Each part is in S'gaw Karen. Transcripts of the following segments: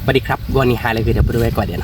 สวัสดีครับ ဂီၤနံၤဟါလၢအဂ့ၤ ဒီပုၢ်ဝဲၢ်ကိးဂၤဒဲးနီၤ, တဂီၤညါဒိးသးယၤကၠီၤဒၣ်ယၤဒီးလံနီၤ, တဂီၤညါဒီး ပကဟဲကိးအါကၢ်လၢကမါပူၤဒီးလီၤ ဒီပုၢ်ဝဲၢ်နီၤ, ပ ဟဲကိးအါဘၣ်ကၢ်ဘၣ်ဒီးဖးယံၤလံနီၤ ဃုမီၤနီၤ, ပကိးအါဘၣ်ကၢ်ဘၣ်ဖးယံၤ တၢ်ခိၣ်တၢ်ဃၢၤလၢပျီထီၣ်လဲၤဒီး ဃုမီၤနီၤ, ခီညါ, ကဲ ဒီပုၢ်ဝဲၢ် ပတဲအါဘၣ် ပကစၢၢ်လီၤဆိကၢ်နီၤ ဃုမီၤနီၤ, ပကစၢၢ်လီၤဆိကၢ်လၢပကဟဲက့ၤဝီၤဖဲတဝီနီၤ, ဟဲကိးနီၣ်ဒီးဟဲက့ၤထီၣ်ပှဲၤလီၤဒံး ဃုမီၤ, ဟဲက့ၤထီၣ်ပှဲၤ ဘၣ်မၤဆိဒံး အမုၢ်ဝၤဟီ, ကဲ ဒီပုၢ်ဝဲၢ် ပကလဲၤကစၢၢ်လီၤလီၤနီၤ ဃုမီၤနီၤ, ကဲ ဒီပုၢ်ဝဲၢ် ပညါဒုးပျၢ်လီၤလံနီၤ, ဒီး မ့ၢ်ဘၣ်တီၤဒုးနီၤ ဃုမီၤနီၤ, ကန့ၢ်တဘိခံဘိနီၤ, နညါဟဲကၠီတပှၢ်တခိၣ်က့ၤ, ပှၤယဟဲလီၤကၠီဒၣ်ဝဲဘၣ်ဒီးနီၢ်မံၤခ့ခိၣ်, လီၤန့ၣ်နီၤ ဃုမီၤ, နီၢ်မံၤခ့ခိၣ်တၢ်ခိၣ်လီၤ ဘၣ်လီၤဆါတပှၢ်ဒီး တၢ်ကိၢ်ကါဒုးယူၤထံမုာ်နီၤ မုာ်, ပှၤမီၢ်သးလၢယိၤညါ ကမၤကျိၤဒီးလံနီၤ ဒီပုၢ်ဝဲၢ်, ပှၤလၢဃီန့ၣ်ဒီးကဘျုးသီလံ, ဘျုးသီ, မၤဒီးဘျုးဖျဲၣ်လံ အသ့ၣ်ညါလၢဘၣ်ကမီၤ, ကဲ ဒီပုၢ်ဝဲၢ် ကပျၢ်လီၤဆိဒံးနီၤ, မ့ၢ်, လၢမ့ၢ်ကတၢၢ်မး ပကွၢ်ဘၣ်ထီၣ်ခီဒီး ပတိၤလီၤသးဒ်အလၢဝဲပၢ်လီၤ, တနံၤအံၤ ပမၤလီၤဆိလၢခိၣ်တပၤဒံးဧါ, မ့ၢ်, လီၤခဲကိးမး ပကမၤဒီးလၢအတီလိၤတပၤလီၤ, မ့ၢ်, ပနီၢ်တိၢ်ဖိနီၤ, မ့ၢ်, ကဲ ဒီပုၢ်ဝဲၢ်နီၤ ထီၣ်ဒီးပျၢ်လီၤကၢ်ကတၢၢ်လံနီၤ ဃုမီၤနီၤ, မ့ၢ်, ပျၢ်လီၤကၢ်ကတၢၢ်လံ ဒီပုၢ်ဝဲၢ် ဟဲက့ၤကွၢ်ဘၣ်ထီၣ်ကဒါက့ၤခီ, ကွၢ်ဘၣ်ထီၣ်ခီဝံၤလၢာ်လံ တနံၤညါဒီး, အိၣ်တၢ်က့ၤဘၣ်တွံၢ်ဃီလၢက့ၤယီၤလီၤ, မ့ၢ်, ကွၢ်ဘၣ်ထီၣ်ပူၤ, ဟဲက့ၤကွၢ်ဘၣ်ထီၣ်ခီဒ် ကၠီမဲမၤလိယၤဒံးအသိး, အဝဲဒၣ်ကွၢ်ဘၣ်ထီၣ်ခီဒ်လၢခၢးဝဲဘံဘူကတၢၢ်တၢၢ်, လူန့ၣ်နီၤ ဒီပုၢ်ဝဲၢ် လဲၤတုၤလီၤမုၢ်ကီၢ်ဘျီ ဟဲက့ၤကွၢ်ဘၣ်ထီၣ်ခီခီ ဘၣ်လီၤတွံၢ်လီၤလီၤ, မုာ်မး ဒီပုၢ်ဝဲၢ်, နီၢ်လၢက့ၤမုာ်တပှၢ်စ့ၢ်ကီးကါဒံး, တၢ်ချံဒံးဧါ, တၢ်ကိၢ်ဒံးဧါ, နီၢ်လၢက့ၤမုာ်တပှၢ် နီၢ်ဃုမီၤနီၤ, မ့ၢ်, ဃုမီၤဒၢယိၤလီၤ, ကမၤပူၤနီၢ်လၢညၣ်ဝါ, ထံဒုးနာ်က့ၤ, တဒ်သိးသုမဲာ်ကျိဘၣ်, သုမဲာ်ကျိန့ၣ် နီၢ်လၢနညၣ်သူဒံးဧါ, ကဲ ဒီပုၢ်ဝဲၢ်, ယကလဲၤလီၤဖီၣ်န့ၢ်ဆိကၢ်ဒံးဒီး တွံၢ်ဃီၤဘၣ်တကိးခဲကိးနီၤ, မ့ၢ်, ကဲ ဒီပုၢ်ဝဲၢ် ခဲခါအံၤဒုး နီၢ်ခုပၢ်တွံၢ်ဃီၤကၢ်လံနီၤ ဒီပုၢ်ဝဲၢ်, ပၢ်တွံၢ်ဃီၤကၢ်ဘူးကပၢ်ကမၤလံ, ခုပၢ်, တၢ်ချံယၤ, တၢ်ချံယၤ, တနံၤညါ ပဃုအီၣ်ဘၣ်တကိးညၣ်လၢကမၤပူၤမုာ်မး ဒီပုၢ်ဝဲၢ်, ဃုအီၣ်ညၣ်တဂီၤဘၣ်နီၤ ဃုအီၣ်ညၣ်တၢ်ကိၢ်, ဃုအီၣ်ညၣ်လၢတၢ်ကိၢ်ကျါမုာ်မး, ဘၣ်ဟိးတုၤဒံးဧါ, ခုခုပၢ်, ညၣ်တဘၣ်ဟိးတုၤနီတဘိဧါ, မ့ၢ်ဧါ, အီၣ်ဘၣ်အီၣ်ဘၣ်,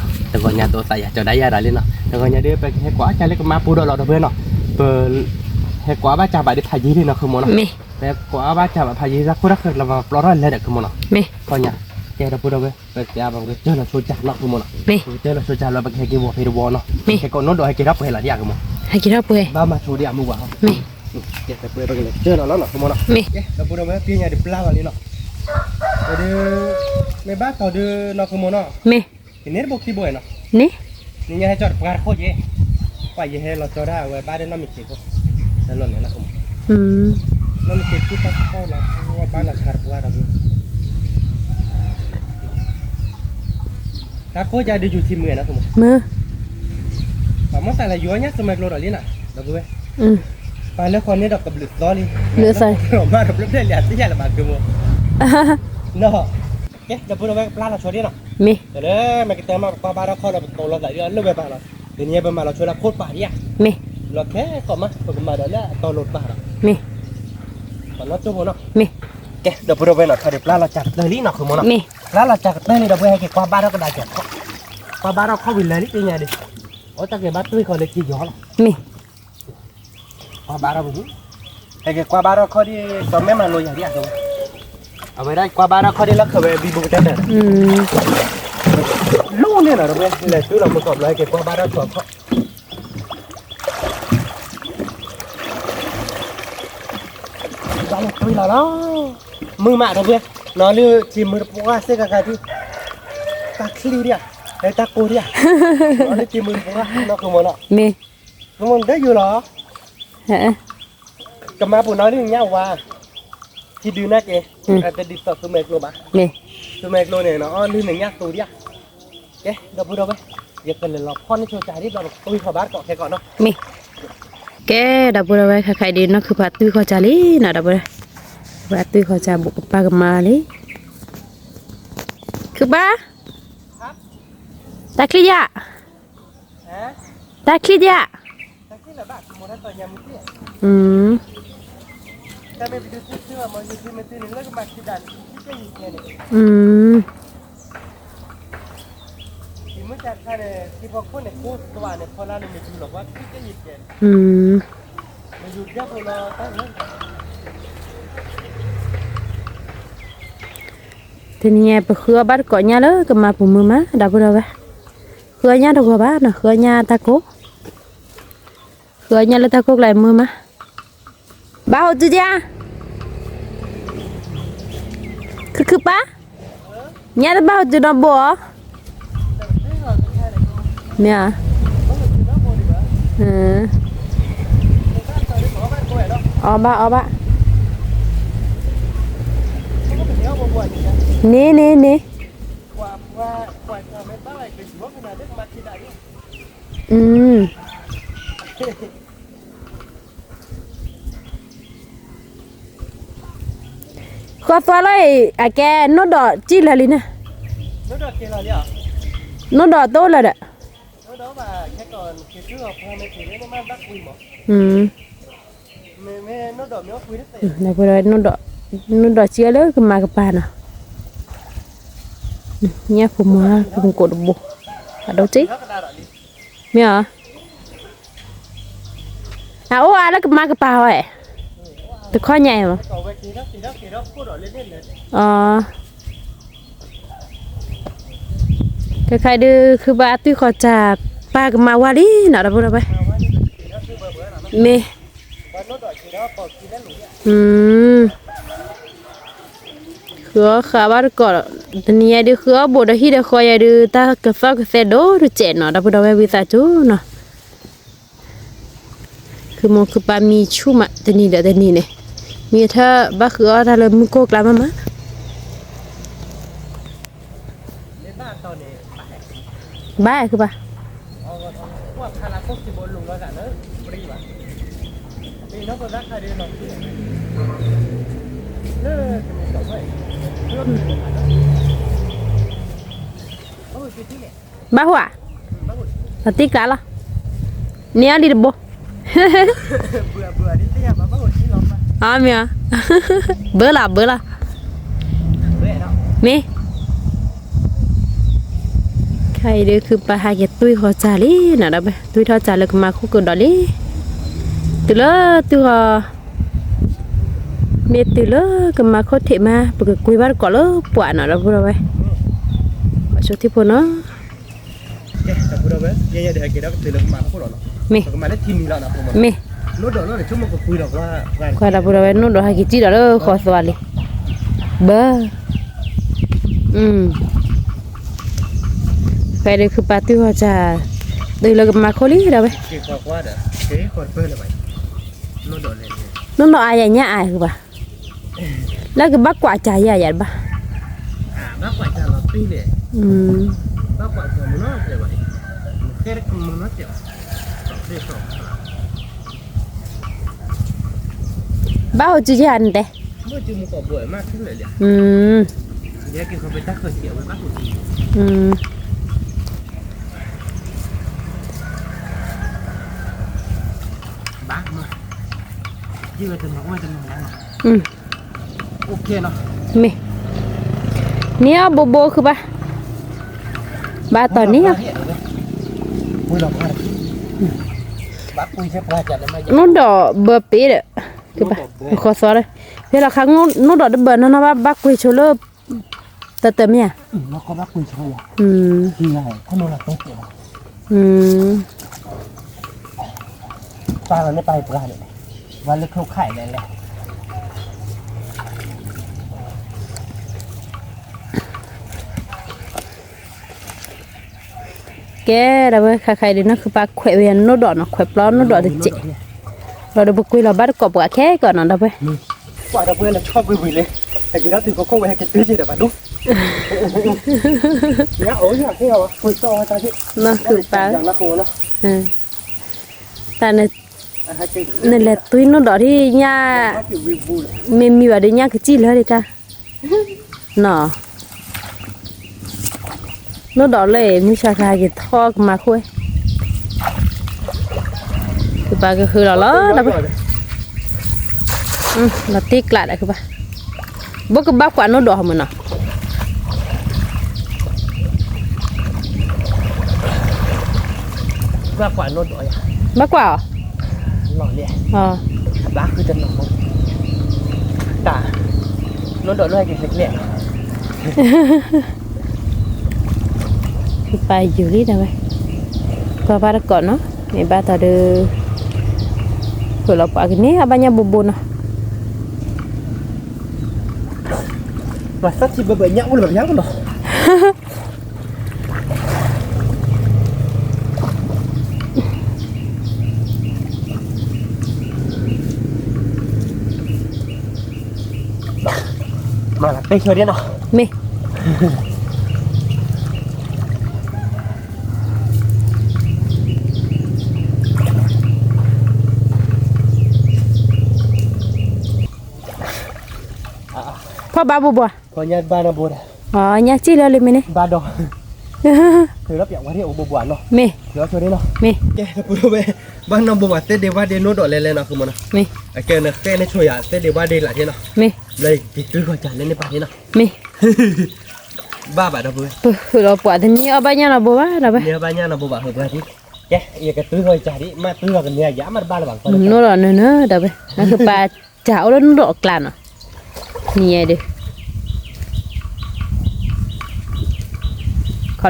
န့ၣ်န့ၣ်န့ၣ်, ဃီသွါလီၤအံၤ အကဲ နိၣ်ဒီးစံၣ်လၢာ်လံန့ၣ်, နိၣ်ဒီးတအိၣ်လၢၤဒီး, နိၣ်ဒီးစံၣ်အီၤလၢကမၤကပၤနီၤ, ညၣ်ဖိမါ ဖိမုၣ်ကိးတဘိ, အဒိတ့ၢ်, မ့ၢ်ဧါ အအိၣ်အါလၢကမၤကပၤဟီဧါ, တခီညါအံၤမး, အ ခဲခါဒုး ခုဘၣ်အသွံၣ်ဃီၤတၢ် ပၢ်ကမၤဝါလံနီၤ ဒီပုၢ်ဒီဝဲၢ်, မ့ၢ်, ဃုအီၣ်ဃာ်ဘၣ်တကိး, တနံၤညါဒုး ဃုအီၣ်ဘိးဒီးဟံၣ်ဒီးဃီယၤဒုး တၢ်ကသီၣ်ကသဲဒိၣ်တစဲးနီၤ ဒီပုၢ်ဒီဝဲၢ် ဝံသးစူၤနီၤ. ခုမိၢ်ခုပၢ်မံဆူၣ်မး တနံၤဒီးတနံၤန့ၣ်, မ့ၢ်ထီၣ်ဘၣ်ဃုအီၣ်တၢ်လၢမုၢ်ကိၢ်ကျါမးမး, ဘၣ်ခုဘၣ်, ဘၣ်ဟူဧါ, လီၤတံၢ်ကျါလီၤ, န့ၢ်အီၤလံတဘိ, အမ့ၢ်, ဘၢလီၤဘၢလီၤ, မ့ၢ် ခဲအံၤဒုးခုပာ်ဟဲက့ၤတွံၢ်ဃီၤစၢ်လံနီၤ ဒီပုၢ်ဝဲၢ်, တွံၢ်ထီၣ်စၢ်လၢကမၤခိၣ်ကဒီးလံ. တုၤလၢတွံၢ်ဃီၤ, မ့ၢ်တုၤလၢကမၤခိၣ်ထံးမး ပကကွံာ်ဘၣ်တကိးလၢပှၤနီၤ ဒီပုၢ်ဝဲၢ်, ပှၤဆိထံဖိနီၤ. မ့ၢ်, မ့ၢ်, ကွၢ်ဒီပုၢ်ဝဲၢ် နိၣ်ဒီးဟဲက့ၤစံၣ်ဒီးလၢဃီသွါလံ, ဘၢ, ဖဲဒုးခုပာ်တွံၢ်ဃီၤစၢ်, တုၤလၢကမၤခိၣ်လံ ဒီပုၢ်ဝဲၢ်, နိၣ်ဒီးအါယၤညၣ်အါဃုာ်ဘၣ်, လၢကဘၣ်ကွၢ်စၢ်ယၤယၤတဘၣ်, ဘၣ်ဟိးစုယၤနတဲ, မ့ၢ်, န့ၢ်အီၣ်ဘိဘိခုဘၣ်, ဘၣ်တီၢ်န့ၢ်အီၣ်, နိၣ်ဒီးဘၢပ့ၤဒီး, ဃီသွါဒီး, ဖဲလီၤခါ နိၣ်ဒီးတဘၢနီၢ်နီၢ်ဘၣ် ဘၣ်ကွံာ်ဆိလၢ တၢ်တမ့ၢ်ဧါ, ကဲ ဒီပုၢ်ဝဲၢ် ခါခါအံၤဒုး နီၢ်ခုပာ်ခွဲးဝဲယၤနိၣ်ဒီးနီၤ, ခွဲးပျီနိၣ်ဒီးတစဲး, ဒီးပကွံာ်လီၤဘၣ်တကိးပှၤခဲကီးနီၤ ဒီပုၢ်ဝဲၢ်, ကွၢ်ဒီပုၢ်ဝဲၢ်လၢဆီကွံာ်ဝံၤလံ, ဟဲက့ၤဒီးတုၤကီၢ်ခိၣ်ဝဲဟဲက့ၤတုၤက့ၤဒီးပှၤဒိၣ်, နီၢ်ခုပာ်, တၢ်နလဲၤတွံၢ်နိၣ်ဒီးဒ်ညၣ်, မ့ၢ်မံဘၣ်ဒ်ညၣ်ကစံၣ်လၢဒံးကါ နီၤ, နိၣ်ဒီးလၢ မုၢ်ဆါခါက့ၤထီၣ်ကမၤခိၣ်, ကပာ်ကဟုလီၤလီၤ ဒီပုၢ်ဝဲၢ်, လီၤတ့ၢ်ကျးဒီးကပာ်, ဘၣ်ကဘၣ်ကွၢ်နိၣ်ဒီးဟီမုၢ်နီၤ, ဘၣ်ကွၢ်အီၤ, ပာ်ယူၤလံဒီးဝဲ, ကွၢ်ဘၣ်တကိးနီၤ, မ့ၢ်ဘၣ်တီၢ်ဒီး, ဖုးလီၤပှၤကန့ၢ်အဘၣ်ညၣ်ဘိဘိနီၤ, ပှၤသၣ်ထံဘၢဘၢညၣ်အိၣ်လၢပယါနီၤ မ့ၢ်, ဖီၣ်ဘၣ်ဘိဘိ, ညၣ်စံၣ်လၢလံမ့ၢ်န့ၣ်, မ့ၢ်, မ့ၢ်, ဘၣ်နီၢ်ဘိဘၣ်သ့ၣ်ဒ့ဘၣ်ဒ့နိၣ်ဒီးလဲၤလဲၤနီၤ ဃုမနီၤ, အကဲနဃဲနဆိယၤသ့ၣ်ဒ့ဘၣ်ဒ့လးက့နီၤ, မ့ၢ်, လၢယက့ၤတွံၢ်ဃီၤစၢ်လၢန့ၣ်ပၢ်န့ၣ်နီၤ, မ့ၢ်, ဘၣ်ဘၣ်ဒီပုၢ်ဝဲၢ်, ပဃုာ်လီၤပှၤတန့ၢ်အီၣ်ဘၣ်ညၣ်နီၢ်ဘိဘၣ်ဒီးဝဲ, န့ၢ်အီၣ်ဘၣ်ညၣ်နီၢ်ဘိဘၣ်ဃုာ်ပှၤဒ်, ကဲ, ယကတွံၢ်ဃီၤယစၢ်ဒ် မ့ၢ်တွံၢ်ဃီၤကန့ၢ်ယၤမ့ၢ်တဘၣ်လၢၤဘၣ်, နိၣ်ဒီးနၢၤနၢၤဒီးဝဲ, နကပာ်စၢ်အိၣ်လၢနိၣ်ဒီးအကျါနီၤ, နံၤယဲဒုး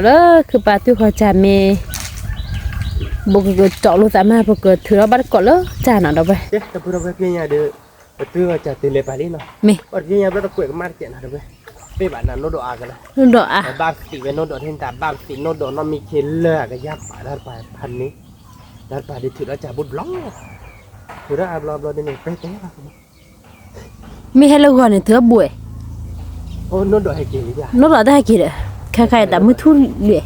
ခီလၢခုပာ်တွံၢ်ဃီၤစၢ်မ့ၢ်, ဘိကကတီၤလိာ်သးမး ပကထုးထီၣ်ဘၣ်တကိးလၢစၢ်နီၤ ဒီပုၢ်ဝဲၢ်, ပတွံၢ်ဃီၤစၢ်တုၤလဲၤပာ်လံနီၤ, မ့ၢ်, ပှၤတသ့ၣ်ညါဘျီတကွဲးကမၣ်တကဲးနီၤ ဒီပုၢ်ဝဲၢ်, ပ့ၢ်ဘၣ်နၤနိၣ်ဒီးအါကလၢ, နိၣ်ဒီးအါ, ဘၣ်သံးဝဲနိၣ်ဒီးထံၣ်တၢ်ဘၣ်သံးနိၣ်ဒီးနီၢ်မံခ့လၢအကယၢ်ပာ်ဒၣ်ပာ်ဖးန့ၣ်, ဒၣ်ပာ်ဒုးထုးထီၣ်စၢ်ဘိတဘျီ, ထုးထီၣ်အါဘျီဘျီဒ်န့ၣ် ပဲတဲဘၣ် မ့ၢ်ဟဲလၢဂီၤန့ၣ် ထုးထီၣ်ဘိ, နိၣ်ဒီးတဟဲက့ၤဒီး, ခဲခါအံၤတၢ်မုၢ်ထူၣ်လံ,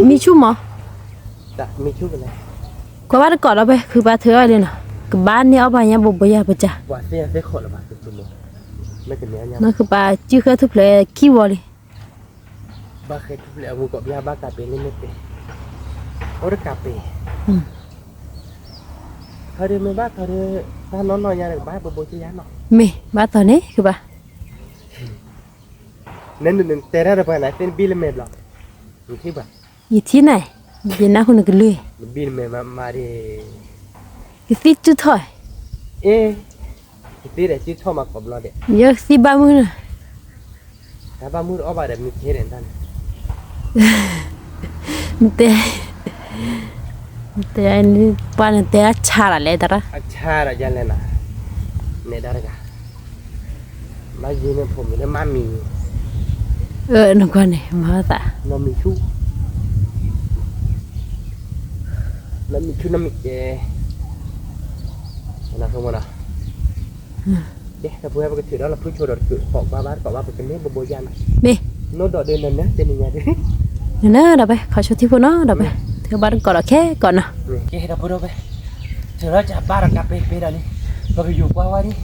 မံဆူၣ်မး, ကွၢ်ဘၣ်တကိးဒီပုၢ်ဝဲၢ် ခုပာ်ထုးအီၣ်လံနီၤ, ကဘၣ်န့ၢ်အီၣ်ဘၣ်ညၣ်ဘိဘိယၤပစၢ်, နီၢ်ခုပာ်စုဃဲထူၣ်ဖျဲးခံဝီလံ ဘၣ်ဃဲထူၣ်ဖျဲးအဂီၢ်ကီးဘၣ်ဘၣ်ကးပ့ၤန့ၣ်မ့ၢ်ပ့ၤ, အိၣ်တကးပ့ၤ, ထီၣ်ဒုးမ့ၢ်ဘၣ်ထီၣ်ဒုး, တၢ်နီၢ်နီၢ်ညါဒီးကဘၣ်ဘိဘိကယါနီၤ, မ့ၢ်ဘၣ်ထီၣ်န့ၣ်ကဘၣ်, နတဲတၢ်တပှၤန့ၣ် သ့ၣ်နဘံၣ်လၢမဲာ်ဘျီ, ယထံၣ်နၤ, ယနၢ်ဟူနကလုၢ်, ကသံၣ်စုၣ်ထီၣ်, ယကသံၣ်ဘၣ်မုၢ်နၤ, တၢ်ဘၣ်မုၢ်တအီၣ်ဘၣ်ဒီးမ့ၢ်ကဲဒီးတၢ်န့ၣ်, နတဲ, နတဲ, ပှၤနတဲအဆါလီၤလဲၣ်တရၣ်, အဆါဒီးယလဲၣ်နၤ, နဲၣ်ဒါတဂၤ ဘၣ်ယုၢ်န့ၣ်ဖိမုၣ်လၢမါမံၤ, အၢ နကွၢ်န့ၣ် မၤသး, နီၢ်မံၤဆူၣ်, နီၢ်မံၤဆူၣ် နီၢ်မံၤကဲ, နဆိကမိၣ်နီၤ, ကဲဒီပုၢ်ဝဲၢ်ပကထုးဒီးလီၤဖုဆိဒီးတကိးဘၣ်ဘၣ်တကိးဘၣ် ပကန့ၢ်ဘိဘိယါနီၤ, မ့ၢ်, နိဒီးဒုးနနၢ်တနံၤညါဒုး, နနၢ်ဒီးဝဲ ခီဆိထံဖိနီၤဒီးဝဲ, ထုးဘၣ်တကိးဒီးခဲကိးနီၤ, ကဲဒီပုၢ်ဝဲၢ် ထုးလီၤကဘၣ်ဒီးကးပ့ၤပ့ၤဒီးလံ, ပကယူၤကွၢ်ဝဲဒၣ်,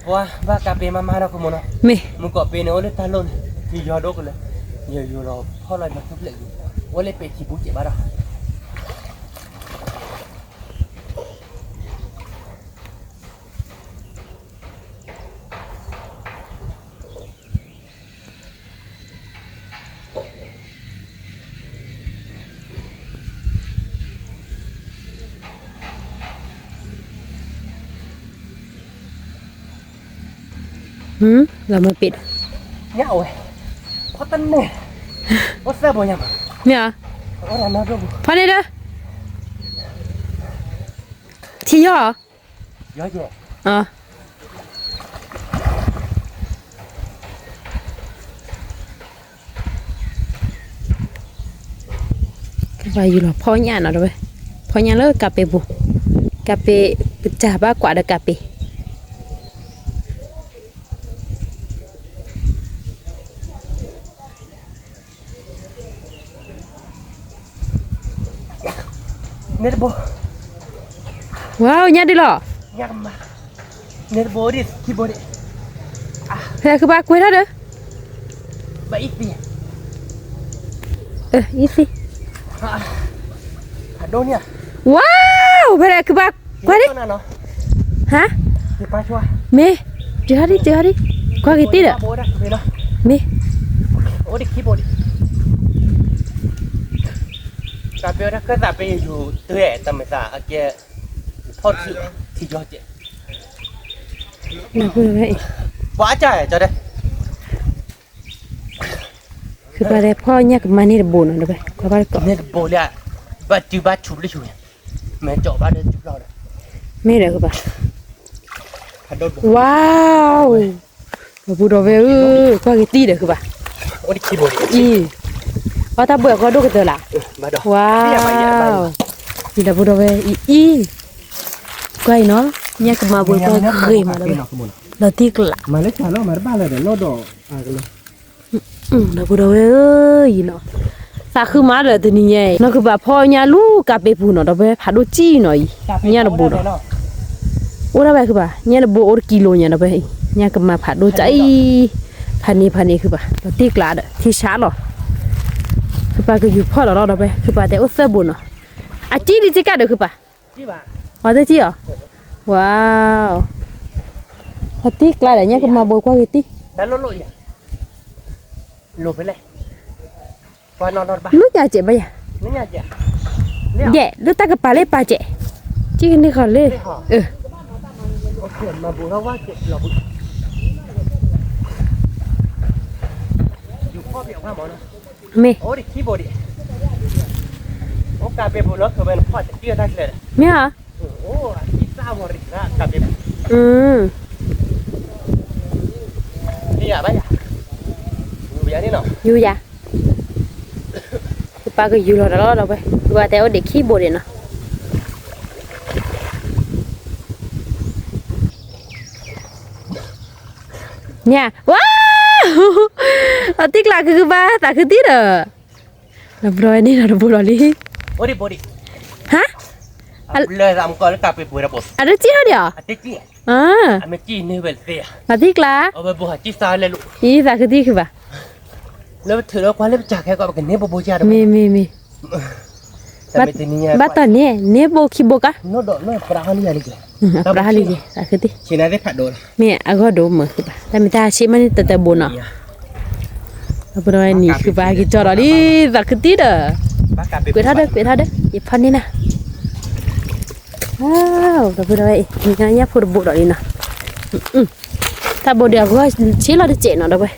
ပှၤဘၣ်ကးပ့ၤမၤမၤဒီးကမိၣ်နီၤ, မ့ၢ်, မုၢ်ကီးပ့ၤန့ၣ်အိၣ်လၢတၢ်လိၣ်န့ၣ်, ယယီၤဒိၣ်ကလၢာ်, ယယီၤလီၤဖီၣ်လီၤမၤထူၣ်ဖျဲးယံၤ, အိၣ်လၢပ့ၤထံပူၤစဲးဘၣ်ဒီး လီၤမၤပ့ၤဒီး, ညၣ်ဝဲ, ဖီတန့ၢ်, အိၣ်သၢဘိညါ, မ့ၢ်ဧါ, ဖီန့ၢ်ဒီး, ထံယီၤ, ကဘၣ်ယူၤလီၤဖီညၣ်နီၤတဝဲ, ဖီညၣ်လၢကးပ့ၤပူၤ, ကးပ့ၤ, ပတၢ်ဘၣ်ကွၢ်ဒီးကးပ့ၤ န့ၣ်တဘိ, ဝါ ညၣ်ဒုးလီၤ, န့ၣ်တဘိဒံး, ဖဲခုဘၣ်ကွဲးထီၣ်ဒီး, အံၤသံ, ဝါ, ဖဲခုဘၣ်ကွဲးဒံး, ဟါ, မ့ၢ်, တုၤဟါဒံး တုၤဟါဒံး, ကွၢ်က့ၤတံၢ်ဒီး, မ့ၢ်, တၢ်ပ့ၤတၢ်ခၢၣ်သးပ့ၤယူၤတၢ်တမ့ၢ်သးအကဲ, ဖီၣ်ထံ, ထံကၠီကဲ, ပှၤကၢ်ကၠီဒဲး, ခုဘၣ်ဒဲးဖီၣ်ညၣ်ကမါန့ၢ်တဘိနီၤ, ကွၢ်ဘၣ်တကိး, န့ၢ်တဘိလၢ, ဘၣ်တုၤဘၣ်ဆူးလၢဆူး, မ့ၢ်ကၠီဘၣ်ဒီးတုၤဖျီဒီး, မ့ၢ်ဒီးခုဘၣ်, ဝါ, ဒီပုၢ်ဒီဝဲၢ်ဧၢ, ကွၢ်က့ၤတံၢ်ဒီးခုဘၣ်, အံၤ, အီတၢ်ဘှဲၣ်အဂီၢ်ဒိၣ်ကတၢၢ်လၢ်, ဝါ, အံၤဒီပုၢ်ဒီဝဲၢ်အံၤအံၤ, ကွၢ်အံၤနီၤ, ညၣ်ကမါဘိကွၢ်ဂ့ၤမးဒီး, လီၤတံၢ်ကျး, မၤလၢတၢ်လီၤမၤတဘၣ်လၢဒီးလီၢ်ဒီး, ဒီပုၢ်ဒီဝဲၢ်ဧၢ, အံၤနီၤ, သးခုမးဒီးတနံၤညါအံၤ နီၢ်ခုဘၣ်ဖီညါလူၤကးပ့ၤပူၤနီၤ, ဒီးဖဲဖးဒိၣ်စံၣ်နီၤအံၤ, ညၣ်တဘိနီၤ, အိၣ်ဒၣ်ဝဲခုဘၣ်, ညၣ်တဘိအိၣ်တကံလိၤညါဒီးဖဲအံၤ, ညၣ်ကမါဖးဒိၣ်စံၣ်အံၤ, ဖးန့ၢ်ဖးန့ၢ်ခုဘၣ်, လီၤတံၢ်ကျးဒီး ထံဆးလီၤ, ခုပၢ်ကယူၤဖီၣ်လီၤလီၤဒီးဖဲ ခုပၢ်တဲအိၣ်သၢဘိနီၤ, အစံၣ်ဒံးစ့ၢ်ကီးဒီးခုပၢ်, အီသ့ၣ်စံၣ်အီၤ, ဝါ, လီၤတံၢ်ကျးဒီး ညၣ်ကမါဘိကွၢ်က့ၤတံၢ် လၢညါစဲးဘၣ်ယၤ, ယဲၢ် လၢတၢ်ကပၤလၢပာ်စဲး, ကံၣ်ကန့ၢ်ဃီၤလၢ, မ့ၢ်, မ့ၢ်ဧါ, ယူၤယၤ, ပၢ်ကယူၤလီၤတၢ်လီၤဒီးဝဲ, ပၢ်တဲအိၣ်ဒံးခံဘိဒံးနီၤ, ညါ, ဝါ, အတံၢ်ကျါကဘၣ်သးခုတံၢ်ဒီး, လၢဘျီဝဲန့ၣ်ဒီးတဘိလီၤလံ, ဟါ, အတစံၣ်ထီၣ်ဒံးဧါ, အတံၢ်ကျါ, အံၤသးခုတံၢ်ခုဘၣ်, မ့ၢ်မ့ၢ်မ့ၢ်, ဘၣ်တီၢ်န့ၣ် န့ၢ်ဘိခံဘိကါ, ပြးဟီၣ်လံယၤလံကဲ, ပြးဟီၣ်လံကဲ, သးခုတံၢ်, မ့ၢ်အဂီၢ်ဒိၣ်မုာ်ခုဘၣ်, တၢ်မ့ၢ်တၢ်ဆံးမးန့ၣ်တတဘိနီၤ, ဒီပုၢ်ဒီဝဲၢ်နံၤ ဃုပာ်က့ၤကၠီဒီးလံ သးခုတံၢ်ဒီး, ကွဲးထီၣ်ဒီး ကွဲးထီၣ်ဒီး ယဖီန့ၢ်နၤ, ဒီပုၢ်ဒီဝဲၢ်အံၤ ညါညၣ်ဖိတဘိဒီးလံနီၤ, တၢ်ဘိဒုးအဂီၢ်ဆ့လီၤတစဲးနီၤ ဒီပုၢ်ဝဲၢ်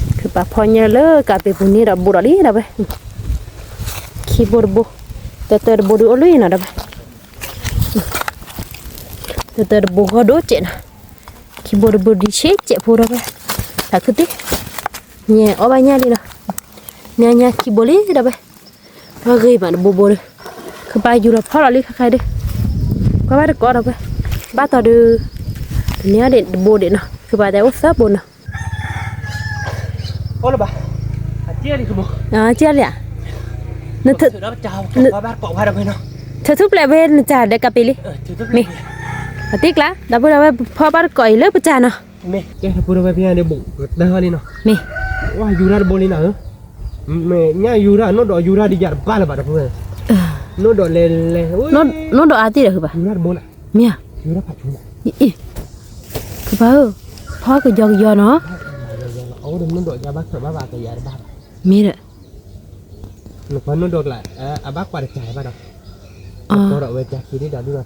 ခုပာ်ဖီညၢလၢကးပ့ၤပူၤန့ၣ်ဒီးဘိဒီးလံဒီးဝဲ, ခံဘိတဘိ, တၢတၢတဘိဒုးအိၣ်လၢနီၤဒီးဝဲ, တၢတၢတဘိဂီၢ်ဒိၣ်စဲးနီၤ, ခံဘိတဘိဒုးဆ့စဲးဖိဒီးဝဲ, သးခုတံၢ်, ညဲအီၣ်ဘၣ်ညၣ်လံနီၤ, ညါညါခံဘိလံဒီးဝဲ, ဘၣ်ဂ့ၤမးတဘိဘိဒီး, ခုပာ်ယူၤလီၤဖီၣ်လီၤလံခါခါဒီး, ကွၢ်ဘၣ်တကိးဒီးဝဲ, ဘၣ်တီၤဒုး, တနံၤအံၤဒံးတဘိဒံးနီၤ ခုပာ်တဲအိၣ်သၢဘိနီၤ အိၣ်လၢၤဘၣ်, အကဲလံ, ထုးထူၣ်ပျဲၢ်ဖဲနစၢ်ဒီးကးပ့ၤလံ, မ့ၢ်, အတံၢ်ကျါ ဒီပုၢ်ဒီဝဲၢ်ဖီဘၣ်တကိးအံၤလၢပစၢ်နီၤ, မ့ၢ်, ဝဲယူၤရၣ်တဘိလံနီၤဧၢ, မ့ၢ်ညၣ်ယူၤရၣ် နိၣ်ဒီးယူၤရၣ်ဒံးယၤတဘၣ်လၢၤဘၣ်ဒီပုၢ်ဝဲၢ်, နိၣ်ဒီးလဲၤလဲၤ, နိၣ်ဒီးအါတံၢ်ဒီးခုဘၣ်, ယူၤရၣ်တဘိလၢ, မ့ၢ်, ယူၤရၣ်ဖးဆူ, အ့ၣ်, ခုပာ်ဧၢ, ဖီကယီကယီနီၤ, အအိၣ်ဒီးနိၣ်ဒီးယၤဘၣ်ခၢၣ်ဘၣ်ဘၣ်ကယၤတဘၣ်ဘၣ်, မ့ၢ်ဒီး နပှၤနိၣ်ဒီးကျါ, အဘၣ်ကွၢ်တစၢ်ဘၣ်ဒီး, အတီဒီးဝဲကၢ်ခံဒံးဒီးဒုးဒီးထါ,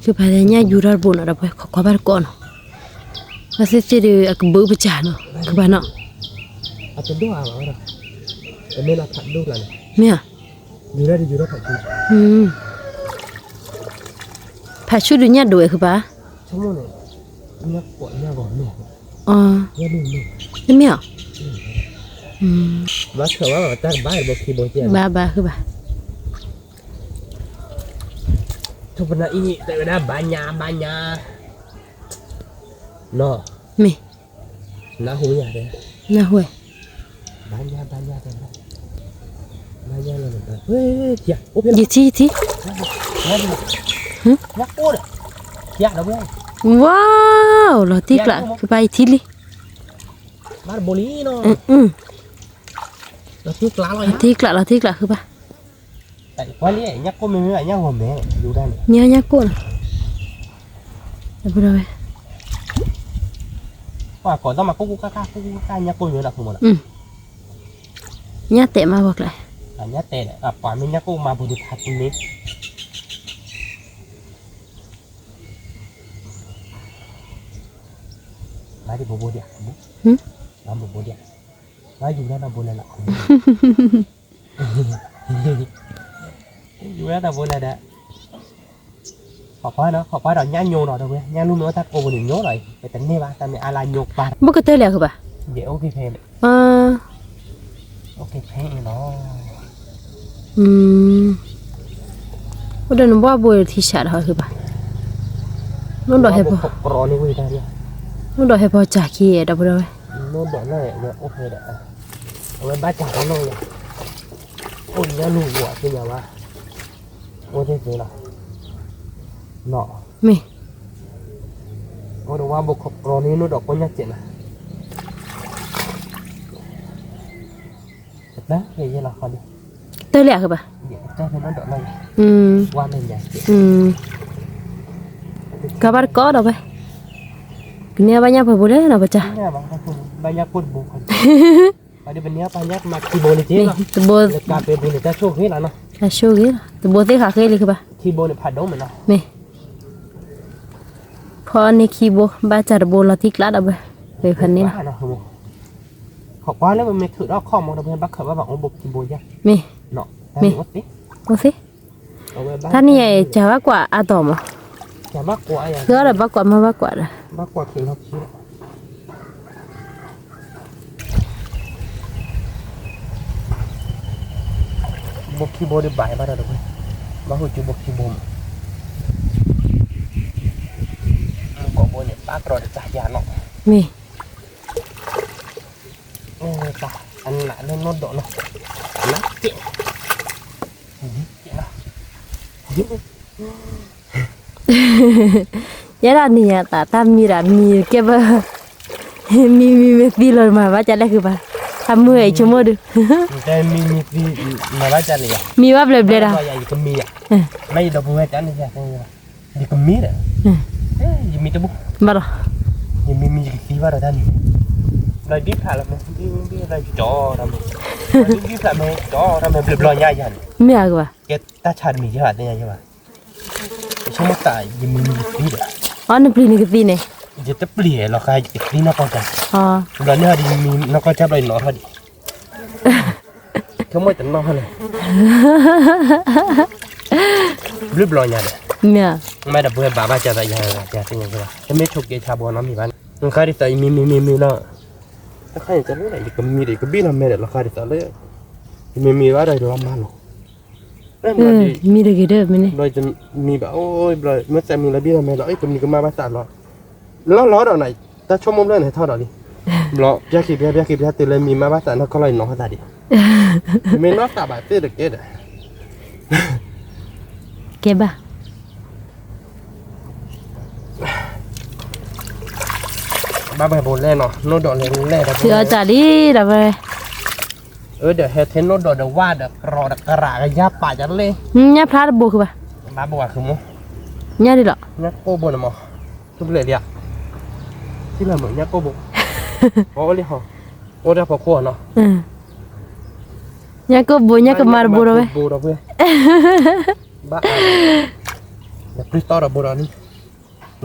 ခုပာ်သ့ၣ်ညၣ်ယူၤထီၣ်တဘိနီၤ ဒီပုၢ်ဝဲၢ် ခိးကွၢ်ဘၣ်တကိးနီၤ, ဘၣ်သ့ၣ်သ့ၣ်ဒီးအကဘုးပစၢ်နီၤ ခုပာ်နီၤ, အတဒိၣ်အါဘၣ်ဝဲဒီး, တမ့ၢ်လၢဖးဒိၣ်ကျါန့ၣ်, မ့ၢ်ဧါ, ယူၤထီၣ်ဒီးယူၤထီၣ်ဖးဆူ, ဖးဆူဒုးညၣ်ဒိၣ်ဝဲခုပာ်, ဆိကမိၣ်န့ၣ်, ညၣ်ကိးညၣ်ဂီၤမ့ၢ်, တမ့ၢ်ဧါ, ဘၣ်ဆၢဘၣ်တၢ်ကဘၣ်ဘိခံဘိ, ဘၣ်ဘၣ်ခုဘၣ်, ထိၣ်ပနၢ်အံၤ တဲဝဲဒၣ်ဘါညါဘါညါ, နီၤ, မ့ၢ်, နၢ်ဟူယၤတဲ, နၢ်ဟူ, ဘါညါဘါညါတဲ, ဘါညါလီၤ, ယထံယထံ, ဝါ, လီၤတံၢ်ကျး ခုပာ်ယထံလံ, လီၤတံၢ်ကျး လီၤတံၢ်ကျး ခုပာ် ညါညါကိၣ်နီၤ, ညါတဲာ်မးဂီၤကျဲ, ညါတဲာ်, ပှၤမ့ၢ်ညါကိၣ်မၤပူၤဒံးဖးပူၤန့ၣ်, ဘိဘိဒံး, ဘိဘိဒံး, ဘၣ်ယူၤဒၣ်တၢ်ဘိလဲၣ်လီၤ, ယူၤဒၣ်တၢ်ဘိလဲၣ်ဒီး, ခီကွၢ်ဒီး ခီကွၢ်ဒီးညၣ်ညိနီၤ ဒီပုၢ်ဝဲၢ် ညၣ်လူၢ်မ့ၢ်အိၣ်တၢ်ကိးပူၤန့ၣ်ညိနီၤ, ပတန့ၢ်ဘၣ် တၢ်မ့ၢ်အါလၢညိကွၢ်, ဘၣ်ကတၢၢ်လံခုဘၣ်, ယအိၣ်က့ၤဖဲ, အိၣ်က့ၤဖဲအံၤနီၤ, အိၣ်ဒီးနဘၣ်ဘိထံဆးဒီးခုဘၣ်, နိၣ်ဒီးဟဲဖီ, နိၣ်ဒီးဟဲဖီစၢ်ခံဒီပုၢ်ဝဲၢ်, နိၣ်ဒီးလၢအဝဲအိၣ်ဖဲဒီး, အဝဲဘၣ်စၢ်တၢ်နီၣ်ယၤ, အိၣ်ညါလူၤဝဲသ့ၣ်ညါဘၣ်, အိၣ်သ့ၣ်သ့ၣ်လီၤ, မ့ၢ်, အိၣ်ဒီးဝါဘိခီကရီန့ၣ် နိၣ်ဒီးကိးညါစဲးနီၤ, တၢ်လၢအကဘၣ်, တၢ်လၢအကဘၣ်, ကဘၣ်တကိးဒီးဝဲ, ကန့ၢ်ဘၣ်ညၣ်ဖိဖိလဲၣ်နီၤ ပစၢ်, တဘိ, တဘိသ့ၣ်ဃးဃ့လံခုဘၣ်, မ့ၢ်, ဖီန့ၢ်ခံဘိ ဘၣ်စၢ်တဘိလီၤတံၢ်ကျးဒီးဝဲ, ဝဲဖးန့ၣ်လီၤ, မ့ၢ်, အိၣ်သ့, တၢ်န့ၣ်ယစၢ်ဘၣ်ကွၢ်အါတီၤမး, ဒီးဘၣ်ကွၢ်မ့ၢ်ဘၣ်ကွၢ်ဒီး ဘိခံဘိဒ်ဘၣ်ဘၣ်ဒီး, ဘၣ်ဟူးကၠူဘိခံဘိမး, ကိးဘိန့ၣ် ပၢ်ကြီတစၢ်ယၤနီၤ, မ့ၢ်, အနးလၢနီၢ်ဒီးနီၤ, နးကဲး, ကဲးနီၤ ယဲဒၣ်န့ၣ်ယသးတၢ်မံဒၣ်မံကဲဘၣ်, မံမံမ့ၢ်သံလီၤမၤဘၣ်ကလဲၣ်ဃုဘၣ်, အမုၢ်အံၤဆိကမိၣ်ဒုး, မံဘၣ်ဘျဲၣ်ဘျဲၣ်ဒီး, မ့ၢ်ဒီပုၢ်ဝဲၢ်တန့ၣ်ယသ့ၣ် ယကမံဒီး, ယမံတဘူၣ်, ဘၣ်ဒီး, ယမံမံယကသံဘၣ်ဒီးတၢ်န့ၣ်, ဘျီဒ်ဖျးလီၤမ့ၢ်, ဒ်ဖျးလီၤမ့ၢ်, ဒ်ဖျးမ့ၢ်ကၠီတၢ်မ့ၢ်ဘျီဘျီညါယၤန့ၣ်, မ့ၢ်ဧါကဘၣ်, ကဲတၢ်ဆါတမံၤယၤဘၣ်သ့ၣ်ညါယၤဘၣ်, ယဆိကမိၣ်သးယမံမံယကသံဒီး, အီ နပျံၤနကသံန့ၣ်, ယတပျံၤလီၤဃာ်ယကသံနီၢ်ကီၢ်ကၢ်, ဘျီန့ၣ်ဟီဒ်ယမံနီၢ်ကီၢ်ကၢ်ဘျီယနီၣ်ထီၣ်ဒံး ဆိကမိၣ်တနီၣ်ဟီန့ၣ်, ဘျုးဘျီညါဒီး, မ့ၢ်ဒီးပဝဲဘၣ်ဘၣ်ကၢ်သးယၤ, တမ့ၢ်ဆိးက့ဆါဘီနီတမံၤဘၣ်န့ၣ်, လီၤဃာ်ဒ်သိးယမံမံမံမံလီၤ, တခါန့ၣ်တၢ်လၢယကမံဒီး ယကဘံၣ်လီၤမဲာ်ဒီးလီၤဃာ်ဒ်သိးလၢ, ယမံမံဘၣ်ဒီးယလီၤမၢ်လီၤ, မံတဂ့ၤဒီးမ့ၢ်န့ၣ်, ဘျီယမံဘၣ်အိၣ်ဘျီ မ့ၢ်သးမံလီၤဘံၣ်လီၤမဲာ်လီၤ အကမံကမၣ်ဘၣ်သးလီၤ, လီၤလီၤဒီးန့ၣ်, တၢ်ဆိကမိၣ်ဘျီန့ၣ်ထီၣ်ဒီးလံ, ဘျီပျၢ်ခံပျၢ် ပျၢ်ခံပျၢ်တုၤလၢမံမၣ်ဘၣ်သးနီၢ်ကီၢ်လီၤယနီၣ်ထီၣ်သးဒံး, မ့ၢ်နီၢ်သးဘၣ်သ့ၣ်တကဲဒီး, ကဲဘၣ် ဘၣ်ဘၣ်ဘိလဲၣ်နီၤ နိၣ်ဒီးလဲၣ်လဲၣ်ဒီး ထုးအီၣ်တၢ်လံဒီးဝဲ, အၢဒီးဟဲထဲနိၣ်ဒီးဒီးဝၣ်ဒီးကရီဒီးကရးကယါပာ်ယၤလံ, ညၣ်ဖျါတဘိဃုဘၣ်, ဘၣ်ဘိအဃုမ့ၢ်, ညၣ်ဒ်လီၤ, ညၣ်ကိၢ်ဘိန့ၣ်မ့ၢ်, ထူပလဲၣ်ဒံးဧါ, ထံလၢမ့ၢ်ညၣ်ကိၢ်ဘိ, အိၣ်လံဟီ, အိၣ်တၢ်ဖီခိၣ်နီၤ, ညၣ်ကိၢ်ဘိ ညၣ်ကမၤတဘိဒီးဝဲ, ဘိဒီးဝဲ, ဘၣ်အါ, ဒီးပျုၢ်သီဒီးဘိဒီးလံ,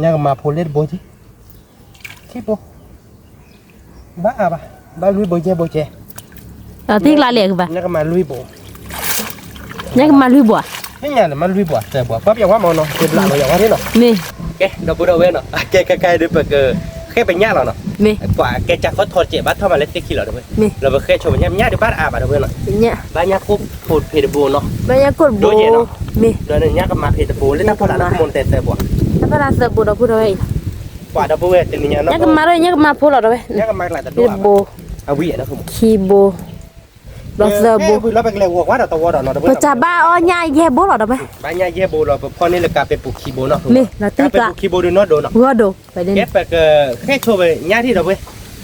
ညၣ်ကမၤဖိလ့တဘိက့, ခံဘိ, ဘၣ်အါဘၣ်, ဘၣ်လွံၢ်ဘိယဲၢ်ဘိကဲ, သံကျါလဲၣ်ကဘၣ်, ညၣ်ကမၤလွံၢ်ဘိ, ညၣ်ကမၤလွံၢ်ဘိဧါ, သၢဘိ, ကွၢ်ပျဲဝါမ့ၢ်နီၤ ကဘျးလီၤယၤဝါန့ၣ်နီၤ, မ့ၢ်, ကဲ ဒီပုၢ်ဒီဝဲၢ်နီၤ ကဲခဲခဲဒုးပက, ဃဲပညၣ်လီၤနီၤ, မ့ၢ်, ပှၤကဲကၢ်ခီထီၣ်တကဲး ဘၣ်ထီၣ်မးလၢသ့ၣ်ခံလီၤဒီးဝဲ, မ့ၢ်, လီၤပဃဲဆိပညၣ် ပညၣ်ဒုးဘၣ်တအါဘၣ်ဒီးဝဲနီၤ, ဘၣ်ညၣ်ကိၢ်ဖိဖံးတဘိနီၤ, ဘၣ်ညၣ်ကိၢ်တဘိ, မ့ၢ်, ဒီးညၣ်ကမၤဖံးတဘိ လၢတၢ်ဖီလာ်လၢကမိၢ်တဲသၢဘိ, တၢ်ဖီလာ်သၢဘိဒီပုၢ်ဒီဝဲၢ်အံၤ, ပှၤဒီပုၢ်ဝဲၢ်တနံၤညါနီၤ, ညၣ်ကမၤဒီး ညၣ်ကမၤဖိလီၤဒီးဝဲ, ညၣ်ကမၤကျးတဘိ, အဝံၣ်, ခံဘိ, ဘျီသၢဘိ, ပကလဲၤဂီၤကွၢ်ဒီးတဝီဒီးနီၤ, ပတၢ်ဘၣ်အီၣ်ညၣ်ယဲၢ်ဘိလီၤဒီးဝဲ, ဘၣ်ညၣ်ယဲၢ်ဘိလီၤ ပဖီန့ၢ်လၢကးပ့ၤပူၤခံဘိနီၤ, မ့ၢ်, ကးပ့ၤပူၤခံဘိဒုးနီၢ်ဒိးနီၤ, ဂီၢ်ဒိး, ကဲပက, ဃဲဆိပညၣ်ထံၣ်ဒီးဝဲ,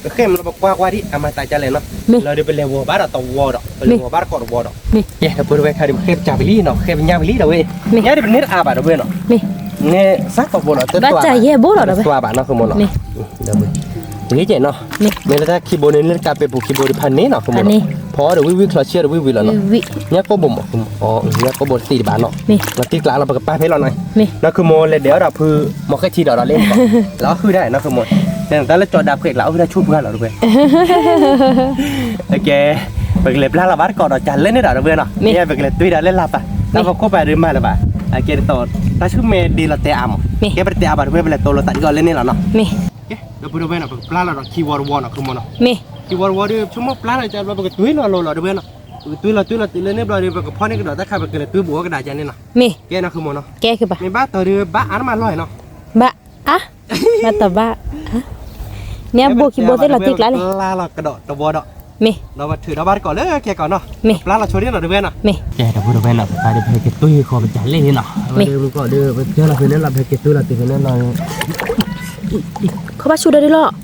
ပဃဲမ့ၢ်လီၤပကွၢ်ကွၢ်ဒံး အမၤသးဒ်လဲၣ်နီၤ, လီၤဒီးပလဲၤဂီၤဘၣ်ဒီးတဝီဒီး ပလဲၤဂီၤဘၣ်ဒီးကိးတဝီဒီး, မ့ၢ်, ဒီပုၢ်ဒီဝဲၢ်ခါဒုး ပဃဲပစၢ်ပလံနီၤ ဃဲပညၣ်ပလံဒီးဝဲ, ညၣ်ဒုးပန့ၢ်တအါဘၣ်ဒီးဝဲနီၤ, မ့ၢ်, န့ၣ်စးသီဘိလီၤ တဘၣ်တၢ်ယဲၢ်ဘိလီၤဒီးဝဲ, သွါဘၣ်နီၤ ဃိမိၢ်နီၤ, တဂ့ၤကဲနီၤ, မ့ၢ်လၢတၢ်ခံဘိန့ၣ် လၢကးပ့ၤပူၤခံဘိဒုးဖးန့ၢ်နီၤ ဃိမိၢ်နီၤ, ဖီအီၣ်ဒီးဝံၣ်ဝံၣ်ချီဆံအီၣ်ဒီးဝံၣ်ဝံၣ်လီၤနီၤ, ညၣ်ကိၢ်ဘိမ့ၢ်, ညၣ်ကိၢ်ဘိတသံတဘၣ်နီၤ, လီၤတံၢ်ကျးလီၤ ပကပာ်ဖဲလီၤနီၤ, နီၤ ဃိမိၢ် လဲၤဒဲးအီၣ်ဒီးဖု, မီၤဃ့ထံဒီးဒီးလ့ၣ်မီၤ, လီၤအီၣ်ဟုၣ်ဒၣ်နီၤ ဃိမိၢ်, တၢ်လၢကၠီၤဒၣ်ဖှဲးကျး အီၣ်ဟုၣ်ဒၣ်ဆူၣ်ပှၢ်လီၤဒီးဝဲ ကဲ, ပကလဲၤပျၢ်လီၤဘၣ်တကိးဒီးကၢ်လဲၣ်န့ၣ်ဒီးဝဲနီၤ, မ့ၢ်ပကလဲၤတွံၢ်ဒီးလၢလၢ်ပာ်, တၢ်ဖီခိၣ်ပာ်ဒုးမၤလၢၤဘၣ်, အကဲဒ်သိး, တၢ်ဆူၣ်မဲာ်ဒ်လီၤတဲအါမး, ကဲပတတဲအါဘၣ်ဒီးဝဲ ပလဲၤတိလိာ်သးဒ်အီၤလၢန့ၣ်လီၤနီၤ, ကဲ, ဒီပုၢ်ဒီဝဲၢ်နီၤ ပကပျၢ်လီၤဒီးခံဝီတဝီနီၤ ဃိမိၢ်နီၤ, ခံဝီတဝီဒီး ဆိကမိၣ်ပျၢ်လီၤကၢ်ဘျီ ပကတွံၢ်လီၤလိၤလီၤဒီးဝဲနီၤ, ပကတွံၢ်လီၤတွံၢ်လီၤတုၤလၢန့ၣ်ဘျီဒီး ပကဖီန့ၢ်ကဒီးတၢ်ခါ ပကလဲၤတွံၢ်ဘူးအီၣ်ကဒါကၢ်န့ၣ်နီၤ, ကဲနီၤ ဃိမိၢ်နီၤ, မ့ၢ်ဘၣ်တီၤဒီး ဘၣ်အါတမးလီၤနီၤ, ဘၣ် အါ, ဘၣ်တဘၣ်, န့ၣ်အဘိခံဘိသ့ၣ်လီၤတံၢ်ကျါလံ, ပျၢ်လီၤကဒီးတဝီဒီး, မ့ၢ်, ဒီးပထုးဒီးဘၣ်တကိးလၢကဲကီးနီၤ, မ့ၢ်, ပျၢ်လီၤဆိဒ်နီၤတဝဲနီၤ, မ့ၢ်, ကဲ ဒီပုၢ်ဒီဝဲၢ်နီၤ ပသးဒုးပဟဲက့ၤတွံၢ်ဃီပကၢ်လဲၣ်န့ၣ်နီၤ, မ့ၢ်, မ့ၢ်ကီးဒီး ပကၢ်လီၤဖဲန့ၣ်လီၤ ပဟဲက့ၤတွံၢ်လီၤတုၤဖဲန့ၣ်လီၤ, ခီဘၣ်ဆူၣ်ဒီးဒ်လီၤ,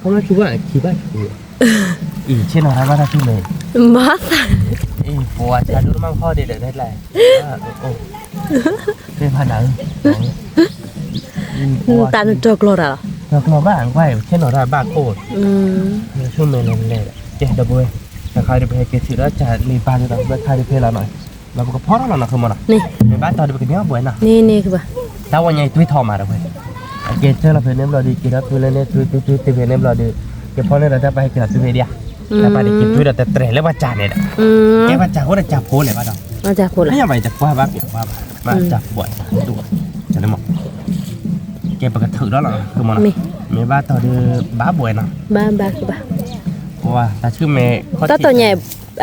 ခီဘၣ်ဆူၣ်ဘၣ်ခံဘၣ် အံၤ ဆ့ၣ်နီၤတၢ်ဘၣ်တၢ်ဆူၣ်မဲာ်, မၤသး, အံၤ ပှၤဆါဒိၣ်တမၣ်ခီၣ်ဒံးဒီး တဲကျါ, သ့ၣ်ဖးနၤဧၢ, တၢ်နတီၤကျီၤတၢ်လီၤ, တီၤကျီၤဘၣ် ကွၢ် ဆ့ၣ်နီၤတၢ်ဘၣ်ခိၣ်, ဆူၣ်မဲာ်လဲၤလဲၤ, ကဲ ဒီပုၢ်ဝဲၢ်, တခါဒုးပဟဲက့ၤဆူၣ်ဒီးကၢ်လံဘၣ်ဒုးဒီး ပခါဒုးဖဲလီၤနီၤ, ဒီးပကဖီထီၣ်လီၤနီၤ ဃိမိၢ်နီၤ, မ့ၢ်ဘၣ်တီၤဒုးပကန့ၢ်အီၣ်ဘှဲးနီၤ, တၢ်ဝဲညါအံၤတွံၢ်ထီၣ်မးဒီပုၢ်ဝဲၢ်, အကဲဆၢလီၤဖဲန့ၣ်ဘျီဒီး က့ၤဒီးတွံၢ်လၢန့ၣ် တွံၢ်တွံၢ်တွံၢ်တုၤဖဲန့ၣ်ဘျီဒီး, ကဖီန့ၢ်ဒီးတၢ်ပာ်ဟဲက့ၤလီၤတုၤဖဲဒံးဧါ, တၢ်ပာ်န့ၣ်က့ၤတွံၢ်ဒီးတတြဲၤလၢပှၤစၢ်န့ၣ်ဒီး, ကဲပှၤစၢ်ဃိဒီးစၢ်ဖိလဲၣ်ဘၣ်ဒီး, လၢညါဘၣ်ယကွၢ်ဘၣ်ပျးဘၣ်, ဘၣ်စၢ်ဖိဘၣ်စၢ်ဒိၣ်, ကဲပကထုးဒီးလီၤ ဃိမိၢ်နီၤ, မ့ၢ်ဘၣ်တီၤဒုး ဘၣ်ဘှဲးနီၤ, ဘၣ်ဘၣ်ကဘၣ်, ပှၤတၢ်ဆူၣ်မဲာ်ခီၣ်ထံး, တၢ်တီၤညါ,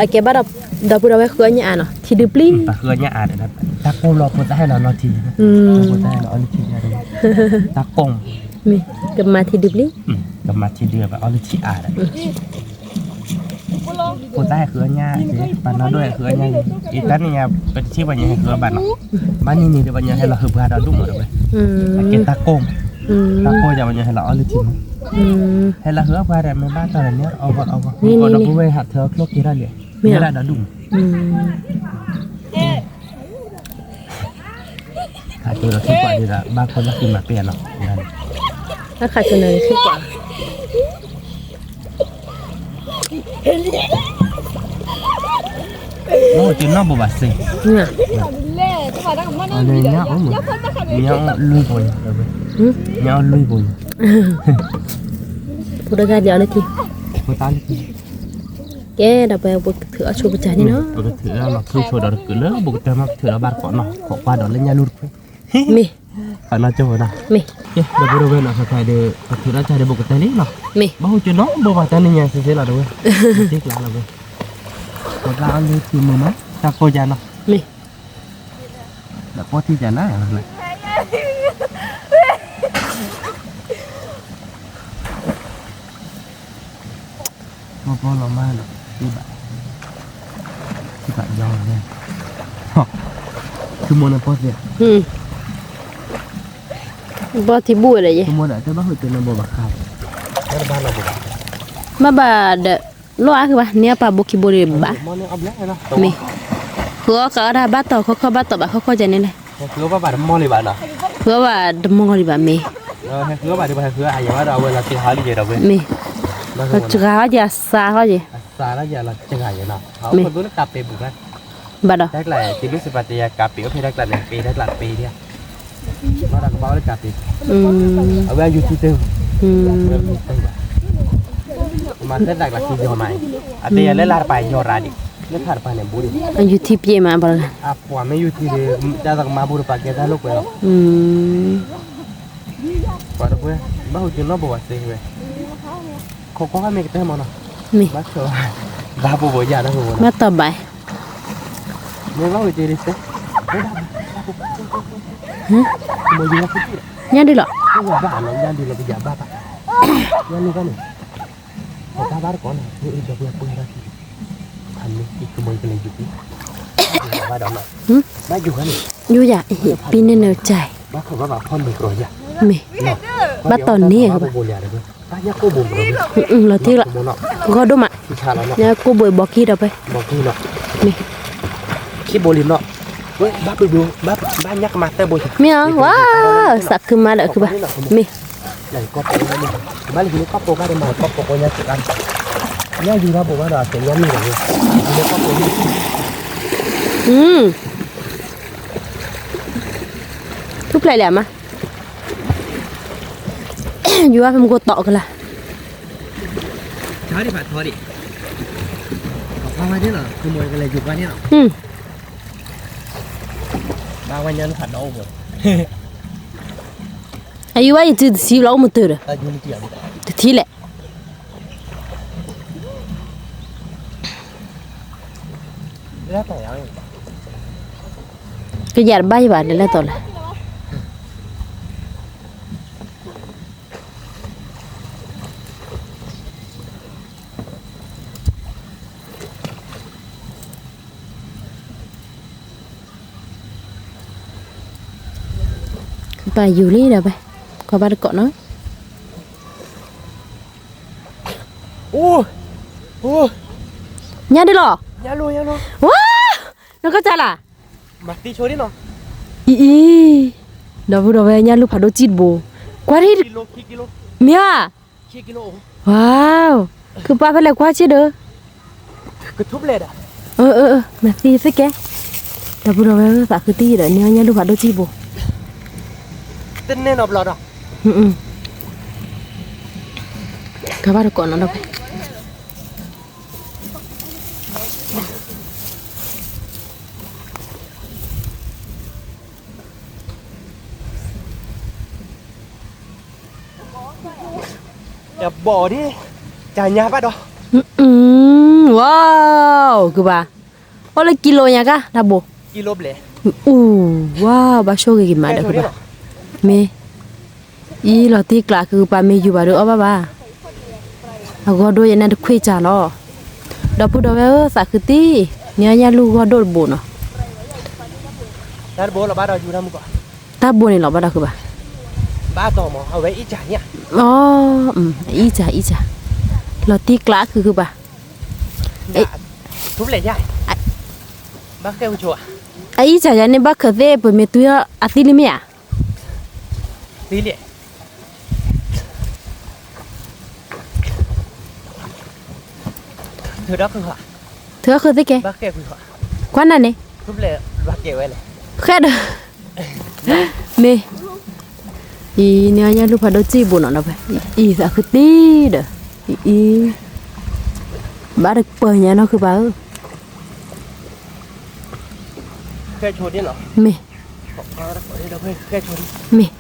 အကဲဘၣ်ဒီး ဒီပုၢ်ဒီဝဲၢ်ဃုအီၣ်ညၣ်အါနီၤ ထံဒုးပျံၤ, ပှၤဃုအီၣ်ညၣ်အါဒီး, တၢ်ကိၢ်လီၤဖိသၣ်ဟဲလီၤနီၤထံ, ဖိသၣ်ဟဲလီၤအီၣ်လၢထံ, တၢ်ကိၢ်, မ့ၢ်, ကမၤထံဒုးပျံၤ, ကမၤထံဒုးပျံၤ အီၣ်လၢထံအါဒီး ဖိသၣ်ဟဲဃုအီၣ်ညၣ်က့, ပှၤနီၢ်ဒိၣ်ဟဲဃုအီၣ်ညၣ်က့, အံၤတၢ်န့ၣ်ညါ ပတထံၣ်ပှၤညီဟဲဃုအီၣ်ဘၣ်နီၤ, ဘၣ်န့ၣ်န့ၣ်ဒီးပှၤညီဟဲလီၤဟုးပှၤဒီးဒူၣ်မးဒီးဝဲ, အကဲတၢ်ကိၢ်, တၢ်ကိၢ်ယၤပှၤညီဟဲလီၤအီၣ်လၢထံမး, ဟဲလီၤဟုးအီၣ်ပှၤဒီး မ့ၢ်ဘၣ်တီၤဒီးန့ၣ်အီၣ်ဂီၢ်အီၣ်ဂီၢ်, ဒီပုၢ်ဝဲၢ်ဟးထၢအီၣ်ကျိၣ်က့ၤထီၣ်လံ, မ့ၢ်ဒၣ်ဒီးဒူၣ်မး မ့ၢ် ခးကၠိဒီးခံကွၢ်ဒ်ဒီး ဘၣ်ခိၣ်ဘၣ်ဃံမၤပ့ၢ်အနီၤ, ဘၣ်ခးကၠိန့ၣ်ခံကွၢ်, မ့ၢ်ကၠိနီၢ်ဘိးဘၣ်စ့, ညၣ်အိၣ်လွံၢ်ဘိညၣ်, ညၣ်အိၣ်လွံၢ်ဘိညၣ်, ဖိတဂၤဒ်အီၤလၢခံ, ကဲဒီးပဝဲပကထုးအီၣ်ဆိပစၢ်န့ၣ်နီၤ, ပကထုးအီၣ်လီၤဖုဆိဒီးတကုးလၢဘိးကတၢၢ်မး ပထုးလီၤဘၣ်တကိးနီၤ, ခိးကွၢ်ဒီးလၢညၣ်လူၢ်တခွ့, မ့ၢ်, ဖးနီၣ်ကၠိဝဲဒၣ်, မ့ၢ်, ဒီပုၢ်ဒီဝဲၢ်နီၤ ခဲခါဒီး ပထုးထီၣ်ကၢ်ဒီးဘိးကတၢၢ်လံနီၤ, မ့ၢ်, ဘၣ်ဟူကၠိနီၢ်ဘိးဘၣ်တၢ်နံၤညါစ့စ့လီၤတဝဲ, တ့ကျါလီၤဝဲ, ပကျါအီၣ်လၢထံမုာ်မး တၢ်ကိၢ်ယါနီၤ, မ့ၢ်, ဒီးပီၢ်ထံယါနၤ ပီၢ်ပီၢ်လီၤမးဒီး သ့ဘၣ်, သ့ဘၣ်ယီၤန့ၣ်, သုမိၢ်န့ၣ်ပီၢ်သ့, ပီၢ်ထံဘူၣ်ဝဲဒီးယဲ, သုမိၢ်ဒီးတဲဘၣ်ဟူးတဲနီၢ်ဘိးဘၣ်ဃး, ဘၣ်ဘၣ်ဒီး, လီၤအါဃုာ်ဘၣ် န့ၢ်အပၢ်ဘိခံဘိဒံးဘၣ်, မ့ၢ်, ဃုအီၣ်ဃုအီၣ်ဒၣ်ဘၣ်တီၤခီခီဘၣ်တီၤဘၣ်ခီခီကဲန့ၣ်လဲၣ်, ဃုအီၣ်ဘၣ်တမီၢ်လံဘၣ်နီၤ, ဃုအီၣ်ဘၣ်တမီၢ်လံဘၣ်မ့ၢ်, မ့ၢ်, စှၤဟီၣ်က့ၤအစှၤဟီၣ်က့ၤ, မ့ၢ်, ဘၣ်ဒီး, အဝဲအယူၤထံတၢ်, မၤသဲသးကျးထံယီၤမး, အတဲယၤလၢလၢတပာ်ယီၤရၤဒံး, လၢထးတပာ်န့ၣ်ဘူးဒံး, အယူၤထံပျဲမးဘၣ်, အပှၤမ့ၢ်ယူၤထံဒီး တၢ်သးကမါဘူးဒီးပာ်ကဲတၢ်လိာ်ကွဲလီၤ, ပှၤတပှဲၤ, ဘၣ်ဟူးကၠိနီၢ်ဘိးဘၣ်စ့ဝဲ, ခိးကွၢ်မ့ၢ်ကတၢၢ်မးနီၤ, မ့ၢ်, ဘၣ်ဘိးဘိးယၤတၢ်ဘိးဘိးနီၤ, မ့ၢ်ဘၣ်ဟူးကၠိဒံးစ့, ညၣ်ဒ်လီၤ, ညၣ်ဒ်လီၤ, ညၣ်ဒ်လီၤ, ပယၤဘၣ်ဘၣ်, ညၣ်လူၤဘၣ်န့ၣ်, ပဘၣ်ဘၣ်တကိးနီၤ, ဒီပုၢ်ဝဲၢ်, ယူၤယၤ, ပံန့ၣ်နကၠဲ, မ့ၢ်, ဘၣ်တီၢ်န့ၢ်, လီၤတံၢ်လီၤ, ဂီၢ်ဒိၣ်မး, ကိၢ်ဘိးဘီကံဒီးပှဲၤ, မ့ၢ်, မ့ၢ်အီၤ, ဝါ, သးခုမးဒီးခုဘၣ်, မ့ၢ် ထူၣ်ဖျဲးလံမး, ယူၤဝဲဖဲမူခိၣ်တီၢ်ကလာ်, အယူၤဝဲယစုတဆံဘျီအိၣ်မုာ်တၢၢ်ဒီး, တထံၣ်လဲၣ် ကယၤတဘၣ်ယဘၣ်လၢလဲၣ်တီၤလဲၣ်, ပာ်ယူၤလံဒီးပဲ, ကွၢ်ဘၣ်တကိးနီၤ, အိ, အိ, ညၣ်ဒ်လီၤ, ဝါ, နကစၢ်လၢ, အံၤအံၤ, ဒီပုၢ်ဒီဝဲၢ် ညၣ်လူၢ်ဖးဒိၣ်စံၣ်တဘိ, ကွၢ်ဒ်, မ့ၢ်ဧါ, ဝါ, ခုပာ်ဖဲလဲၣ်ကွၢ်စ့ဒီး မၤသံသ့ကဲ, ဒီပုၢ်ဒီဝဲၢ်သးခုတံၢ်ဒီး န့ၢ်အီၣ်ညၣ်လူၢ်ဖးဒိၣ်စံၣ်ဘိ, တန့ၢ်နီတဘျီဒီး, ကဘၣ်တကိးနီၤဒီးဖဲ ဘီၣ်ဒ်, တၢ်ညါဘၣ်ဒီး, ဝါ, ကဘၣ်, အိၣ်လၢကံလိညါကါ တၢ်ဘိ, အူ, ဝါ, ဘၣ်ဆိၣ်ဂ့ၤက့ၤမးဒီးကဘၣ်, မ့ၢ် အံၤလီၤတံၢ်ကျးကပာ်မ့ၢ်ယူၤဘၣ်ဒီးအီၣ်ဘၣ်ဘၣ်, အဂီၢ်ဒိၣ်ယဲန့ၣ်တခွ့ၣ်စၢ်လီၤ, ဒီပုၢ်ဒီဝဲၢ်ဧၢ သးခုတံၢ်, န့ၢ်အီၣ်ညၣ်လူၢ်ဂီၢ်ဒိၣ်တဘိနီၤ, တၢ်ဘိန့ၣ်လီၤဘၣ်ဒီးကဘၣ်, အံၣ်စၢ်အံၣ်စၢ်, လီၤတံၢ်ကျးကပာ်, ဘၣ်ကဲဝဲဆိဧါ အအံၤစၢ်ယၤန့ၣ် ဘၣ်ခၢၣ်သ့ၣ် ပမ့ၢ်တွံအီၤအသံလံမ့ၢ်ဧါ, သံလံ, ထုးထီၣ်ဃုာ်, ထုးထီၣ်ဃုာ်သ့ၣ်ကဲ, ကွၢ်နၤန့ၣ်, ဃဲဒီး, မ့ၢ်, အံၤန့ၣ်ညၣ်လူၢ်ဖးဒိၣ်စံၣ်ဘိနီၤဒီး, အံၤသးခုတံၢ်ဒီး, အံၤ, ဘၣ်တပၢၢ်ညါနီၢ်ဃုာ်ပၢ်ဧၢ မ့ၢ်, မ့ၢ်,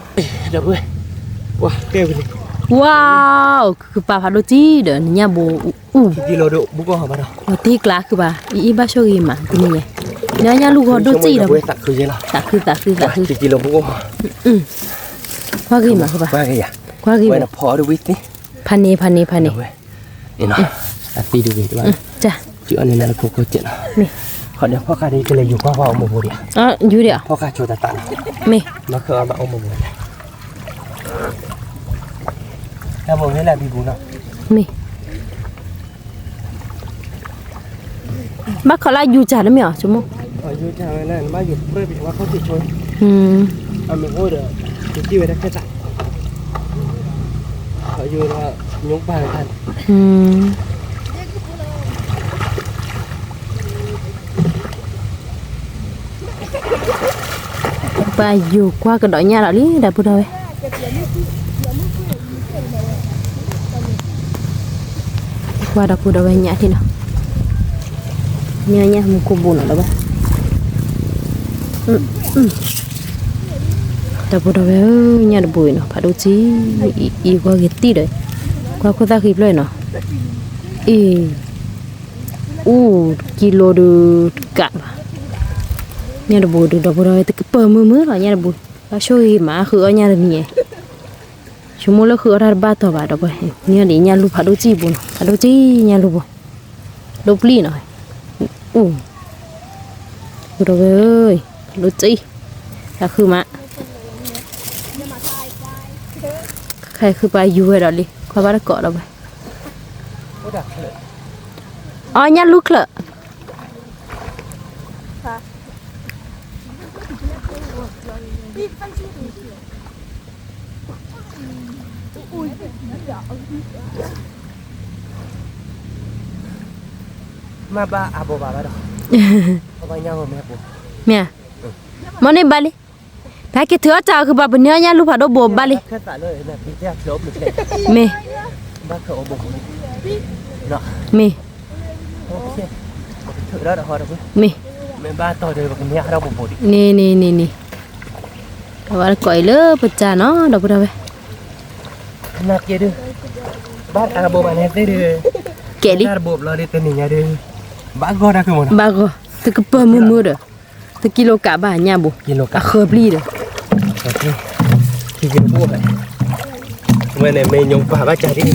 ဝါ, ဃုာ်ပၢ်ဖးဒိၣ်စံၣ်ဒီး နညၣ်ဘိ, အူ, လီၤတံၢ်ကျါဃုာ်ပၢ်, အံၤအံၤဘၣ်ဆိၣ်ဂ့ၤမးတနံၤညါ, နညၣ်လူၢ်ဂီၤဒိၣ်စံၣ်ဒီး, သးခုသးခုသးခု, ကွၢ်ဂ့ၤမးဃုာ်ပၢ်, ကွၢ်ဂ့ၤ, ဖးန့ၣ် ဖးန့ၣ် ဖးန့ၣ်, အသံတဂ့ၤ, ယူၤဒံး, မ့ၢ်, မ့ၢ်, ဘၣ်ခီလၢယူၤစၢ်တမ့ၢ်အီၤ, ဆိကမိၣ်, ပှၤယူၤကွၢ်ကဒီးညၣ်လီၤလံ ဒီပုၢ်ဒီဝဲၢ်, ကွၢ်ဒီပုၢ်ဒီဝဲၢ်ညၣ်ထံၣ်နီၤ, ညၣ်ညၣ်မူခိၣ်ဘိနီၤဒီးဝဲ ဒီပုၢ်ဒီဝဲၢ်ဧၢ, ညၣ်တဘိအံၤနီၤ ဖးဒိၣ်စံၣ်, အံၤကွၢ်ဂ့ၤတံၢ်ဒီး, ကွၢ်ခိၣ်သၣ်ဃံဖျၢၣ်နီၤ, အံၤ, အူ, တကံလိဒုးတကးဘၣ်, ညၣ်တဘိဒုး ဒီပုၢ်ဒီဝဲၢ် တကပၢၢ်မုာ်မုာ်လီၤ ညၣ်တဘိ, ဘၣ်ဆိၣ်ဂ့ၤမးဃုာ်အီၣ်ညၣ်တနံၤ, ဆိကမိၣ်လၢဃုာ်အီၣ်တၢ်တဘၣ်တီၤဘၣ်ဒီပုၢ်, န့ၣ်ဒ်ညၣ်လူၢ်ဖးဒိၣ်စံၣ်ဘိနီၤ ဖးဒိၣ်စံၣ်ညၣ်လူၢ်ဘိ, ဒိၣ်ပျံၢ်နီၤ, အူ, ဒီပုၢ်ဒီဝဲၢ်ဧၢ, ဖးဒိၣ်စံၣ်, သးခုမး, ခဲဃုာ်ပှၤယူၤဝဲဒီးလံ ကွၢ်ဘၣ်တကိးဒီပုၢ်, အီၣ်ညၣ်လူၢ်ချၢၣ် မ့ၢ်ဘၣ်အဘိဘၣ်ဘၣ်ဒီး, မ့ၢ်, မ့ၢ်န့ၣ်ဘၣ်လံ, ဖဲက့ၤထုးအီၣ်စၢ်ဃုာ်ပှၤ ပန့ၢ်အီၣ်ညၣ်လူၢ်ဖးဒိၣ်ဘိဘၣ်လံ, မ့ၢ်, မ့ၢ်, မ့ၢ်, န့ၣ်န့ၣ်န့ၣ်န့ၣ်, အဝဲကိးအံၤလၢပစၢ်နီၤ ဒီပုၢ်ဒီဝဲၢ်, ကဲလံ, ဘၣ်ဂီၤ, တကပၢၢ်မုာ်မုာ်ဒီး, တကံလိကးဘၣ်ညၣ်ဘိ, အဃၢၤပျံၤဒီး, ဝဲန့ၣ်မ့ၢ်ညိးပာ်ဘၣ်ကၢ်ဒ်, သးလီၤဘှီဒီး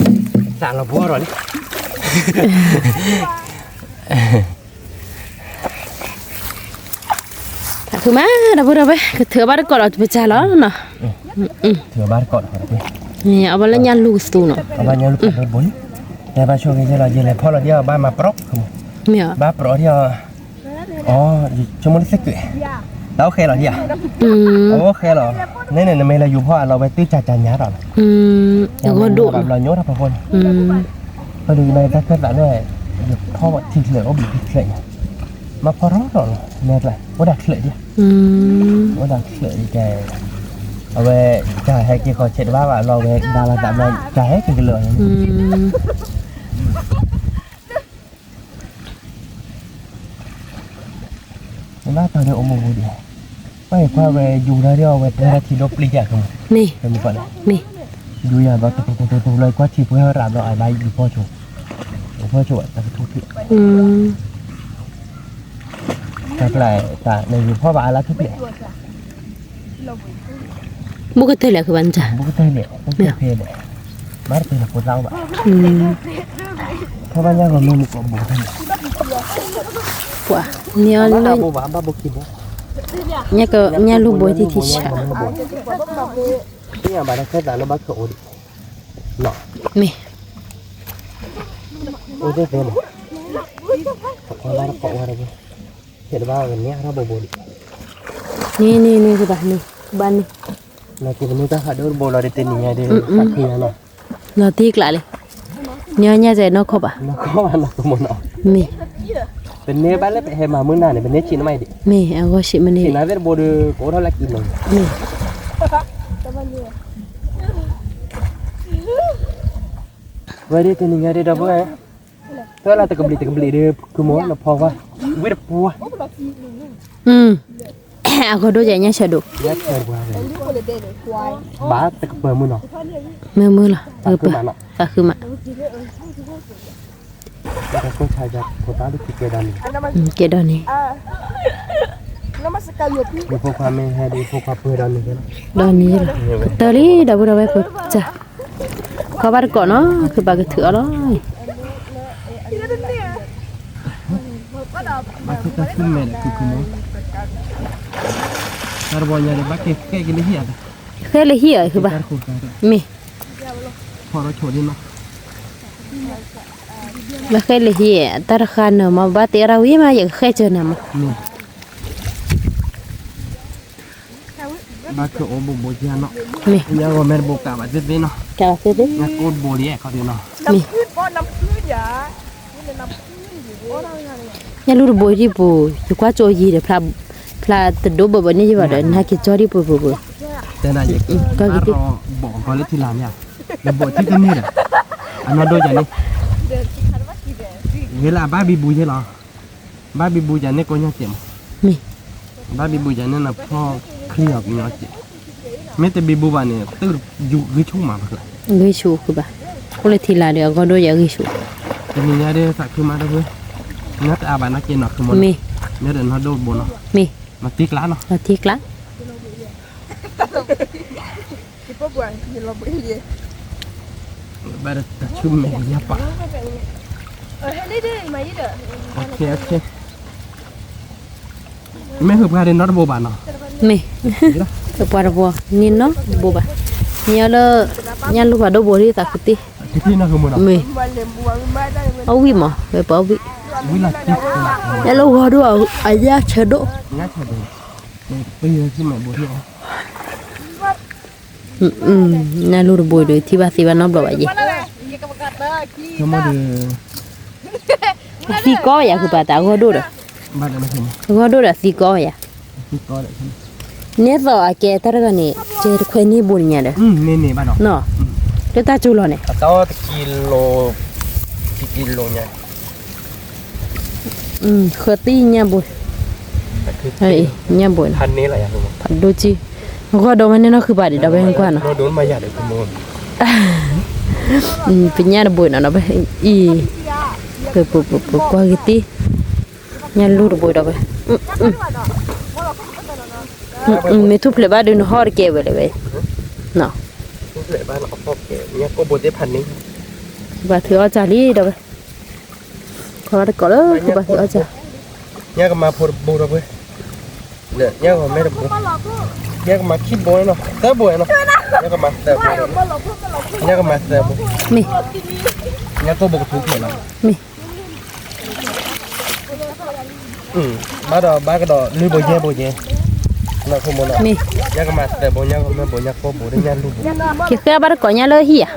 လံ သးခုမး ဒီပုၢ်ဒီဝဲၢ် ကထုးဘၣ်တကိးဒီးပစၢ်လီၤနီၤ, အဘၣ်လၢညၣ်လူၢ်ကသူနီၤ, အဘၣ်ဆိၣ်ဂ့ၤလီၤ ယလဲၤဖီၣ်လီၤဒ်အီၤ ဘၣ်မၤပြီ, မ့ၢ်, ဘၣ်ပြီဒ်အီၤ, အ, ဆိကမိၣ်လၢသ့ၣ်ကဲး, တၢ်အိၣ်ဃဲလီၤဒ်ဧါ, အအိၣ်ဃဲလီၤ, န့ၣ်န့ၣ် နမ့ၢ်လၢယူၤဖီၣ်အလီၤဝဲတုၤကၢ်ကၢ်ညါဒီးလီၤ, အဂီၢ်ဒိၣ်လီၤ, ဘျီညိထီၣ်ဖီခိၣ်န့ၣ် ဖဲဒုးမ့ၢ်တၢ်ခၢၣ်သးလၢ ယဖီၣ်ထံချၢးအိၣ်ဘှံးထံချၢးညါ, မ့ၢ်ဖီထီၣ်ထီၣ်လီၤ မ့ၢ်ကျါ အိၣ်ဒၣ်ချၢးဒံး, အိၣ်ဒၣ်ချၢးဒံးကဲ, အဝဲ တၢ်ဟဲက့ၤဃီၤဆဲးတဘၣ်ဘၣ်လီၤဝဲ ဒါလီၤသးဘျီ တၢ်ဟဲက့ၤကလၢာ်န့ၣ် နဘၣ်တီၤဒီးအိၣ်မူပူၤဒံး, ပှၤကွၢ်ဝဲယူၤဒီးအဝဲတဲထီၣ်ထံဒိၣ်ပျံၤယၤကမး, မ့ၢ်, ယူၤယၤဘျီ တူတူတူတူလၢကွၢ်ထံပှဲၤဟီၣ်ရၤဘျီ အဘၣ်ယူၤဖီၣ်ဆိ, ယူၤဖီၣ်ဆိဘၣ်တၢ်ကထူၣ်ဖျဲး, တၢ်ကျါ တၢ်နယူၤဖီၣ်ဘၣ်အလၢထူၣ်ဖျဲး ဘူးကတၢၢ်လဲၣ် ခုဘၣ်နတၢ်, ဘူးကတၢၢ်လဲၣ် ဘူးကတၢၢ်ဖဲလဲၣ်, ဘၣ်တပ့ၤလီၤဖိသၣ်အိၣ်ဘၣ်, ဖဲဘၣ်ညါဂီၤမ့ၢ်မူကီးဘူးတၢၢ်လဲၣ်, ပှၤန့ၢ်အီၤလၢ ဘၣ်ဘိဘၣ် ဘၣ်ဘိခံဘိ, ညၣ်လူၢ်ဘိထံထံဆး, သ့ၣ်ညါဘၣ်တၢ်ခၢၣ်သးလၢဘၣ်ခၢၣ်အိၣ်ဒံး, မ့ၢ်, အိၣ်သ့ၣ်သ့ၣ်မး, ပှၤဘၣ်တကိးဝဲတဘိ, ဟဲတဘၣ်ကန့ၢ်အါထီၣ်ဘိဘိဒံး, န့ၣ်န့ၣ်န့ၣ် ကဘၣ်န့ၣ် ကဘၣ်န့ၣ် လီၤက့ၤပန့ၣ်တၢ်ဖးဒိၣ်တဘိလီၤ ဒ်တနံၤညါဒ် သးခုညါနီၤ လီၤတံၢ်ကျးလံ ညီညီကဲနီၢ်ခိဘၣ် မ့ၢ် ပန့ၢ်ဘၣ်လၢပဟဲမၤမုၢ်နၤန့ၣ် ပန့ၢ်ဆံးနမးအံၤဒံး မ့ၢ် အဂီၢ်ဆံးမ့ၢ်န့ၣ် ဆံးနၤသ့ၣ်တဘိဒီး ကအိၣ်ထီၣ်လၢကံနီၤ မ့ၢ် ဝဲဒ်တနံၤညါဒ်ဒီပုၢ်ဝဲၢ် သၢလၢတကဘျံးတကဘျံးဒီး ကုမိၢ်နဖီကွၢ် ဝံတပှၢ် အဂီၢ်ဒိၣ်ယဲၢ်ညါဆၢဒိၣ် ဘၣ်တကပၢၤမုၢ်နီၤ မုၢ်မုၢ်လီၤ သးခုမး ကဲဒီးန့ၣ် ယဖိခွါမ့ၢ်ဟဲဒီး ယဖိခွါပှဲၤဒီးန့ၣ် ဒီးန့ၣ်လီၤ ကတၢၢ်လံ ဒီပုၢ်ဒီဝဲၢ်ဖိစၢ် ခီဘၣ်တကိးနီၤ ခုဘၣ်ကထုးအီၤလီၤ ဘၣ်ဆၣ်တၢ်ဆူမဲာ်ဒီး ကုကုမီၤ တၢ်တဘီညါဒီး ဘၣ်ကဲဃဲက့ၤလၢဟံၣ်ဧါ ဃဲလၢဟံၣ်ဧါ ဃုဘၣ် မ့ၢ် ဖီထီၣ်ဆိဒ်နီၤ ဘၣ်ဃဲလၢဟံၣ် တၢ်တဃါနၢၤမး ဘၣ်တဲအီၤတၢ်ဝံၤမး ယကဃဲကၢနၤမး မ့ၢ် ဘၣ်ခုအိၣ်ဘူးဘူးကနီၤ မ့ၢ် ယဂီၢ်မ့ၢ်တဘိးကးဘၣ်သ့ၣ်သ့ၣ်နီၤ ကးဘၣ်သ့ၣ်သ့ၣ် ညၣ်ကိၢ်တဘိလံခီဒ်နီၤ မ့ၢ် ညၣ်လူၢ်တဘိအံၤဒံးပူၤ ယကွၢ်ကၠိယံၤဒီး ဖျါတဒိဘၢဘၢန့ၣ်ယဘၣ်ဒီး နဟဲက့ၤကၠီဒံးပူၤပူၤပူၤ တဲဒၣ်ယကဘၣ်ထီၣ်ဘိးကီးလၢထံလာ်မ့ၢ်ဧါ လၢဘိးထံတန့ၢ်ဒီး အနီၢ်ဒိၣ်ယၤန့ၣ် ဂ့ၤလၢအဘၣ်ဘံဘူယဲလီၤ ဘၣ်ဘံဘူယၤန့ၣ်ကိးညါစဲးမး မ့ၢ် ဘၣ်ဘံဘူယၤန့ၣ်နဖီၣ်ချံအီၤကညီစဲး မ့ၢ်တဘံဘူဘၣ်န့ၣ် သုဂံၢ်ဆူၣ်မးဘၣ် ဂံၢ်ဆူၣ်ဃုဘၣ် အိၣ်လၢထံလာ်ဒီးအဂီၢ်ဒိၣ်ယၤဂံၢ်ဆူၣ် တနံၤညါဒီးသးခုမးတၢ်ဖု ညါတအါဘၣ်နီၢ်က့နီၤ မ့ၢ် ညါဒီးနီၢ်ဒိၣ်တဘိနီၤ မ့ၢ် လီၤတံၢ်ကျါနီၤ လီၤတံၢ်ကျါ ဘၣ်တၢ်ဆူမဲာ်ညါပာ် မ့ၢ်ဟုးပှၤဒ်နီတဘိဘၣ်နီၤ မ့ၢ် ဟုးပှၤတဘိ န့ၣ်နီတဘိဘၣ် န့ၣ်လၢ ညၣ်လူၢ်ဖးဒိၣ်ဘိဒ်သးခုတ့ၢ် မ့ၢ် အဝံၣ်မး ဝဲပှၤအဝံၣ် ညၣ်လူၢ်ဂီၤဒိၣ်အယၣ်ဆၢဒိၣ် ညၣ်လူၢ်တဘိဒီး ထံၣ်ဘၣ်သ့ဘၣ်နီတဘျီဘၣ်ယဲ အသံကီယၤ ဃုဘၣ်တၢ်အဂီၢ်ဒိၣ်ဒီး အဂီၢ်ဒိၣ်ဒီးအသံကီယၤ န့ၣ်သိးအကဲတၢ်တဂၤန့ၣ် ကဲတခွဲန့ၢ်ဘိညါဒီး လၢတၢ်ကၠိလီၤန့ၣ် ဃၢတံၢ်ညၣ်ဘိ ညၣ်ဘိ ဖးဒိၣ်ကံ ဂီၢ်ဒိၣ်မးန့ၣ်နီၢ်ဃုဘၣ်ဒီး ဒီးဝဲကွၢ်နီၤ ပညၣ်တဘိနီၤ ဒီးဝဲအံၤ ပကွၢ်က့ၤတံၢ် ညၣ်လူၢ်တဘိဒီးဝဲ မ့ၢ်ထူၣ်ဖျဲးဘၣ်ဒုးနဟီၣ်တကဲဝဲလဲၣ်ဝဲ ဘၣ်ထုးအီၣ်စၢ်လံဒီးဝဲ ခီဘၣ်တကိးလၢ ခီဘၣ်ထုးအီၣ်စၢ် ညၣ်ကမၤဖိတဘိဒီးဝဲ ညၣ်ကမၤမဲတဘိ ညၣ်ကမၤခံဘိနီၤ သၢဘိနီၤ ညၣ်ကမၤသၢဘိ ညၣ်ကမၤသၢဘိ မ့ၢ် ညၣ်ကိၢ်ဘိကထူဖျဲးနီၤ မ့ၢ် ဘၣ်ဒီးဘၣ်ကဒီးလွံၢ်ဘိယဲၢ်ဘိယဲၢ် မ့ၢ် ညၣ်ကမၤသၢဘိ ညၣ်ကမၤဘိ ညၣ်ကိၢ်ဘိ ညၣ်လူၢ်ဘိ ကဃဲဘၣ်တကိးညါလၢဟံၣ်ဧါ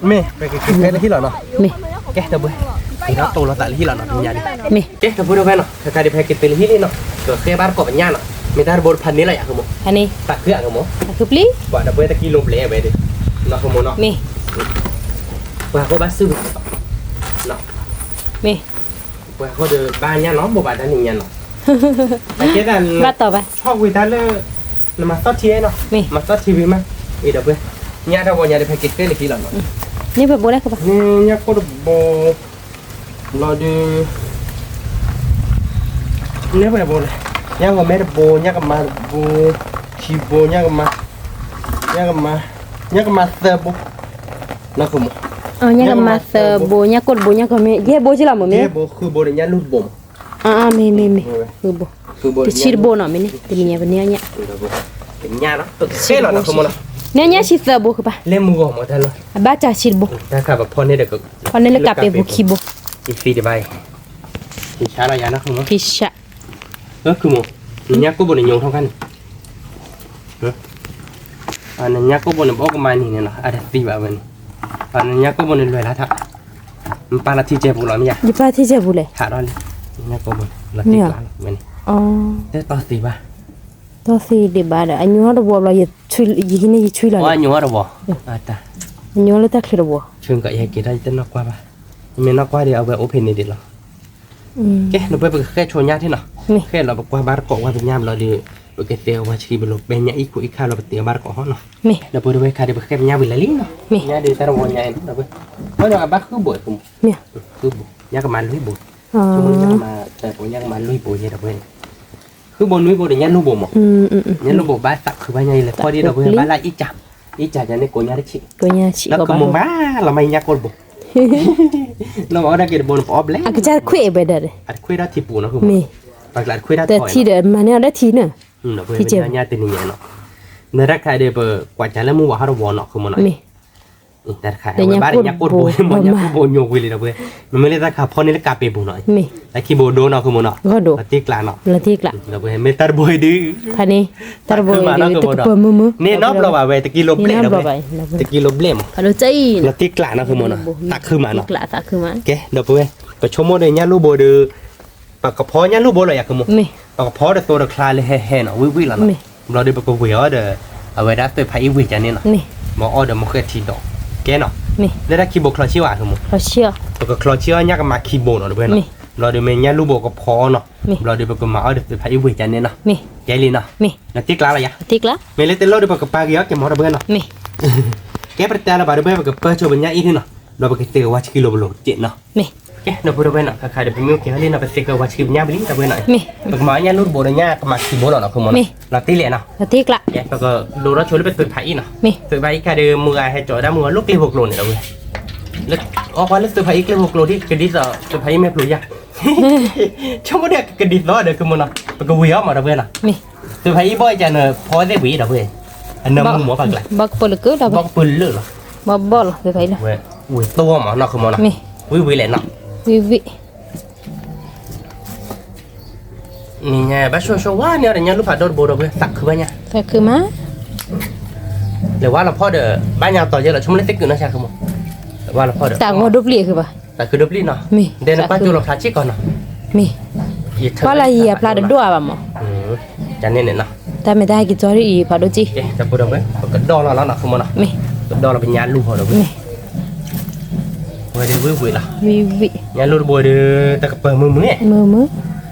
မ့ၢ် ပကကဃဲလၢဟံၣ်လီၤနီၤ မ့ၢ် ကဲတဘိ ကတိၤလီၤသးလၢဟံၣ်လီၤနီၤ ညါန့ၣ် မ့ၢ် ကဲတဘိဒီးဝဲနီၤ ခဲခါဒ်ဖဲက့ၤတုၤလၢဟံၣ်လံနီၤ ကဃဲဘၣ်တကိးပညၣ်နီၤ မ့ၢ်တၢ်တဘိတဖးန့ၣ်လီၤယၤဃိမိၣ် ဖးန့ၣ် သးခုဧါဃိမိၣ် သးခုပျံၤ ပှၤဒီးပဝဲတကံလိၤဘျဲးဝဲဒီး နီၤဃိမိၣ်နီၤ မ့ၢ် ပှၤကိးဘၣ်စုၣ် မ့ၢ် ပှၤဃိဒီးဘၣ်ညါနီၤ ဘိးဘၣ်တၢ်န့ၣ်ညါနီၤ ဘၣ်တီၢ်ဘၣ် ဆီၣ်ဝံၤတၢ်လၢ နမၤသီၣ်ထံနီၤ မ့ၢ် မၤသီၣ်ထံဝံၤမး အံၤဒီးပှဲၤ ညၣ်တၢ်ဝီညါဒီးဖဲက့ၤတဲလၢခံလီၤနီၤ န့ၣ်ဖဲဘိလဲၣ်ကဘၣ် န့ၣ်ညၣ်ကိၢ်တဘိ လီၤဒုး န့ၣ်ဖဲဘိလဲၣ် ညၣ်ဂီၤမဲတဘိ ညၣ်ကမၤတဘိ ခံဘိ ညၣ်ကမၤ ညၣ်ကမၤ ညၣ်ကမၤသၢဘိ နီၢ်ခိမိၣ် ညၣ်ကမၤသၢဘိ ညၣ်ကိၢ်တဘိ ညၣ်ဂီၤမဲ ယဲၢ်ဘိကလီၤမိၣ်မ့ၢ် ယဲၢ်ဘိဃုဘိဒီးညၣ်လူၢ်တဘိမး အၢ မ့ၢ် မ့ၢ် မ့ၢ် ဃုဘိ တဆံတဘိနီၤ မ့ၢ်န့ၣ် တနံၤညါပန့ၢ်ညၣ် တဆံတဘိ န့ၢ်ညၣ်ဆံသၢဘိဃုဘၣ် လဲၤမုၢ်ဂီၤမးတၢ်လီၤ အဘၣ်တၢ်ဆံတဘိ တၢ်ခးပဖီၣ်န့ၣ်ဒီး ဖီၣ်န့ၢ်လၢကးပဲပူၤခံဘိ ယသံတဘၣ်အံၤ က့ၤဆါလီၤယၤနီၢ်ခိမိၣ် က့ၤဆါ အၢ ခိမိၣ် နညၣ်ကိၢ်ဘိန့ၣ်ညိးထီၣ်ခါန့ၣ် နညါကိၣ်ဘိန့ၣ် ပအိၣ်ကမါနံၤန့ၣ်နီၤ အတသံဘၣ်ဝဲန့ၣ်, နညါကိၣ်ဘိန့ၣ်လွဲၢ်လၢထီၣ်, နပာ်လီၤထံကဲပူၤလီၤမ့ၢ်ဧါ, ယပာ်ထံကဲပူၤလဲၣ်, ဟးထီၣ်လံ, နညါကိၣ်ဘိန့ၣ် လီၤတံၢ်ကျါလီၤဝဲန့ၣ်, တတီၢ်သံဘၣ်, တီၢ်သံဒံးဘၣ်ဒီး အညိတဝီဘျီ ယဟံးန့ၢ်ယဆွံလီၤ, အညိတဝီ, အညိလၢတၢ်ချံတဝီ, ဆူကယဟဲက့ၤထီၣ်ယတနီၢ်ကွၢ်ဘၣ်, မ့ၢ်နီၢ်ကွၢ်ဒီး အဝဲအိၣ်ဖဲန့ၣ်ဒံးလီၤ. ကဲ ဒီပုၢ်ဝဲၢ် ပကဃဲၣ်ဆိညါထံနီၤ, ဃဲၣ်လီၤပကွၢ်ဘါတကိးဝဲပညါဘျီဒီး, ပကတဲဝဲဆံးဘျီပဲညါအံၤခိၣ်အံၤခါလီၤပတဲဘါတကိးဟီနီၤ, ဒီပုၢ်ဝဲၢ် ခါဒီးပဃဲၣ်ပညါဝံၤလၢလံနီၤ, ညါဒီးတၢ်တဝီညါအံၤနီၤ ဒီပုၢ်ဝဲၢ်, အဘၣ်ဃုဘိးအံၤ, ဃုဘိး, ညါကမၤလွံၢ်ဘိး, ညါကမၤလွံၢ်ဘိးယဲ ဒီပုၢ်ဝဲၢ်, ဃုဘိးနွံဘိးဒီးညါလူၢ်ဘိးမး, ညါလူၢ်ဘိးဘၣ်သးခုဘၣ်ညါအံၤလဲၤဖီဒံး ဒီပုၢ်ဝဲၢ် ဘၣ်လၢအံၣ်ကၢ်, အံၣ်ကၢ်ယၤန့ၣ်ကိးညါတဆံး, လၢကမၤမၤလီၤမၤညါကိၣ်တဘိး လၢပအီၣ်ဒၣ်က့ၤတဘိန့ၣ် ပအီၣ်ဘျဲၣ်, အကစၢ်တခွဲးဝဲဒၣ်, အတခွဲးထီၣ်ထံပူၤနီၤ, ပှၤကျးတခွဲးထီၣ်ထံ, ဒီးမ့ၢ်တၢ်ခါဒီးပကွၢ်စၢ်လၢမုၢ်ဝၤဟီၣ်တဝီနီၤ ဃုမနီၤ, တၢ်တခါဒီးဘၣ်ဒီးညါကိၣ်တဘိး, ညါကိၣ်ဘိးညိဝံၤလံ ဒီပုၢ်ဝဲၢ်, မ့မ့ၢ်လၢတၢ်တခါဖီန့ၢ်လၢကးပ့ၤပူၤနီၤ, လၢခံဘိးဒိနီၤ ဃုမနီၤ, လီၤတံၢ်ကျးနီၤ, လီၤတံၢ်ကျး, ဒီပုၢ်ဝဲၢ် မ့ၢ်တၢ်တဘိးအံၤဒုး, ဖဲန့ၣ်, တၢ်တဘိးအံၤဒုး တကပၢၤမုာ်မုာ်, န့ၣ်နီတဘျီဘၣ်ဝဲ တကံလိဘျဲၣ်, တကံလိဘျဲၣ်မး, လီၤတံၢ်ကျးနီၤ ဃုမနီၤ, သးခုမးနီၤ, ကဲ ဒီပုၢ်ဝဲၢ် ပဆိကမိၣ်ဒီးညါလူၢ်ဘိးဒီး ပကဖီညါလူၢ်ဘိးလီၤယၤ ဃုမနီၤ, ပကဖီတသိးတချါလၢဟဲဟဲနီၤ ဝံၣ်ဝံၣ်လီၤနီၤ, ဘျီဒီးပကဝ့ၤအီၤဒီး အဝဲဒၣ်သုးဖးအံၣ်ဝ့ၤကန့ၣ်နီၤ, မ့ၢ်အီၣ်ဒီးမ့ၢ်ဃဲၣ်ထံဒီး, ကဲနီၤ, လၢတၢ်ခံဘိးချီဆံးဝဲ ဃုမနီၤ, ပကချီဆံးအီၤ ညါကမၤခံဘိးနီၤ ဒီပုၢ်ဝဲၢ်နီၤ, ဘျီဒီးမ့ၢ်ညါလူၢ်ဘိးကဖီအီၤနီၤ, ဘျီဒီးပကမၤအီၣ်ဒီးသုးဖးအံၣ်ဝ့ၤကန့ၣ်နီၤ, ကဲလံနီၤ, လီၤတံၢ်ကျးလီၤယၤ, မ့ၢ်လၢတလိၣ်ဒီးပကပာ်က့ၤအီၤကဲမီၤ ဒီပုၢ်ဝဲၢ်နီၤ, ကဲပတတဲလၢၤဘၣ် ဒီပုၢ်ဝဲၢ် ပကပၢဆိပညါအံၤထံနီၤ, ဒီးပကသ့ကဝါဆှံလိၤပလိၤတက့ၢ်နီၤ, ကဲ ဒီပုၢ်ဝဲၢ်နီၤ ခါခါဒီးပမ့ၢ်အိၣ်က့ၤဟီလံနီၤ ပသ့ကဝါဆှံပညါဘျီ ဒီပုၢ်ဝဲၢ်နီၤ, ပကမၤညါလူၢ်တဘိးဒီးညါကမၤခံဘိးလီၤနီၤ ဃုမနီၤ, လီၤတံၢ်လဲၣ်နီၤ, ပကဒိးထီၣ်ဆိလၢပသုးဖးအံၣ်နီၤ, သုးဖးအံၣ်ခါဒီး မုၢ်ဂၤဟဲကၠီၤဝဲဒၣ်မုၢ်ဂၤလၢကျဲဖိကျိၤန့ၣ် ဒီပုၢ်ဝဲၢ်, လၢအီၣ်ကွၢ်လၢသုးဖးအံၣ်ကျဲဖိကျိၤဒ် ကဒ်သိးသုးဖးအံၣ်မဲာ်ဖျိယါ ဆိကမိၣ်ဒီးကဒ်သိးဒီး ဃုမနီၤ ပကဝ့ၤအီၤမး ဒီပုၢ်ဝဲၢ်နီၤ, သုးဖးအံၣ်ဘီၣ်အံၤကန့ၣ် ဖီသ့ၣ်ဝံၤ ဒီပုၢ်ဝဲၢ်, အနၢမူမီၤပှၤကျါ, ဘီၣ်ကပၢလၢာ်, ဘီၣ်ကပၢလၢာ်လီၤ, ဝ့ၤတိၢ်မးနီၤ ဃုမနီၤ, ဝံၤဝံၤလဲၣ်နီၤ, ဝံၤဝံၤ နံၤညါဘၣ်ဆိဆိဝါန့ၣ်ဒီး ညါလူၢ်ဖးဒိၣ်တဘိဒီး သးခုဘၣ်ညါ, သးခုမး, လဲၤဝါလီၤဖီဒီး ဘၣ်ညါတီၤယဲလီၤ ဆိကမိၣ်လၢသ့ၣ်ကုာ်နီၢ်ဆါ ဃုမနီၤ, ဝါလီၤဖီဒီး သးဂီၤဒိၣ်ပျံၤ ဃုဘၣ်, သးခုဒိၣ်ပျံၤနီၤ, ဒဲနပၢ်ကၠိလီၤဖျါဆ့ကီးနီၤ, မ့ၢ်, ပှၤလၢယံၤအဖျါတဒိၣ်အါဘၣ်မး, န့ၣ်န့ၣ်နီၤ, တၢ်မ့ၢ်တၢ်ဟဲက့ၤကၠီဒ်အံၤ ဖးဒိၣ်က့ၢ်, ပကဒီလီၤလီၤနီၤ ဃုမနီၤ, ပကဒီလီၤပညါလူၢ်ဖီဒီး ဝဲဒၣ်ဝံၤဝံၤလီၤ, ညါလူၢ်တဘိဒီး တကပၢၤမုာ်မုာ်, မုာ်မုာ်,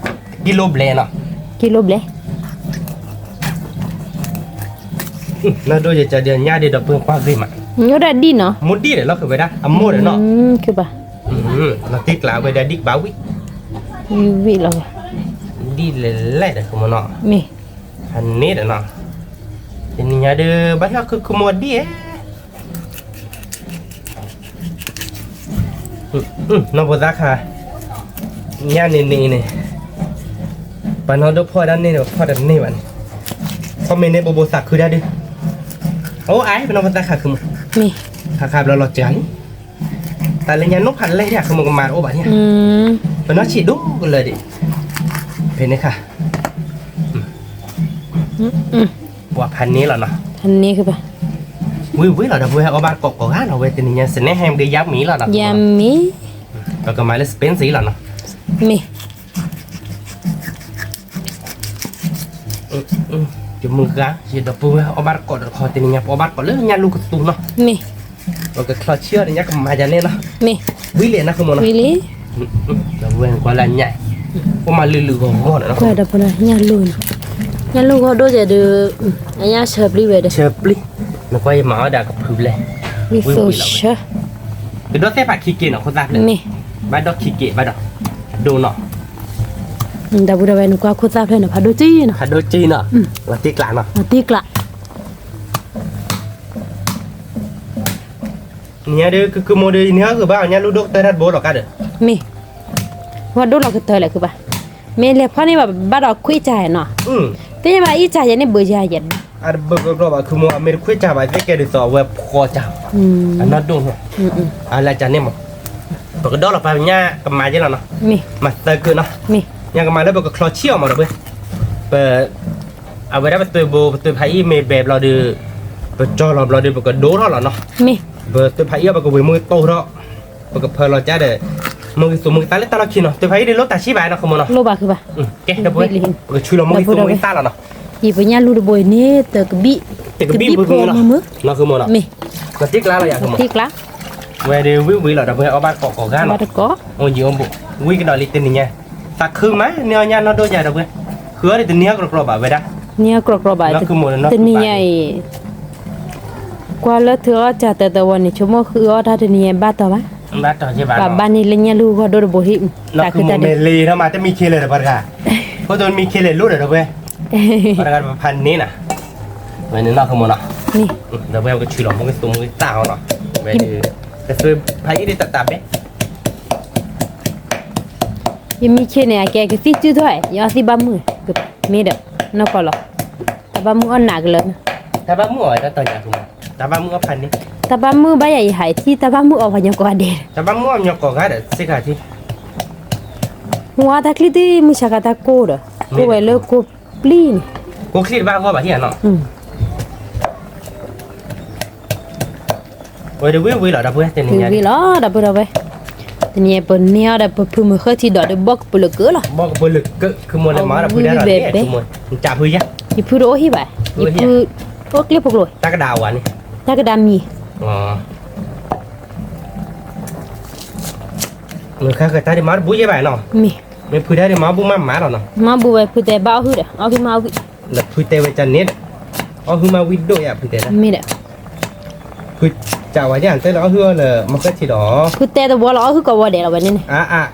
ကံလိဘျဲၣ်နီၤ, ကံလိဘျဲၣ်, နီၢ်ဒိၣ်ယကဒီးညါဒီး ဒီပုၢ်ဝဲၢ်ကွၢ်ဂ့ၤမး, ညိဒၣ်ဒံၣ်နီၤ, မိၢ်ဒံၣ်ဒီးလီၤဃုာ်ဝဲဒၣ် အမိၢ်ဒီးနီၤ, လီၤတံၢ်ကျးဝဲဒၣ်ဒံၣ်ကဘၣ်ဝံၣ်, ဝံၣ်ဝံၣ်လီၤ, ဒံၣ်လဲၣ်လဲၣ်ဒီး ဃုမနီၤ, မ့ၢ်, ဖးန့ၣ်ဒီးနီၤ, တနံၤညါဒီး ဘၣ်ဟဲခုခုမိၢ်ဒံၣ်ဧါ နီၢ်ဖိသၣ်ခါ, ညါန့ၣ်န့ၣ်န့ၣ်, ပှၤနီၢ်ဒိၣ်ဖီၣ်ဝဲဒၣ်န့ၣ်န့ၣ် ပဖီၣ်တန့ၢ်ဘၣ်န့ၣ်, ဖီၣ်မ့ၢ်န့ၣ်ဘိဘိသးခုဒၣ်ဒုး, အိၣ်အါ ပနီၢ်ဖိသၣ်ခါ ခုမနီၤ, ခါခါဘျီလီၤစှၤလံ, တၢ်လၢညါနိၣ်ဖးလဲၣ်ဒံး ခုမကမၤတအိၣ်ဘၣ်န့ၣ်, ပနီၢ်ဆံးဒိၣ်ကလၢာ်ဒံး, ဖဲန့ၣ်ခါ ပှၤဖးန့ၢ်လီၤနီၤ, ဖးန့ၢ်ကဘၣ်, ဝံၤဝံၤလီၤဒီး ပဝဲအီၣ်ဘၣ်တကိးကိးဂၤနီၤ ဝဲတနံၤညါ စနဲဟဲမ့ၢ်ကယါမံၤလီၤနီၤ, ယါမံၤ, ပကမၤလၢ စပ့ၣ်စံလီၤနီၤ, မ့ၢ်, ယမုၢ်ဂၤ ယဒီပုၢ်ဝဲၢ်အီၣ်ဘၣ်တကိးဒီးခီ တနံၤညါ ပအီၣ်ဘၣ်တကိးလၢညါလူၢ်ကသူနီၤ, မ့ၢ်, ပကချီဆံးအီၤဒီးညါကမၤယၤန့ၣ်နီၤ, မ့ၢ်, ဝံၤလံနီၤ ခုမနီၤ, ဝံၤလံ, ဒီပုၢ်ဝဲၢ်ကွၢ်လၢညါ, အိၣ်မးလုာ်လုာ်ဂီၤဂီၤနီၤ, ကွၢ်ဒီပုၢ်ဝဲၢ် ညၣ်လူၢ်နီၤ, ညၣ်လူၢ်ဂီၤဒိၣ်ယဲဒုး, အညၣ်ဆၢပျံၤဝဲဒီး, ဆၢပျံၤ, နကွၢ်ယမၤအီၣ်ဒီးကဖုဘျဲၣ်, ဝံၤဝံၤလီၤဝဲ, ကဒီးသ့ၣ်ဖးခံက့ၤနီၤ ခိၣ်သၣ်ဖျၢၣ်, မ့ၢ်, ဘၣ်ဒီးခံက့ၤဘၣ်ဒီး, ဒိၣ်နီၤ, ဒီပုၢ်ဝဲၢ် နကွၢ်ခိၣ်သၣ်ဖျၢၣ်န့ၣ် ဖးဒိၣ်က့နီၤ, ဖးဒိၣ်က့နီၤ, လီၤတံၢ်ကျးနီၤ, လီၤတံၢ်ကျး နံၤညါဒီး ကုကုမိၢ်ဒီး ယန့ၢ်ဟီၣ်ဂုာ်ဘၣ်အီၤ ညၣ်လူၢ်ဒိၣ်ကတၢၢ်တၢ်တဘိလီၤကါဒီး, မ့ၢ်, ဝဲဒိၣ်လီၤကတၢၢ်လဲၣ် ခုဘၣ်, မ့ၢ်လဲၤဖီၣ်န့ၢ်ဘၣ် ဘၣ်ဒီးခွ့ကၢ်နီၤ, သ့ၣ်ညါဘၣ်အံၣ်ကၢ်ယဲန့ၣ် ဘၢယၤယဲ, အတဘၢဘၢဘျီဘၣ် ခုမိၢ် အမ့ၢ်တခွ့ကၢ်ဘၣ် သ့ၣ်ကဲဒ်သိးအဝဲဖီကၢ်, အနီၢ်ဒိၣ်န့ၣ်, အလၢကၢ်န့ၣ်မး, ပကဒီလီၤပှၤညၣ်ကမၤယဲလီၤနီၤ, မၤသၢကုာ်နီၤ, ညၣ်ကမၤလၢပကချီဆံးအီၤမးဒီးပှၤ, ပ အဝဲဒၣ်ပသုးဘိ ပသုးဖးအံၣ်မ့ၢ်ဘဲဘျီဒီး ပကၠီလီၤဘျီဒီး ပကဒိထီၣ်လီၤနီၤ. မ့ၢ် ပသုးဖးအံၣ်အီၤ ပကဝံၤမုၢ်သိထီၣ်, ပကဖၢလီၤကဒီး မုၢ်ဂ့ၤသူၣ်မုၢ်ဂ့ၤသၣ်လၢတၢ်လီၢ်ခံနီၤ. သုးဖးအံၣ်ဒုးလိၣ်တၢ်ဆံၣ်ဘၣ်နီၤ ဃုမီၤနီၤ. လိၣ်ဘၣ်ဃုဘၣ်. ကဲ ဒီပုၢ်ဝဲၢ် ပကဆူလီၤမုၢ်ဂ့ၤသူၣ်မုၢ်ဂ့ၤသၣ်လီၤနီၤ. ယပညၣ်လူၢ်တဘိအံၤန့ၣ် တကဘံၣ်, တကဘံၣ်ဖိမုၢ်နီၤ ဃုမီၤနီၤ. မ့ၢ် တံၢ်ကျါလီၤယၤ ဃုမီၤ တံၢ်ကျါ. ဝဲဒုးဝံၣ်ဝံၣ်လီၤ ဒီပုၢ်ဝဲၢ် အီၣ်ဘၣ်တကိးကိးဂၤနီၤ. အိၣ်ယံၤအိၣ်ဘူး ဝံၣ်ကဒီးလံတနံၤညါ, သးခုမး န့ၢ်အီၣ်ညၣ်နီၢ်ဒိၣ်ယၤ ဒီပုၢ်ဝဲၢ်, ဃုအီၣ်ဒံးတန့ၢ်အီၣ်ကြီကြီဘၣ် ဝဲဒၣ် န့ၢ်အီၣ်ကြီကြီဘၣ်, တနံၤညါအံၤ ကွၢ်လၢထုးအီၣ်စၢ်တၢတဝီန့ၣ် ဆိကမိၣ်ဃုအီၣ်တၢ်တနံၤညါဘၣ်တီၤဘၣ်, ဘၣ်ဘၣ်န့ၣ်လၢညၣ်လူၢ်ဂီၢ်ဒိၣ်တဘိဟံၣ်, တၢ်ခုတၢ်ဒဲး မ့ၢ်လံထီၣ်မး တမံခ့လၢာ်ဒီးပှၤတဂၤ, ဖိသိမံခ့လၢာ်လိၣ်ဒီး ဒီပုၢ်ဝဲၢ်, ပှၤတဂၤတဖးန့ၣ်နၤ, ဝဲန့ၣ်နီၤ ဃုမီၤနီၤ. ဒီပုၢ်ဝဲၢ် ပကဆူလီၤမုၢ်ဂ့ၤသူၣ်မုၢ်ဂ့ၤသၣ်အီၤနီၤ, ဝဲဒုး ကသုးဖးအံၣ်ဒုးတၢ်တၢ်ဘဲ ယမံခ့န့ၣ် အကဲကသံၣ်စုထွဲ ယအီၣ်သံၣ်ဘၣ်မုၢ်, မ့ၢ်ဒီး နီၢ်ကီၢ်လီၤ, တၢ်ဘၣ်မုၢ်အီၣ်နးကလၢာ်, တၢ်ဘၣ်မုၢ်အီၣ်တၢ်တီၤညါ တၢ်ဘၣ်မုၢ်အီၣ်ဖးန့ၣ်, တၢ်ဘၣ်မုၢ်ဘၣ်ယၤယဟးထံၣ် တၢ်ဘၣ်မုၢ်အီၣ်ပှၤညီကိးဂၤဒဲး, တၢ်ဘၣ်မုၢ်အီၣ်ညီကိးဂၤဒီး စ့ၢ်ကီးထံၣ်, ဝါတၢ်ချံတံၢ်မုၢ်ဆါခါတၢ်ကိၢ်ဒီး ကိၢ်ဝဲလၢကိၢ်ပျံၢ်န့ၣ်, ကိၢ်ချံတဘၣ်ဂီၢ်ဘၣ်ထံၣ်နီၤ. ဝဲဒုးဝံၣ်ဝံၣ်လီၤ ဒီပုၢ်ဝဲၢ် တနံၤညါဝံၣ်လီၤ ဒီပုၢ်ဝဲၢ်, တနံၤညါပန့ၢ်အီၤဒီး ပဖုမုၢ်ဃၢၣ်ထံဒီး ဒုးဘီၣ်ကပၢၤလၢကၢလီၤ, ဘီၣ်ကပၢၤလၢကၢ ခုမီၤလၢမၤဒီးဖုဒၣ်ဒီးန့ၣ် ယဖုတအိၣ်ဟံၣ်ဘၣ်, ယဖုအိၣ်ကျ့ဖိကျိၤ, တၢ်ကဒါအဝၤန့ၣ်, တၢ်ကဒါမံၤ မ့ၢ်ဖုဒၣ်ဒီးမၤဘူၣ်ယဲၢ်ဘၣ်နီၤ, မ့ၢ်ဖုဒၣ်ဒီးမၤဘူၣ်မးမးလီၤနီၤ, မၤဘူၣ်ဝဲဖုတဲဘၣ်အီၣ်ဟုၣ်ဒီး အီၣ်ဟုၣ်မၤဝံၣ်, ဒီးဖုတဲဝဲကန့ၣ်ဒီး အီၣ်ဟုၣ်မၤဝံၣ်ဒိၣ်ယၤဖုတဲဒၣ်, မ့ၢ်ဒီး ဖုစးဝဲဒၣ်တဲလၢအီၣ်ဟုၣ်အီၣ်လၢမုၢ်ဃၢၣ်ထံဒီး, ဖုတဲတဝီလီၤ အီၣ်ဟုၣ်ကိးဝီဒဲးလီၤဝဲန့ၣ်န့ၣ်,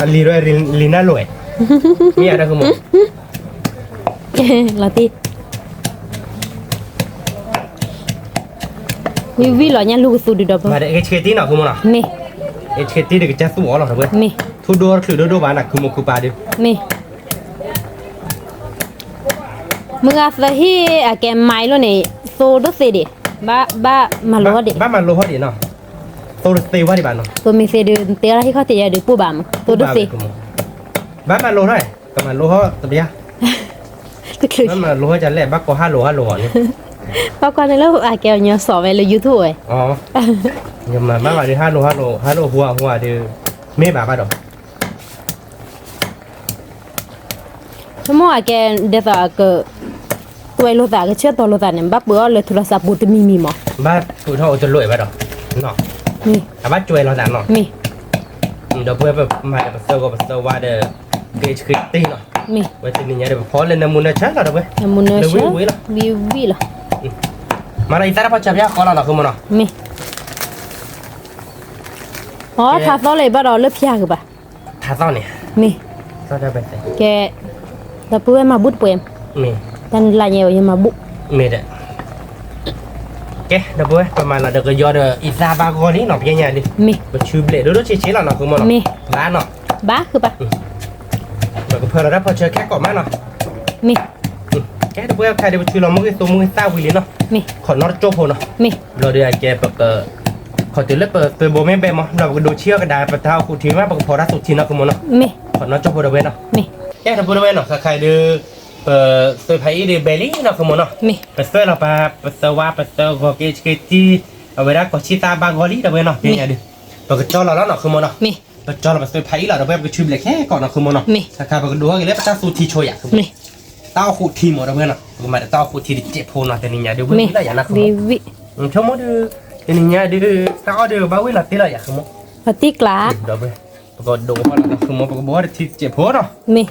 အလံၤရဲ လံၤနၢ်လိၤ, မ့ၢ်ယၤဒီး လီၤတံၢ် ဝံၣ်ဝံၣ်လီၤညၣ်လူၢ်ကသူဒုးဒီးပှၤ, မ့ၢ်, ဆ့တံၢ်နီၤ ဃုမီၤနီၤ, မ့ၢ်, ဆ့တံၢ်ဒီးကစၢ်သူၣ်အီၤလီၤ ဒီပုၢ်ဝဲၢ်, မ့ၢ်, ထူဒိၣ်တချုးဒိၣ်ဒိၣ်ဘၣ်နၤ ခုမီၤခုပၤဒုး, မ့ၢ်, မုၢ်ဂၤသၢဟံၣ်အကဲမၤအံၤလိၣ်န့ၣ်, သိဒိၣ်သ့ဒံး, ဘၣ်မၤလိဟီၣ်ဒံး, ဘၣ်မၤလိဟီၣ်ဒံးနီၤ, သိတသ့ဝဲဒံးဘၣ်နီၤ, သိမ့ၢ်သ့ဒုး တဲလၢဟံၣ်ခီၣ်ထံးယၤဒုး ပူၣ်ဘၣ်မး သိတသ့, ဘၣ်မၤလိထီၣ်, ကမၤလိဟီၣ်တဘျီ ဘၣ်မၤလိဟီၣ်ကလဲၣ် ဘၣ်ကိးဟါလိာ်ဟါလိာ်အီၤန့ၣ်, ဘၣ်ကွၢ်န့ၣ်လၢအကဲညီစီၤဝဲလၢ YouTube ဝဲ, ယမၤဘၣ်ဘၣ်ဒုး ဟါလိာ်ဟါလိာ်ဟါလိာ်ဟူအဟူအီၤဒုး, မ့ၢ်ဘၣ်ဘၣ်ဒီး, ဆိကမိၣ်အကဲ, ဒ်သိးအက, ကွဲးလိာ်သးကဆၢတီၤလိာ်သးန့ၣ် ဘၣ်ပှ့ၤအီၣ်လၢထူလီၤစးပူၤတမံၤမံၤမး, ဘၣ်ပှ့ၤထီၣ်အိၣ်တလိၣ်ဘၣ်ဒီး, အဘၣ်ကွဲးလိာ်သးနီၤ, မ့ၢ်, ဒီပုၢ်ဝဲၢ်ပမၤဒီးပသၢဂီၤပသၢဝါဒီး, က့ၤဆှံတ့ၢ်နီၤ, မ့ၢ်, ဝဲတနံၤညါဒီးပဖီလၢနၢမူနၢဆၢလီၤ ဒီပုၢ်ဝဲၢ်, နၢမူနၢဆၢ, ဝံၤဝံၤလီၤ, မၤဒီးယသးတၢ်ဖီၣ်ဆၢဖၠါဃီလီၤနီၤ ဃုမီၤနီၤ, မ့ၢ်, အထးသီလၢဘၣ်ဒီးလၢဖၠါကဘၣ် ထးသီန့ၣ်, မ့ၢ်, ကဲ, ဒီပုၢ်ဝဲၢ်မၤဘူၣ်တပှဲၤ, မ့ၢ်, တၢ်နလၢညါယမၤဘူၣ်, မ့ၢ်ဒီး, ကဲ ဒီပုၢ်ဝဲၢ် ပမၤလီၤဒီးကယီဒီးအံသၣ်ဘၣ်ဂီၢ်လံနီၤ ပညါဒုး, မ့ၢ်, ပဆူဘျဲၣ်ဒိၣ်ဒိၣ်ဆံးဆံးလီၤနီၤ ဃုမီၤနီၤ, မ့ၢ်, ဘၣ်နီၤ, ဘၣ်ဃုဘၣ်, ပကဖၢလီၤတၢ်ဖီၣ်ဆၢခဲကိးမးနီၤ, မ့ၢ်, ကဲ ဒီပုၢ်ဝဲၢ်ခါဒီး ပဆူလီၤမုၢ်ဂ့ၤသိမုၢ်ဂ့ၤသၣ်ဝံၤလံနီၤ, မ့ၢ်, ခိးနီတကၠိဖိနီၤ, မ့ၢ်, ဘျီဒီးအကဲပက, ခိးတုၤလၢပသုးဘိမ့ၢ်ဘဲမး ဒီးပကဒိးဆံးအီၣ်ကဒါ ပတၢ်အိၣ်ဃူထံမး ပကဖီတၢ်သူၣ်ထံနီၤ ဃုမီၤနီၤ, မ့ၢ်, ခိးနီတကၠိဖိဒီးဝဲနီၤ, မ့ၢ်, ကဲ ဒီပုၢ်ဝဲၢ်နီၤ ခါခါဒီး, ပသုးဖးအံၣ်ဒီးဘဲလံနီၤ ဃုမီၤနီၤ, မ့ၢ်, ပသွဲၣ်လီၤပာ် ပသၢဝါ ပသၢဂီၤက့ၤဆှံတံၢ်, အဝဲဒၣ်ကိးဆံသၣ်ဘၣ်ဂီၢ်လံ ဒီပုၢ်ဝဲၢ်နီၤ, မ့ၢ်, ပကကၠီလီၤလီၤနီၤ ဃုမီၤနီၤ, မ့ၢ်, ပကၠီလီၤပသုးဖးအံၣ်လီၤ ဒီပုၢ်ဝဲၢ် ပကဆူဘျဲၣ်ခဲကိးနီၤ ဃုမီၤနီၤ, မ့ၢ်, ခါခါပကဒိးအီၣ်က့ၤလၢပတၢ်သူၣ်ထံဆိယၤ ဃုမီၤ, မ့ၢ်, တၢ်အိၣ်ဃူထံမး ဒီပုၢ်ဝဲၢ်နီၤ ပကမၤဒီးတၢ်အိၣ်ဃူထံတစဲးဖိနီၤ တနံၤညါဒုး ဝံၣ်ဝံၣ်လီၤယၤနီၤ ဃုမီၤ, ဆိကမိၣ်ဒုး, တနံၤညါဒုး, တၢ်အီၣ်ဒုးဘၣ်ဝံၣ်လီၤတ့ၢ်လီၤယၤ ဃုမီၤ, ပတံၢ်ကျါ, ဒီပုၢ်ဝဲၢ်, ပကဒိးအီၣ်လီၤနီၤ ဃုမီၤ ပကဘၣ်အီၣ်ဒီးထံတစဲးဖိနီၤ, မ့ၢ်,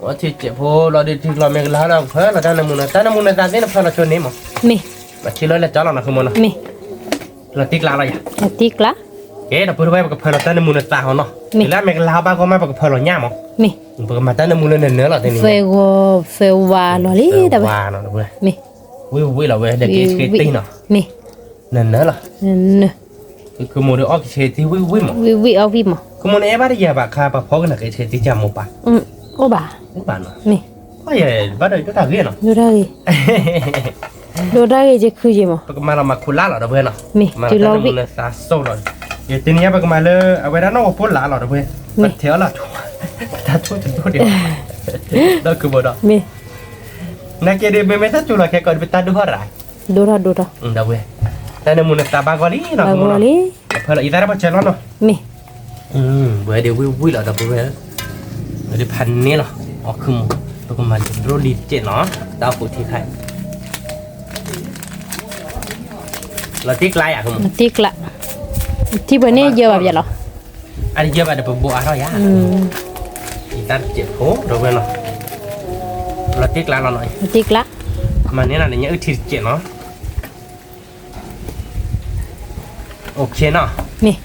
အီထံတစဲးဖိလီၤဒုး ထံကျီမ့ၢ်ကလါလီၤ ပဖၢလီၤတၢ်နၢမူနသၣ် တၢ်နၢမူနသၣ်သ့ၣ် နဖၢလီၤဆိန့ၣ်မး, မ့ၢ်, ပထံၣ်လီၤလၢကၠီလီၤနီၤ ဃုမီၤနီၤ, မ့ၢ်, လီၤတံၢ်ကျါလီၤယၤ, တံၢ်ကျါ, ကဲ ဒီပုၢ်ဝဲၢ် ပကဖၢလီၤတၢ်နၢမူနသၣ်ဟီနီၤ, မ့ၢ်, လၢအမ့ၢ်ကလါဘၣ်ဂီၢ်မး ပကဖၢလီၤညၣ်မး, မ့ၢ်, ပကမၤတၢ်နၢမူလၢနၢၤနၢၤလီၤ တနံၤညါ, သၢဝါနီၤလံ ဒီပုၢ်ဝဲၢ်, မ့ၢ်, ဝံၣ်ဝံၣ်လီၤဝဲ ဒီးက့ၤဆှံတံၢ်နီၤ, မ့ၢ်, နၢၤနၢၤလီၤ, နၢၤနၢၤ, ကမူဒီးအီၣ်က့ၤဆှံတံၢ်ဝံၣ်ဝံၣ်မး, ဝံၣ်ဝံၣ်အီၣ်ဝံၣ်မး, ကမူန့ၣ်အဲၣ်ဘၣ်တယၤဘၣ်ခါ ပှၤဖီကနၣ်က့ၤဆှံတံၢ်ကၢ်မိၢ်ပၢ်, အိၣ်ဘၣ်, အိၣ်ဘၣ်နီၤ, မ့ၢ်, ဘၣ်ဒီးဒိၣ်တၢ်ဂ့ၤနီၤ, ဒိၣ်တၢ်ဂ့ၤ, ဒိၣ်တၢ်ဂ့ၤက့ၤခုက့ၤမး, ပကမၤလီၤမၤခူၣ်လါလီၤ ဒီပုၢ်ဝဲၢ်နီၤ, မ့ၢ်, မၤလီၤတၢ်နၢမူနသၣ်စိၣ်လီၤ, ယတနံၤညါပကမၤလၢ အဝဲဒၣ်နီၢ်ကဖိလါလီၤ ဒီပုၢ်ဝဲၢ်, ပထံၣ်အီၣ်လၢ တၢ်ထိၣ်တဒိၣ်ဒံး, ဒီးကမူဒီး, မ့ၢ်, နာ်က့ဒီး မ့မ့ၢ်တၢ်စူၤလီၤခဲကိးဒီး ပတၢ်ဒိၣ်ထီၣ်ရၣ်, ဒိၣ်ထီၣ်ဒိၣ်ထီၣ်, ဒီပုၢ်ဝဲၢ်, တၢ်နၢမူနသးဘၣ်ဂီၢ်လံနီၤ ဘၣ်ဂီၢ်လံ, ဖဲလီၤအံၤသၣ်တၢ်ပှၤဆဲးလီၤနီၤ, မ့ၢ်, ဝဲဒၣ်ဝံၣ်ဝံၣ်လီၤ ဒီပုၢ်ဝဲၢ်, ဝဲဒၣ်ဖးန့ၢ်လီၤ, အီၣ်ခုမူ, ပကမၤလၢဒိၣ်လံတစဲးနီၤ, တၢ်အိၣ်ဖှိၣ်ထံခါ လီၤတ့ကျါယၤ, လီၤတ့ကျါ, ထံပှဲၤန့ၣ်ယၢဘၣ်ပယၤလီၤ, အတယၢဘၣ်ဒီးပဘိးအါထီၣ်ယၤ, အံၤတၢ်တစဲးဖိ ဒီပုၢ်ဝဲၢ်နီၤ, လီၤတ့ကျါလီၤနီၤ, လီၤတ့ကျါ, မၤန့ၢ်လီၤန့ၣ် ညၣ်အုၣ်ထံတစဲးနီၤ, အိၣ်ခ့နီၤ, မ့ၢ်,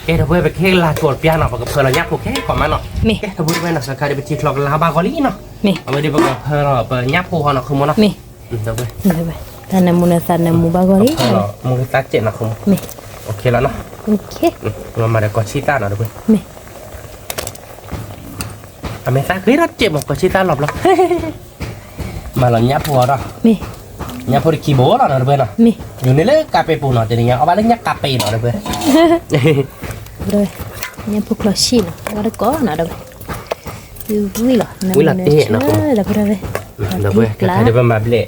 ကဲ ဒီပုၢ်ဝဲၢ် ပကဟ့ၣ်လါကိးပျၢ်နီၤ ပကဖၢလီၤညၣ်ဖိခဲကိးမးနီၤ, မ့ၢ်, ကဲ ဒီပုၢ်ဝဲၢ်နီၤ ခဲခါဒီး ပထံချီကလါဘၣ်ဂီၢ်လံနီၤ, မ့ၢ်, အဝဲဒီးပကဖၢလီၤပညၣ်ဖိဟီနီၤ ခုမူနီၤ, မ့ၢ် တၢ်နၢမူနသးနၢမူဘၣ်ဂီၢ်လံ, မူသးစဲးနီၤ မ့ၢ်, အိၣ်ခ့လီၤနီၤ, မၤဒီးကီၢ်ဆံၣ်သၣ်နီၤ ဒီပုၢ်ဝဲၢ်, မ့ၢ်, အမဲာ်သၣ်ဃ့ထီၣ်တစဲးမး ကီၢ်ဆံၣ်သၣ်လီၤဘျီ, မၤလီၤညၣ်ဖိအီၤဒီး, ညၣ်ဖိတခံဘိလီၤနီၤ ဒီပုၢ်ဝဲၢ်နီၤ, ယူၤန့ၢ်လၢကးပ့းပူၤနီၤ တနံၤညါ အီၣ်ဘၣ်လၢညၣ်ကးပ့းနီၤ ဒီပုၢ်ဝဲၢ် ညၣ်ဖိကျီၤဆံၣ်နီၤ ဝဲတကိးနီၤ ဒီပုၢ်ဝဲၢ်, ဝံၣ်လီၤ, ဝံၣ်လီၤတ့ၢ်နီၤ, ဒီပုၢ်ဝဲၢ်, ဒီပုၢ်ဝဲၢ် ခဲခါဒီးပမၤဘျဲၣ်,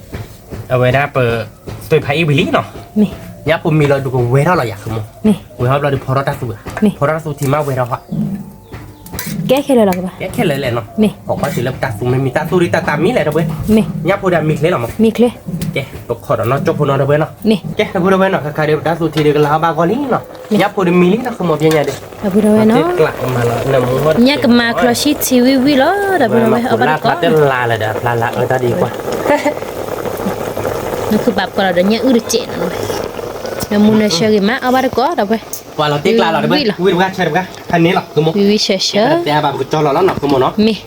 အဝဲဒၣ်ပ သွဲဖးအံၣ်ဝံၤလံနီၤ, ညၣ်ဖိမံလီၤဒုးကဝဲထီၣ်လီၤယၤ ခုမူ, ဝဲထီၣ်ဘျီဒီးဖီထီၣ်တၢ်သူ, ဖီထီၣ်တၢ်သူထံမးဝဲထီၣ်ဟီ, ကဲခဲလၢာ်လီၤကဘၣ်, ကဲခဲလၢာ်လဲၣ်နီၤ, ဟီၣ်ကွၢ်တုၤလၢပတၢ်သူမ့ၢ်မံတၢ်သူဒ်တၢ်တၢ်မံလဲၣ် ဒီပုၢ်ဝဲၢ်, ညၣ်ဖိဒီးမံချ့လီၤမး, မံချ့, ကဲ ပခီၣ်ဒီးနီၢ်ကၠိဖိနီၤ ဒီပုၢ်ဝဲၢ်နီၤ, ကဲ ဒီပုၢ်ဝဲၢ်နီၤ ခဲခါဒီးပတၢ်သူထံဒီးကလါဘၣ်ဂီၢ်လံနီၤ, ညၣ်ဖိဒီးမံလံနီၤ ခုမူ ပညါဒီး, ဒီပုၢ်ဝဲၢ်နီၤ, ညၣ်ကမၤကျီၤဆံၣ်ထံဝံၣ်ဝံၣ်လီၤ ဒီပုၢ်ဝဲၢ်, အီၣ်ဘၣ်တကိး, ဖျါလၢတၢ်လါလၢဒီးဖျါလၢအၢတၢ်ဒ်ကွၢ်, နခုဘၣ်ပှၤလီၤဒီးညၣ်အုၣ်တစဲးနီၤ, နၢမူနၢဆၢဂ့ၤမး အီၣ်ဘၣ်တကိး ဒီပုၢ်ဝဲၢ်, ပှၤလီၤတ့ကျါလီၤ ဒီပုၢ်ဝဲၢ်, ဝံၣ်တပှၢ်ဆၢတပှၢ် ဖးန့ၢ်လီၤ ခုမူ, ဝံၣ်ဝံၣ်ဆၢဆၢ, တဲဘၣ်ပကကၠီလီၤလီၤနီၤ ခုမူနီၤ, မ့ၢ်,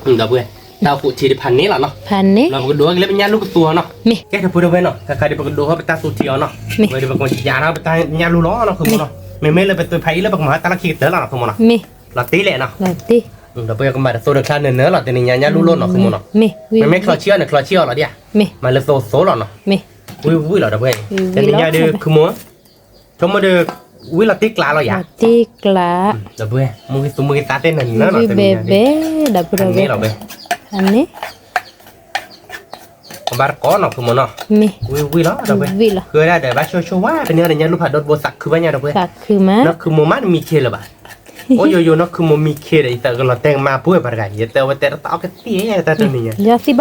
ဒီပုၢ်ဝဲၢ်, တၢ်အိၣ်ဖှိၣ်ထံဒီးဖးန့ၢ်လီၤနီၤ, ဖးန့ၢ်, လီၤပကဒိးက့ၤလၢပညၣ်လူၢ်ကသူအီၤနီၤ, မ့ၢ်, ကဲ ဒီပုၢ်ဝဲၢ်နီၤ ခဲခါဒီးပကဒိးထီၣ်ပတၢ်သူထံအီၤနီၤ, မ့ၢ်, ဝဲဒီးပကယၤထီၣ်ပတၢ်ညၣ်လူၢ်လီၤနီၤ ခုမူနီၤ, မ့မ့ၢ်လၢပသွဲဖးအံၣ်လၢပကမၤတၢ်လီၢ်ခံကတၢၢ်လီၤနီၤ ခုမူနီၤ, မ့ၢ်, လီၤတ့လဲၣ်နီၤ, လီၤတ့, ဒီပုၢ်ဝဲၢ် ကမၤတသိတခါနၢနၢလီၤ တနံၤညါညၣ်လူၢ်လိၣ်နီၤ ခုမူနီၤ, မ့မ့ၢ်ချီဆံၣ်အီၤန့ၣ် ချီဆံၣ်အီၤလီၤဒ်ဧါ, မ့ၢ်, မၤလၢသိသိလီၤနီၤ, မ့ၢ်, ဝံၣ်ဝံၣ်လီၤ ဒီပုၢ်ဝဲၢ်, တနံၤညါဒီး ခုမူ ဆိကမိၣ်ဒီး ဝံၣ်လီၤတ့ကျါလီၤယၤ, တ့ကျါ, ဒီပုၢ်ဝဲၢ် မုၢ်ဂ့ၤသူမုၢ်ဂ့ၤသးသ့ၣ်နၤနၤနီၤ တနံၤညါဒီး, ဘဲဘဲ, ဒီပုၢ်ဝဲၢ်, ဖးန့ၢ်လီၤ ဒီပုၢ်ဝဲၢ်, ဖးန့ၢ်, ကဘၣ်တကိးနီၤ ခုမူနီၤ, မ့ၢ်, ဝံၣ်ဝံၣ်လီၤ ဒီပုၢ်ဝဲၢ်, ဃုဝဲဒၣ်ဒီးဘၣ်ဆိၣ်ဆိၣ်ဝဲ ပန့ၢ်ဒီးညၣ်လူၢ်ဖးဒိၣ်တဘိသးခုဘၣ်ညါ ဒီပုၢ်ဝဲၢ်, သးခုမး, နီၢ်ခုမူမးတမံခ့လၢၤဘၣ်, အိၣ်ယိယိ နီၢ်ခုမူမံခ့ဒီး ယသးကလီၤတဲာ်ကမၣ်ပှဲၤပှၤတဂၤ ယတဲဝဲတဲတၢ်အီၣ်ကသံၣ် တၢ်တနံၤည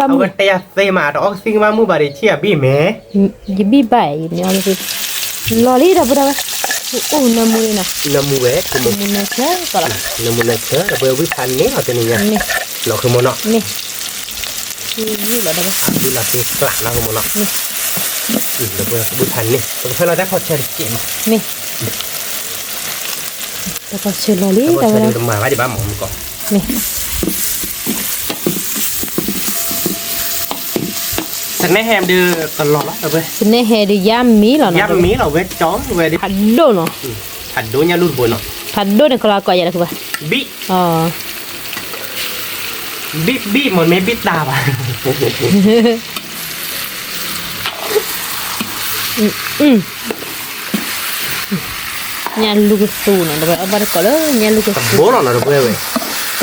ါ, အဝဲတဲယၤသ့မး တအီၣ်ကသံၣ်ကမၣ်မုၢ်ဘၣ်ဒီး ထံၣ်ယၤဘံၣ်မဲာ်, ယဘံၣ်ဘၣ်, လီၤလံ ဒီပုၢ်ဝဲၢ်, အိၣ်နၢမူလံနီၤ, နၢမူဝဲ နၢမူနၢဆၢ, နၢမူနၢဆၢ ဒီပုၢ်ဝဲၢ် ဝံၣ်ဖးန့ၢ်လီၤ တနံၤညါ, နီၢ်ခုမူနီၤ, မ့ၢ်, ဝံၣ်လီၤ ဒီပုၢ်ဝဲၢ်, ဝံၣ်လီၤတ့ကျါနီၢ်ခုမူနီၤ, မ့ၢ်, ဒီပုၢ်ဝဲၢ် ဝံၣ်ဖးန့ၢ် ပကဖဲလီၤတၢ်ဖီၣ်ဆၢတစဲးမး, မ့ၢ် တၢ်ဖီၣ်ဆၢလီၤလံ တၢ်ဖီၣ်ဆၢဒီး တမၤဘၣ်ဒံးဘၣ်မးမုၢ်ကီး, မ့ၢ်, စနဲဟဲဒီးကလီၤလီၤ ဒီပုၢ်ဝဲၢ်, စနဲဟဲဒီးယါမံလီၤနီၤ, ယါမံလီၤ ဝဲကၠီဝဲဒၣ်, ဖးဒိၣ်နီၤ, ဖးဒိၣ်ညၣ်လူၢ်တဘိနီၤ, ဖးဒိၣ်န့ၣ် ကလီၤကိးယၤလၢခုဘၣ်, ဘံၣ်, ဘံၣ်ဘံၣ်မ့ၢ်မ့ၢ်ဘံၣ်တၢ်ဘၣ် ညၣ်လူၢ်ကသူနီၤ ဒီပုၢ်ဝဲၢ်, အဘၣ်တကိးလၢညၣ်လူၢ်ကသူ, တဘိလီၤနီၤ ဒီပုၢ်ဝဲၢ်,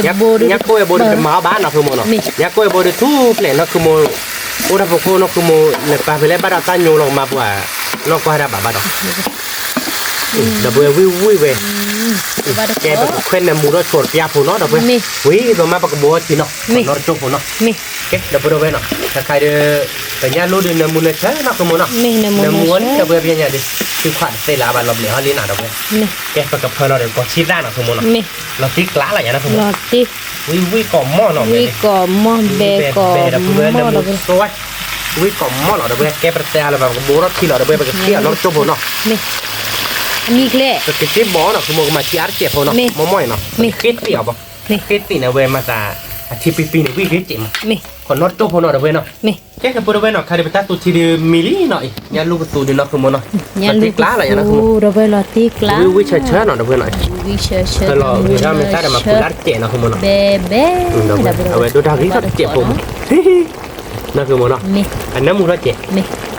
တဘိဒီး ညၣ်ကိၢ်ဝဲဘိဒီး တမၤအီၣ်ဘၣ်နီၢ်ခုမူနီၤ, မ့ၢ်, ညၣ်ကိၢ်ဝဲဘိဒီး ထူၣ်ဖျဲးနီၢ်ခုမူ, အိၣ်တၢ်ဖီခိၣ်နီၢ်ခုမူ, လဲၤပာ်ဖဲလဲၣ်ဘၣ်ဒီးတၢ်ညိလီၤကမၤပှၤ, နီၢ်ကွၢ်ဒၣ်ဘၣ်ဘၣ်ဒီး ဒီပုၢ်ဝဲၢ် ဝံၣ်ဝံၣ်ဝဲ, ကဲ ပကခွဲးနၢမူထီၣ်ဆိတပျၢ်ဖိနီၤ ဒီပုၢ်ဝဲၢ်, ဝံၤဒီးမ့ၢ်ပကဘိထံနီၤ, နီၢ်တကၠိၢ်ဖိနီၤ, ကဲ ဒီပုၢ်ဝဲၢ်နီၤ, ခဲခါဒီး ပညၣ်လူၢ်ဒီးနၢမူနၢဆၢနီၢ်ခုမူနီၤ, နၢမူဝဲ ဒီပုၢ်ဝဲၢ် ပညါဒီး သုခွါတသ့လၢၤဘၣ် လီၤဘျဲးဟီလံနီၤ ဒီပုၢ်ဝဲၢ်, ကဲ ပကဖၢလီၤဒီးကီၢ်ဆံၣ်သၣ်နီၢ်ခုမူနီၤ, လီၤတ့ကျါလီၤယၤနီၢ်ခုမူနီၤ, ဝံၣ်ဝံၣ်ကိးမီၢ်နီၤ, ဝံၣ်ကိးမီၢ် ဘဲကိးမီၢ် ဒီပုၢ်ဝဲၢ်, ဝံၣ်ကိးမီၢ်လီၤ ဒီပုၢ်ဝဲၢ်, ကဲ ပတတဲအါလၢၤဘၣ် ပကဘိထီၣ်ထံလီၤ ဒီပုၢ်ဝဲၢ်, ပကသ့ၣ်အီၤနီၢ်တကၠိၢ်ဖိနီၤ, မံချ့, ပကသ့ၣ်ဘီနီၤ ခုမူ ကမၤထံအါတစဲးဖိနီၤ, မီၢ်မီၢ်အံၤနီၤ, သ့ၣ်သ့ၣ်အီၤဘၣ်, သ့ၣ်သ့ၣ်န့ၣ် အဝဲမၤသး အထံပံပံန့ၣ် ဝံၣ်ဂ့ၤစဲးမး, ခီနီၢ်တကၠိၢ်ဖိနီၤ ဒီပုၢ်ဝဲၢ်နီၤ, ကဲ ဒီပုၢ်ဝဲၢ်နီၤ, ခါဒီးပတၢ်သူထံဒီးမံလံနီၤအံၤ, ညၣ်လူၢ်ကသူဒီးနီၢ်ခုမူနီၤ, လီၤတ့ကျါလီၤယၤနီၢ်ခုမူ, ဒီပုၢ်ဝဲၢ် လီၤတ့ကျါ, ဖဲလီၤဂ့ၤထီၣ်မ့ၢ်တၢ်ဒီးမၤဖုးလၢတစဲးနီၢ်ခုမူနီၤ, ဘဲဘဲ, အဝဲဒိၣ်တၢ်ဂ့ၤထီၣ်တစဲးဖိမး, နီၢ်ခုမူနီၤ, အနၢမူထီၣ်စဲး,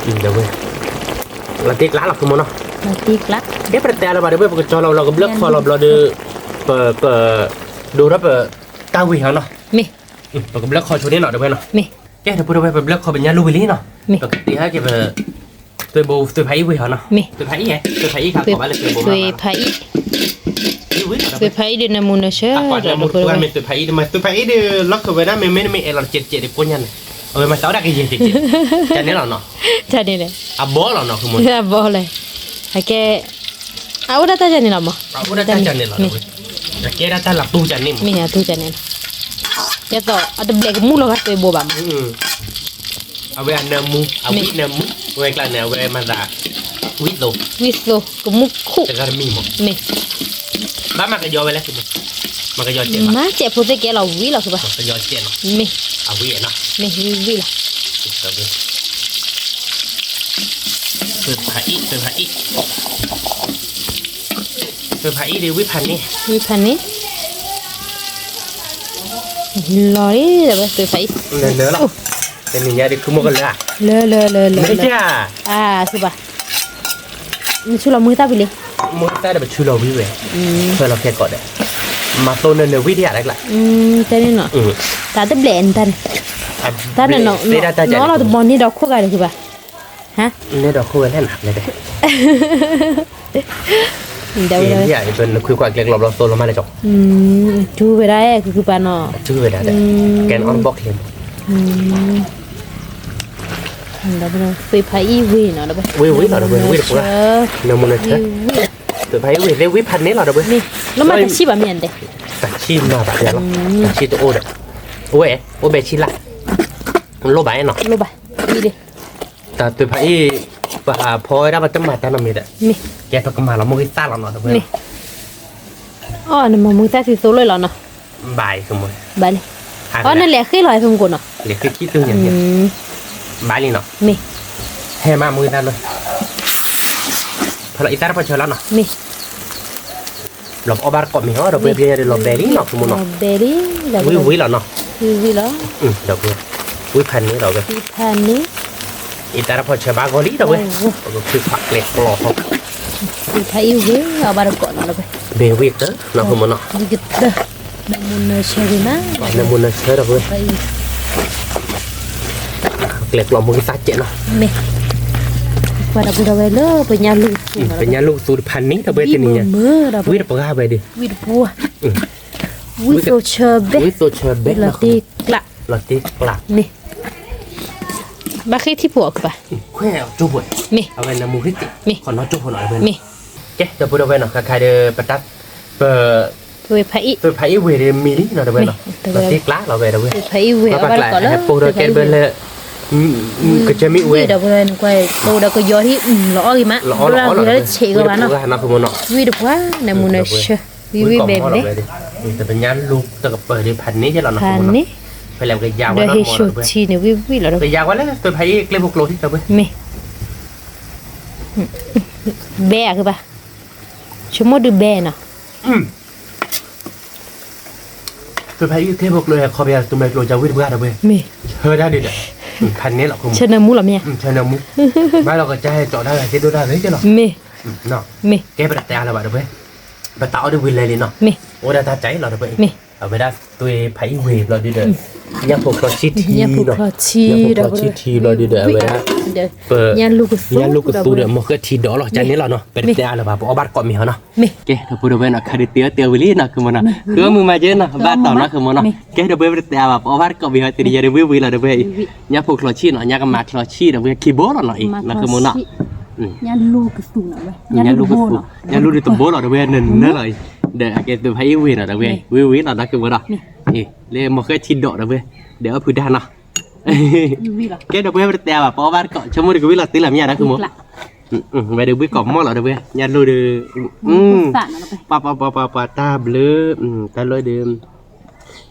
ဒီပုၢ်ဝဲၢ်, လီၤတ့ကျါလီၤခုမူနီၤ, လီၤတ့ကျါ, ကဲ ပတတဲလၢၤဘၣ် ဒီပုၢ်ဝဲၢ်, ပကကၠီလီၤလီၤ ကဘျၢၣ်ခီလီၤဘျီဒီး, ပ ပ ဒိၣ်ထီၣ်ပတၢ်ဝံၤဟီနီၤ, မ့ၢ်, ပကဘျၢၣ်ခီဆိန့ၣ်နီၤ ဒီပုၢ်ဝဲၢ်နီၤ, မ့ၢ် ကဲ ဒီပုၢ်ဒီဝဲၢ် ပဘျၢၣ်ခီပညီလူၤဝံၤလံနီၤ, ပကတ့ဟဲက့ၤပ သွဲၣ်ဘိ သွဲၣ်ဖးအံၣ်ဝံၤဟီနီၤ, သွဲၣ်ဖးအံၣ်, သွဲၣ်ဖးအံၣ်ခါ ကိးဘၣ်လၢသွဲၣ်ဘိမး, သွဲၣ်ဖးအံၣ်, သွဲၣ်ဖးအံၣ်ဒီးနၢမူနၢဆၢ, သွဲၣ်ဖးအံၣ်ဒီး လီၢ်ခၢၣ်ဝဲဒၣ် မ့မ့ၢ်နမ့ၢ်အဲၣ်လီၤတစဲးတစဲးဒီးကိညါန့ၣ်, အဝဲမၤသးဝဲဒၣ်ကယဲၢ်တစဲး, တၢ်န့ၣ်လီၤနီၤ, တၢ်န့ၣ်လဲၣ်, အဘီလီၤနီၤ, အဘီလဲၣ်, အကဲ အအိၣ်ဒၣ်တၢ်န့ၣ်လီၤမး, အအိၣ်ဒၣ်တၢ်န့ၣ်လီၤ, အကဲဒၣ်တၢ်လီၤတူၢ်န့ၣ်မး, မ့ၢ်အတူၢ်န့ၣ်လီၤ, ယသးအတဘျဲးကမူၣ်လီၤဘၣ် သွဲၣ်ဘိဘၣ်မး, အဝဲအနၢမူ အဝံနၢမူ, ဝဲကျါန့ၣ် အဝဲမၤသး ဝံသိး, ဝံသိး ကမူၣ်ခူၣ်, တဂၤတမံၤမး, မ့ၢ် ဘၣ်မၤကယီဝဲလဲၣ်, မၤကယီစဲး, မၤစဲးဖိသ့ၣ်ကဲလီၤဝံလီၤ ကဘၣ် မၤကယီစဲးနီၤ, မ့ၢ် အဝံနီၤ, မ့ၢ်ဝံဝံလီၤ, သွဲၣ်ဖးအံၣ်, သွဲၣ်ဖးအံၣ်, သွဲၣ်ဖးအံၣ်ဒီး ဝံဖးန့ၣ်, ဝံဖးန့ၣ် လီၤလံ, သွဲၣ်ဖးအံၣ်, လၢလၢလီၤ, တနံၤညါဒ်ခုမုၢ်ကလၢ, လၢလၢလၢလၢ, အါ ဆူဘၣ်, နဆူလီၤမုၢ်သၣ်ဖဲလဲၣ်, မုၢ်သၣ်ဒီးပဆူလီၤဝံဝဲ, ဖဲလီၤခဲကိးဒီး, မၤသိနၢနၢဝံတယၤလၢကျါ, တၢ်န့ၣ်နီၤ, တၢ်တဘျဲးန့ၣ်တၢ်န့ၣ်, တၢ်န့ၣ်နီၤ, နီၤလီၤတဘီန့ၢ်ဒီးခိၣ်ဂၤဒီး ကဘၣ် ဟါ, န့ၣ်ဒီးခိၣ်ဝဲလဲၣ်နၤ, နခွံခွါကျဲကျီဘျီသိလီၤမးလဲၣ်ကီ, တူၢ်ဝဲဒၣ်အဲၣ် ခုခုပၤနီၤ, တူၢ်ဝဲဒၣ်ဒီး ကဲအီၣ်ဘီၣ်ချ့မး, သွဲၣ်ဖးအံၣ်ဝံၤနီၤ, ဝံၤဝံၤလီၤဒီးဝဲ ဝံၤတပှၢ်, နၢမူနၢဆၢ, သွဲၣ်ဖးအံၣ်ဝံၤသ့ၣ် ဝံဖးန့ၣ်လီၤဒီးဝဲ, လၢမၤတၢ်ဆံၣ်ဘၣ်မ့ၢ်ဧါန့ၣ်, တၢ်ဆံၣ်မၤဘၣ်ယၤလီၤ, တၢ်ဆံၣ်တအိၣ်ဒီး, အိၣ်ဝဲ, အိၣ်ဘဲဆံၣ်လၢ်, လိၣ်ဘၣ်အဲၣ်နီၤ, လိၣ်ဘၣ်, တၢ်သွဲၣ်ဖးအံၣ်, ပဟးဖီဝဲဒၣ် ပတမၤတၢ်နီတမံၤဒီး, ကဲပကမၤလီၤမုၢ်ဂံၢ်သၣ်လီၤနီၤ, အီၣ်နမၤမုၢ်ဂံၢ်သၣ်ဆံသိလီၤနီၤ, ဘၣ်အံၤ, အီၣ်နလဲၤဃ့ၢ်လီၤအံၤ သုမကိးနီၤ, လဲၤဃ့ၢ်ခံသူညါ, ဘၣ်လံနီၤ, မ့ၢ်, ဟဲမၤမုၢ်ဂံၢ်သၣ်လီၤ, ဖဲလီၤအံသၣ်တဖီၣ်ဆၢလီၤနီၤ, မ့ၢ် လီၤပအီၣ်ဘၣ်တကိးမ့ၢ်ဟီဒီး ပှဲၤပှဲၤညါဒီး လီၤဘဲလံနီၤ သုမနီၤ, ဝံၤဝံၤလီၤနီၤ, ဝံၤဝံၤလီၤ, ဒီးပှဲၤ, ဝံဖးန့ၣ်ဒီးဝဲ, ဝံဖးန့ၣ်, အံသၣ်တဖီၣ်ဆၢဘၣ်ဂီၤလံဒီးဝဲ, ပကဖုခွါကျဲကျီဟီ, ဝံဖးအံၣ်ဝံၤ အီၣ်ဘၣ်တကိးနီၤဒီးဝဲ, မ့ၢ်ဝံကတၢၢ်နီၤ သုမနီၤ, ဝံကတၢၢ်, နၢမူနၢဆၢဒံးမး, နၢမူနၢဆၢဒီးဝဲ ကျဲကျီမုၢ်ဂံၢ်သၣ်ကဲးနီၤ, မ့ၢ်, ပှၤဒီပုၢ်ဒီဝဲၢ်လၢ ပညၣ်လူၢ်ကသူ, ပညၣ်လူၢ်ကသူတဖၣ်န့ၣ်ဒီးဝဲတနံၤညါ, ဝံတပှၢ်ဝဲဒီး, ဝံတပှၢ်, ဝံသိးဆၢဘဲ, ဝံသိးဆၢဘဲ, လီၤတံၢ်ကျး, လီၤတံၢ်ကျး, မ့ၢ်, ဘၣ်ဃ့ထံဖိအီၤကဘၣ်, ခွဲးအီၤကၠိဖိ, မ့ၢ်, အဝဲနၢမူဃ့တံၢ်, မ့ၢ်, ခီနီၣ်ကၠိဖိနီၤ, မ့ၢ်, ကဲ ဒီပုၢ်ဒီဝဲၢ်နီၤ ခါခါဒီး ပတၢ်, ပ သွဲၣ်ဖးအံၣ်, သွဲၣ်ဖးအံၣ်ဝံၤဒီးမံလံနီၤ ဒီပုၢ်ဝဲၢ်နီၤ, လီၤတံၢ်ကျးလီၤဝဲဒီပုၢ်ဝဲၢ်, သွဲၣ်ဖးအံၣ်ဝံၤ အီၣ်ဘၣ်တကိးနီၤ, ဟဲပိၢ်ဒီးကဲတဘၢလၢ ကစၢၢ်မ့ၣ်အူဝဲ, ဒီပုၢ်ဝဲၢ်နကွၢ် ပိၢ်ဒီးကယီၤထံၣ် လီၤအီၣ်ဂ့ၤမး, လီၤအီၣ်လီၤအီၣ်လီၤ, ဝံတပှၢ်, နၢမူနၢဆၢ, ဝံဝံဘဲဘဲ, တပညါလူၤတကပၤဒီးဖးန့ၣ်ယဲလီၤနီၤ, ဖးန့ၣ်, ဖဲလဲၣ်ပကယၤဝဲလီၤ, ဒီးဟ့ၣ်ဆိထံန့ၣ် ဝံဝံလီၤ, ပကယၤဝဲလၢ သွဲၣ်ဖးအံၣ်ကျဲဖိကျိၤထံ ဒီပုၢ်ဝဲၢ်, မ့ၢ် ဘဲအကဘၣ်, ဆိကမိၣ်ဒုးဘဲနီၤ, သွဲၣ်ဖးအံၣ်ကျဲဖိကျိၤ ဟဲခီပယီၤတမဲာ်ကျိၤ ကဝံတပှၢ် ဒီပုၢ်ဝဲၢ်, မ့ၢ်, ဆၢဒၣ်ဒုးဒီး, ဖးန့ၣ်လီၤ, ဆၢနၢမူလီၤမ့ၢ်ဧါ, ဆၢနၢမူ, ဘၣ်လီၤကစၢ်ဟဲကၠီးဒၣ်ဂၤသ့ၣ်ဒိၣ်တၢ်ဂ့ၤကလီၤ, မ့ၢ်, မ့ၢ်, ကဲပတတဲအါလၢၤဘၣ် ဒီပုၢ်ဝဲၢ်, ပတၢ်အီၣ်ဒုးဝံၤလဲၤလံနီၤ, မ့ၢ်, အိၣ်ဒၣ်တၢ်ကၠဲလီၤ ဒီပုၢ်ဝဲၢ်, မ့ၢ်, အဝဲဒၣ်သွဲၣ်ဖးအံၣ်ဝံၤဘျီဒုးဒီး, ညၣ်ဖိချီဆံထံနီၤ, ညၣ်ဖိချီဆံထံဘျီဒုးဒီး အဝဲဒၣ် ပ ညၣ်လူၤကသူ ညၣ်လူၤကသူဒီး မ့ၢ်ဃဲထံဒီးလီၤ, ကန့ၣ်လီၤနီၤ, ပတတဲအါလၢၤဘၣ် ပအီၣ်ဘၣ်တကိးမ့ၢ်ဟီနီၤ, မ့ၢ်, ကဲ ဒီပုၢ်ဒီဝဲၢ်နီၤ ခါဒုးတဲအီၣ်တဲဝံၤလံနီၤ ကမနီၤ, ဃုမုာ်မၤကဲနီၤ ဘၣ်တီၤနီၤ ကမနီၤ, ကဲ ဒီပုၢ်ဝဲၢ် ပတတဲအါဘၣ် ပအီၣ်ဘၣ်တကိးမ့ၢ်ဟီ တနံၤညါဒုးဝံၤဝံၤလီၤ ဒီပုၢ်ဝဲၢ်, ညၣ်ဖိချီဆံနီၤ ညၣ်ကမၤချီဆံ ဒီပုၢ်ဝဲၢ် ခံဘိလီၤနီၤအံၤ နီၤ ကမနီၤ, ညၣ်လူၤကသူနီၤ ညၣ်လူၤကသူ, ညၣ်လူၤဒုးတဘိလီၤ ဒီပုၢ်ဝဲၢ် နၢနၢလီၤအံၤ, ဒီးအကဲသွဲၣ်ဖးအံၣ်ဝံၤနီၤ ဒီပုၢ်ဝဲၢ်, ဝံၤဝံၤလီၤနီၤ ကမနီၤ, လၢမ့ၢ်ဃဲထံဒီး ဒီပုၢ်ဝဲၢ်, ဒီးအီၣ်ဖုဒါနီၤ ကဲ ဒီပုၢ်ဝဲၢ် ပတတဲအါဘၣ် ပအီၣ်ဘၣ်တကိး ဆိကမိၣ်ဒုးကဝံၤလီၤတ့ၢ်လီၤမ့ၢ်ဧါ နီၤ ကမနီၤ, ဝဲဒုးဝံၤကိးမီၢ်လီၤ ဒီပုၢ်ဝဲၢ်, ညၣ်လူၤဒုး, ပှၤပှၤပှၤပှၤ တၢ်ဘျုး, တၢ်လၢဒုး,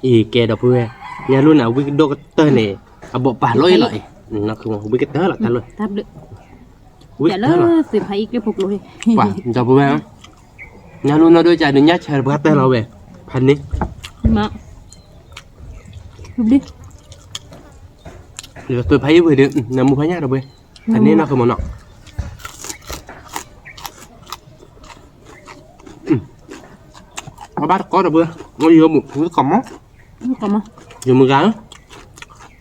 အံၤကဲ ဒီပုၢ်ဝဲၢ်, ညၣ်လူၤန့ၣ် အဝံၣ်ကဒိၣ်ကတၢၢ်န့ၣ်, အဘိးပာ်လီၤအံၤလီၤအံၤ, ဝံၣ်ကတၢၢ်လီၤ တၢ်လၢ ဝံၣ်ကတၢၢ်လီၤ, ဒီပုၢ်ဝဲၢ်, ညၣ်လူၤနီၢ်ဒိၣ်ကးဒုး ညၣ်ဆၢတပှၢ်တၢၢ်လီၤဝဲ, ဖးန့ၣ်, သွဲၣ်ဖးအံၣ်ဝံၤဒီး နၢမူဖးညၣ် ဒီပုၢ်ဝဲၢ်, ဖးန့ၣ်နီၤ ကမနီၤ, အီၣ်ဘၣ်တကိး ဒီပုၢ်ဝဲၢ်, ယိၤမုၢ်ကီးမီၢ်, ယိၤမုၢ်ဂၤဧ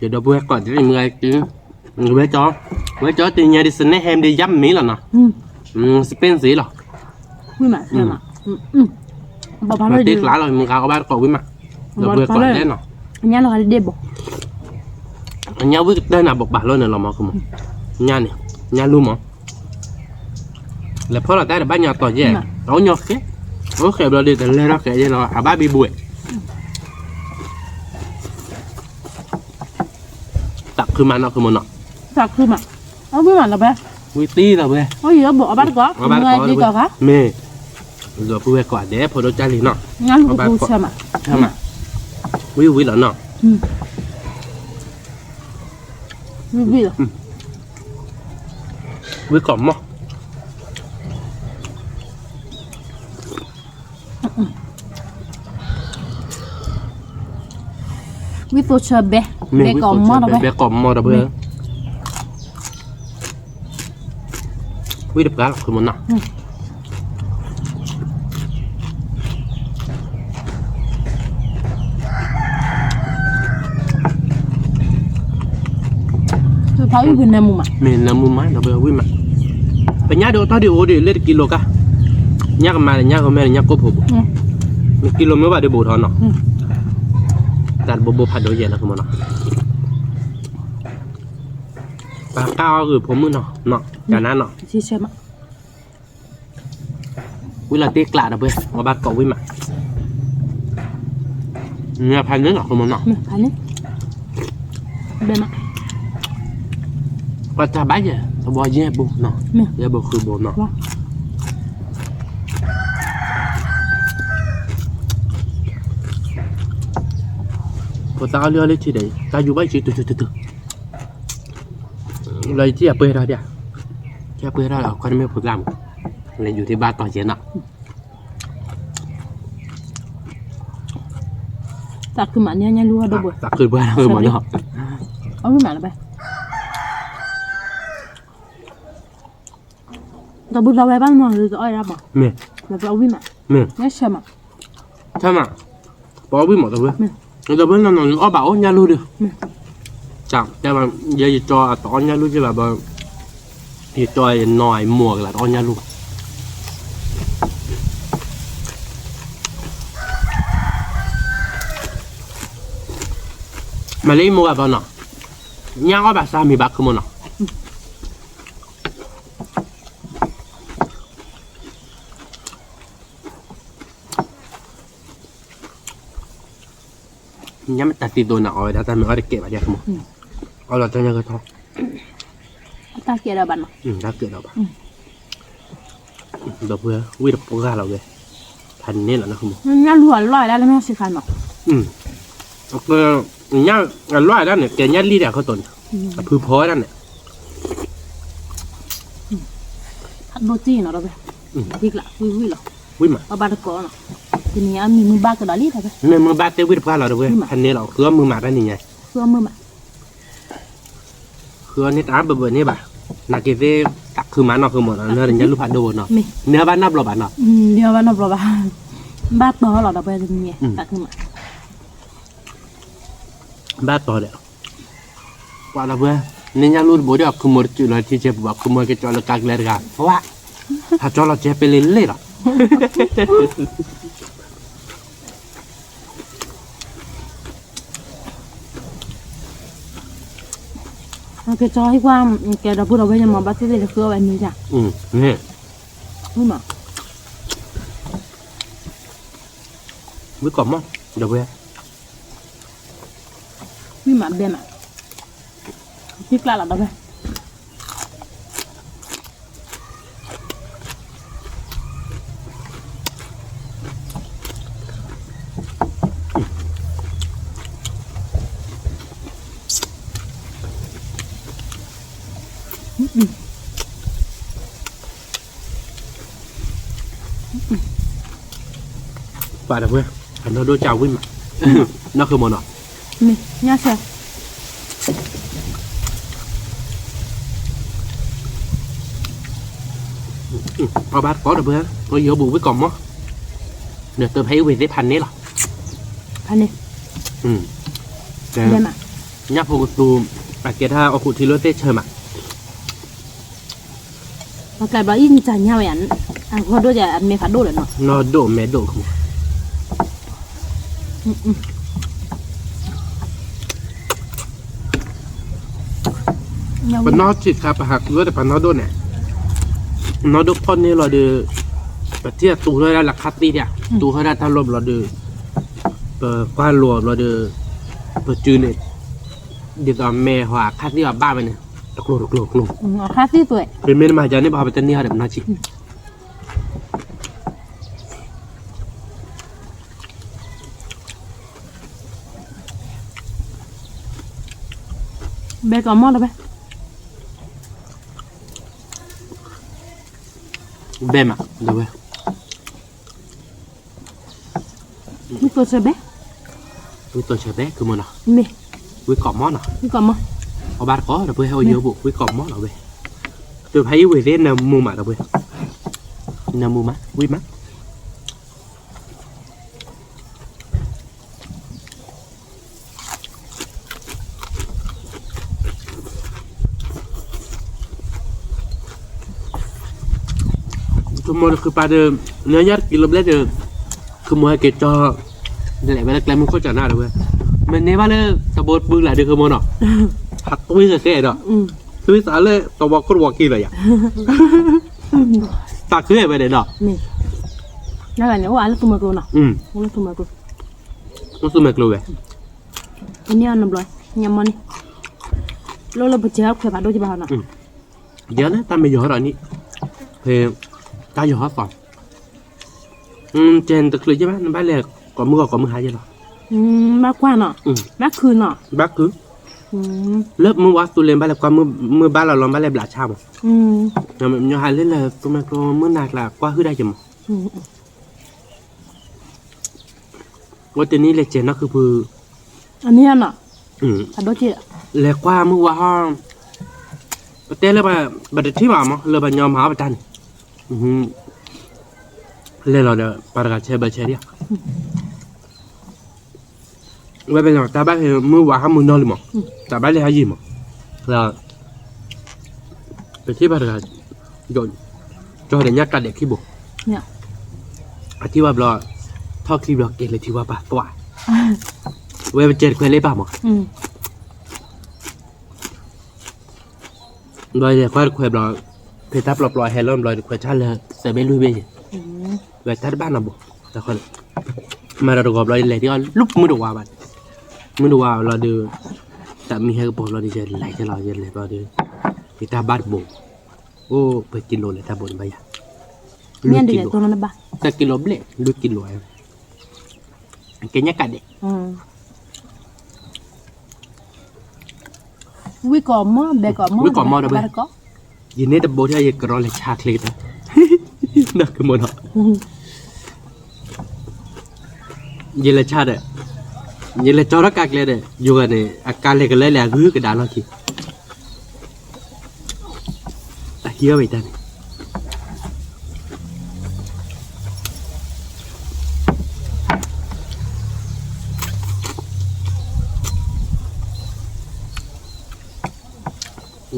ၢ, ယဒီပုၢ်ဝဲၢ်ကိးဒဲးမုၢ်ဂၤ, ဝဲကၠီ, ဝဲကၠီတနံၤညါဒ်စနဲဟဲမ့ၢ်ဒ်ယါမ့ၢ်လီၤနီၤ, စပ့ၣ်စ့လီၤ, တ့ကျါလီၤ မုၢ်ဂၤအီၣ်ဘၣ်တကိးဝံၣ်မး, ဒီပုၢ်ဝဲၢ်ကိးဒဲးနီၤ, ညါဝံၣ်ကတၢၢ်နၤဘိးဘၣ်လီၤန့ၣ်လီၤမး, ညါန့ၣ်, ညါလူမး, လဲၤဖီၣ်လီၤတၢ်တဘၣ်ညီတီၤယဲၢ်, အအိၣ်ညီဃဲ, အအိၣ်ဃဲဘျီဒ်တလဲၤထီၣ်ဃဲယဲၢ်လီၤ အဘၣ်ဘံဘူဝဲ သးခုမးနီၤ ခုမနီၤ, သးခုမး, အဝံၣ်မးလီၤဘဲ, ဝံၣ်တံၢ်လီၤဘဲ, အဘၣ်တကိး, မ့ၢ်, ဒီပုၢ်ဝဲၢ်ကိးဒဲးဖိဒိၣ်ကၢ်လံနီၤ, ဝံၣ်ဝံၣ်လီၤနီၤ, ဝံၣ်လီၤ, ဝံၣ်ကိးမီၢ် ဝံၣ်သိဆၢဘဲ, ဘဲကိးမီၢ်ဒီးဝဲ, ဘဲကိးမီၢ်ဒီးဝဲ, ဝံၣ်တပှၢ်လီၤ ခုမနီၤ, ဖးအုၣ်ပနၢမူမး, မ့ၢ်နၢမူမး ဒီးဝံၣ်မး, ပညၣ်ဒိးတၢ်ဒုးအိၣ်ဒံးလၢတကံလိၤကါ, ညၣ်ကမၤဒီးညၣ်ကမဲဒီးညၣ်ကိၣ်ဖိဘူး, တကံလိၤမ့ၢ်ဘၣ်ဒုးဘူးထီၣ်နီၤ, တၢ်တဘိဘိဖးဒိၣ်ယဲၢ်လီၤ ခုမနီၤ, ပကၢ်အီၣ်ဂုာ်ဖိမုၣ်နီၤ, ကနါနီၤ ဝံၣ်လီၤတ့ကျးဒီးပှဲၤ အီၣ်ဘၣ်ကိးဝံၣ်မး, မ့ၢ်ဖးန့ၣ်လီၤ ခုမနီၤ, ပှၤတၢ်ဘၣ်ယဲၢ် သဝီယဲၢ်ဘိနီၤ, ယဲၢ်ဘိဃုဘိနီၤ, ပတၢ်အီၣ်လံအီၣ်လံထံဒီး တၢ်ယူၤဘၣ်ယံၤတုၤတုၤတုၤတုၤ လီၤယထံၣ်အပှဲၤထီၣ်ဒၣ်, ထံၣ်အပှဲၤထီၣ်လီၤ ခီတမ့ၢ်ဖိကျါမး, လဲၤယူၤထံဘၣ်တီၤယဲၢ်နီၤ, သးခုမးန့ၣ် ညၣ်လူၤဟီၣ်ဒိၣ်ဘိ, သးခုပှၢ်လီၤမးနီၤ, အဝံၣ်မးလီၤဘဲ, ဒီပုၢ်ဒီဝဲၢ်ဘၣ်နီၤ တအီၣ်ဒၣ်ဘၣ်, မ့ၢ်, အဝံၣ်မး, မ့ၢ်, ဆၢမး, ဆၢမး, ပအီၣ်ဝံၣ်မးတဝဲ, ဒီပုၢ်နီၤနီၤ အီၣ်ဘၣ်အိၣ်ညၣ်လူၤဒီး, တၢ်, ယဲယကၠီအတအီၣ်ညၣ်လူၤက့ဘၣ်ဘၣ်, ယကၠီယနီၢ်အမိၢ်ကလၢတအီၣ်ညၣ်လူၤဘၣ် မၤလၢယမိၢ်ဂၤဘၣ်နီၤ, ညၣ်အီၣ်ဘၣ်ဆါမံၤဘၣ်ခုမနီၤ, ညၣ်မ့ၢ်တၢ်တံၤတိၤနၤအီၣ်ဝဲဒၣ် တၢ်မ့ၢ်အီၣ်တကဲဘၣ်ဒ်ခုမနီၤ, အီၣ်လီၤတၢ်ညၣ်ကထီ, တၢ်ကဲဒီးဘၣ်နီၤ, တၢ်ကဲဒီးဘၣ် ဒီပုၢ်ဝဲၢ် ဝံၣ်တပှၢ်လီၤဝဲ, ဖးန့ၣ်လီၤနီၤ, ညၣ်လူၤအလီၢ်ဝဲဒၣ်လၢမ့ၢ်စ့ခါနီၤ, ညၣ်အလီၢ်ဝဲဒၣ်န့ၣ် ကဲညၣ်လံၣ်ဒၣ်အခိၣ်တီန့ၣ်, အဖုဖီဝဲဒၣ်န့ၣ်, ဖးဒိၣ်တံၢ်နီၤဒီးဝဲ, ဝံၣ်ကျး ဝံၣ်ဝံၣ်လီၤ, ဝံၣ်မး အဘၣ်တကိးနီၤ, တနံၤညါမ့ၢ်မုၢ်ဘၣ်ကဒီးလံဒီးဝဲ, မ့ၢ်မုၢ်ဘၣ်တဲဝံၣ်တပှၢ်လီၤဒီးဝဲ, ဖးန့ၣ်လီၤ ဃုအီၣ်မုၢ်မးတၢ်နံၤညါ, ဃုအီၣ်မုၢ်မး ဃုအီၣ်န့ၢ်တၢ်ဘၢဘၢန့ၣ်ဘၣ်, နာ်က့ၤသ့ၣ် သးခုမးနီၤ ဃုမနီၤ နညၣ်လူၤဖးဒိၣ်ဘိနီၤ, နဘၣ်နီတဘျီဘၣ်နီၤ, ဘၣ်နီတဘျီဘၣ်, ဘၣ်တီလီၤဒီးပှဲၤတနံၤ, သးခုမး, ဘၣ်တီဒီး, ပှၤဒီးပှဲၤ, နညၣ်လူၤတဘိဒီး ခုမိၢ်တစုးလီၤထံဆဲးပူၤဘၣ် ခုမိၢ်က့ၤကၠီလၢကါကျဲတဂၤ, သးကၠီလီၤကဲပ့လ့လ့လီၤ ကၠီဟံၣ်ကွၢ်, ကဲဒီပုၢ်ဒီဝဲၢ်ညါမၤဘၣ်သ့ၣ်သ့ၣ်တဃုအီၣ်ဝဲန့ၣ်ယါ, မ့ၢ်, ဝံၣ်ကိးမီၢ်, ဒီပုၢ်ဝဲၢ်, ဝံၣ်မးဘဲမး, ထံကျါလီၤဒီပုၢ်ဝဲၢ် ပှၤဒီပုၢ်ဝဲၢ်, အနီၢ်ဒိၣ်ကၢ်ဝံၣ်မး, နီၢ်ဃုာ်မနီၤ, ညၣ်ဆဲး, အီၣ်ဘၣ်တကိးဒီပုၢ်ဝဲၢ်, ယိၤဘူးဝံၣ်ကိးမီၢ်, ဒီးတဖဲအံၤဝံၣ်သ့ၣ်ဖးန့ၣ်လီၤ, ဖးန့ၣ်, ဒဲမး ညၣ်ဖိကသူ အကဲထီၣ်အီၣ်ခိၣ်ထံလၢသ့ၣ်ဆၢမး, အကျဲဘျီအံၤနတၢ်ညါဝဲယါ, အဂီၢ်ဒိၣ်ယါ အမဲာ်ဖးဒိၣ်လၢၤနီၤ, နီၢ်ဒိၣ်မဲာ်ဒိၣ်ခမး. ပနီၢ်ဆံးခါ ပဟးဃုအီၣ်ဒီးပနီၢ်ဒိၣ်န့ၣ်, နီၢ်ဒိၣ်ဖီၣ်န့ၢ်လီၤဒီး ပထံၣ်အတူၢ်ထီၣ်ဝဲဒၣ်လၢခါသံၣ်ဒၣ်, တူၢ်ထီၣ်ဝဲဒၣ်တၢ်လီၢ်ဘျီဒီး ပကွၢ်လိာ်ဘျီဒီး ပစုန့ၣ် ဒ်သိးမဲာ်ဟီအခါသံၣ်အီၤဘၣ်ဝဲန့ၣ် တကျိၤတကျိၤတကျိၤ, ပမ့ၢ်တမၤယၤန့ၣ် ပဟးပတန့ၢ်အီၤဒီးပနီၢ်ဆံး ဘဲကီးမီၢ်တဝဲ, ဘဲမးတဝဲ, ဝံသိးဆၢဘဲ, ဝံသိးဆၢဘဲ ကမီၢ်နီၤ, မ့ၢ်, ဝံကီးမီၢ်နီၤ, ဝံကီးမီၢ်, အဘၣ်တကိးဒီးပှၤဟဲအိၣ်ယိဘိၣ် ဝံကီးမီၢ်နီၤဝဲ, တဖးယံၤဝံၤသ့ၣ်နၢမူမးဒီးပှၤ, နၢမူမး ဝံမး ခမိၢ်တဃုပာ်ဒီး နညါတကံလိဘျဲၣ်ဒီး ခမိၢ်ဟဲက့ၤကၠီ လဲၤဝဲလၢကျဲမုၢ်ခိၣ်ကၠီနၤဒီးဝဲ မ့ၢ်န့ၢ်ဘၣ်လၢတဘိတပုၢ်လၢ်ဒီးခမိၢ်နီၤ ဟးတွံၢ်ဃဲဃဲဒီး တွံၢ်သးလၢတဝီခိၣ်တဝီခံလီၤယၤ တၢ်ဃဲဝဲန့ၣ်ဒီး အိၣ်လၢသူမဲာ်ကျိၤဝဲ န့ၣ်အီၤနဘျီ ညါမီၢ်န့ၣ် လၢလၢပစဲးခွဲးဖးဒိၣ်ကဘၣ်နီၤ ဒ်န့ၣ်တၢ်မ့ၢ်ယီၤဟီဒီးန့ၣ် ဖဲ တၢ်ယီၤဟီသီ ကဲနတချုးယဲၢ်ဘၣ် နဘၣ်လဲၤကိးမုၢ်ဂီၤကိးမုၢ်ဟါယဲၢ်လီၤ ဘၣ်ကွၢ်နီၤ ဘၣ်ခုနီၤ ဘၣ်ခု လၢမုၢ်ဝါသူလ့ၤဘၣ်လဲၤကွၢ်မုၢ်ဘၣ်လီၤလီၤဘၣ်လဲၤဘျးဆါမး ညီဟးလၢလၢသူမဲာ်ကျိၤမုၢ်နၤကျါကွၢ်ဟုၣ်ဒၣ်က့ၤမး အိၣ်တနံၤလဲၤစဲးနီၢ်ခုဖု အမ့ၢ်နီၤ လဲၤကွၢ်မုၢ်ဝါဟီ ပတဲလၢ ပတထံၣ်ဘၣ်မး လၢပှၤညီမၤအီၣ်ပတၢ်န့ၣ် လဲၤလီၤဒီး ပှၤတဂၤဆဲးဘၢဆဲးဒံး ဝဲပညီတၢ်ဘၣ်ဟဲမုၢ်ဝါဟီ မုၢ်နီၢ်လံမး တၢ်ဘၣ်လဲၤဟးယံာ်မး ဒီး ပထံၣ်ဘၣ်တဂၤ ကၠီဒီးညၣ်ကးဒဲးခံဘိ အထံၣ်ဘၣ်ဘျီ ထီၣ်ချံဘျီကဲလၢထံဝါပာ်သွါ ဝဲပစဲးတခွဲးလၢပၢ်မး ဘျီလဲၤကွၢ်တခွဲးဘျီ ဖဲတၢ်ပျီပျီဟဲလီၤဘျီတခွဲးဆၣ်လၢ သၢဘ့ၣ်လွံၢ်ဘ့ၣ်ယဲၢ် ဝဲတၢ်တဘၣ်နီတဘိ တခီန့ၣ် မၤဒီးတဂီၤဘျီလဲၤဒ်အီၤ လူၢ်မုၢ်တဝါဘၣ်န့ၣ် မုၢ်တဝါဘျီဒီး တၢ်မံဟဲကပီၤဘျီဒီး ယလဲၤကဲလီၤ ယလဲၤဘျီဒီး ယတၢ်ဘၣ်တဘိ အိၣ်ပကံလိလဲၤတၢ်ဘိန့ၣ်ဘၣ်ယၤ လွံၢ်ကံလိ သၢကံလိဘျဲၣ် လွံၢ်ကံလိ ကဲညၣ်ကးဒဲး ဝံၣ်ကီးမီၢ် ဘဲကီးမီၢ် ဝံၣ်ကီးမီၢ်တဝဲ ယန့ၢ်တဘိထဲယကရီလဲၤဆါချ့ကတၢၢ် နီၢ်ကမီၢ်နီၤ ယလဲၤဆါဒီး ယလဲၤကၠီထီၣ်ကးကျဲဒီး ယိၤဂၤန့ၣ် အကါလဲၤကလၢလဲၤအဂုၢ်ကဒါလီၢ်ခံ အကံအီၣ်ဝဲတၢ်န့ၣ်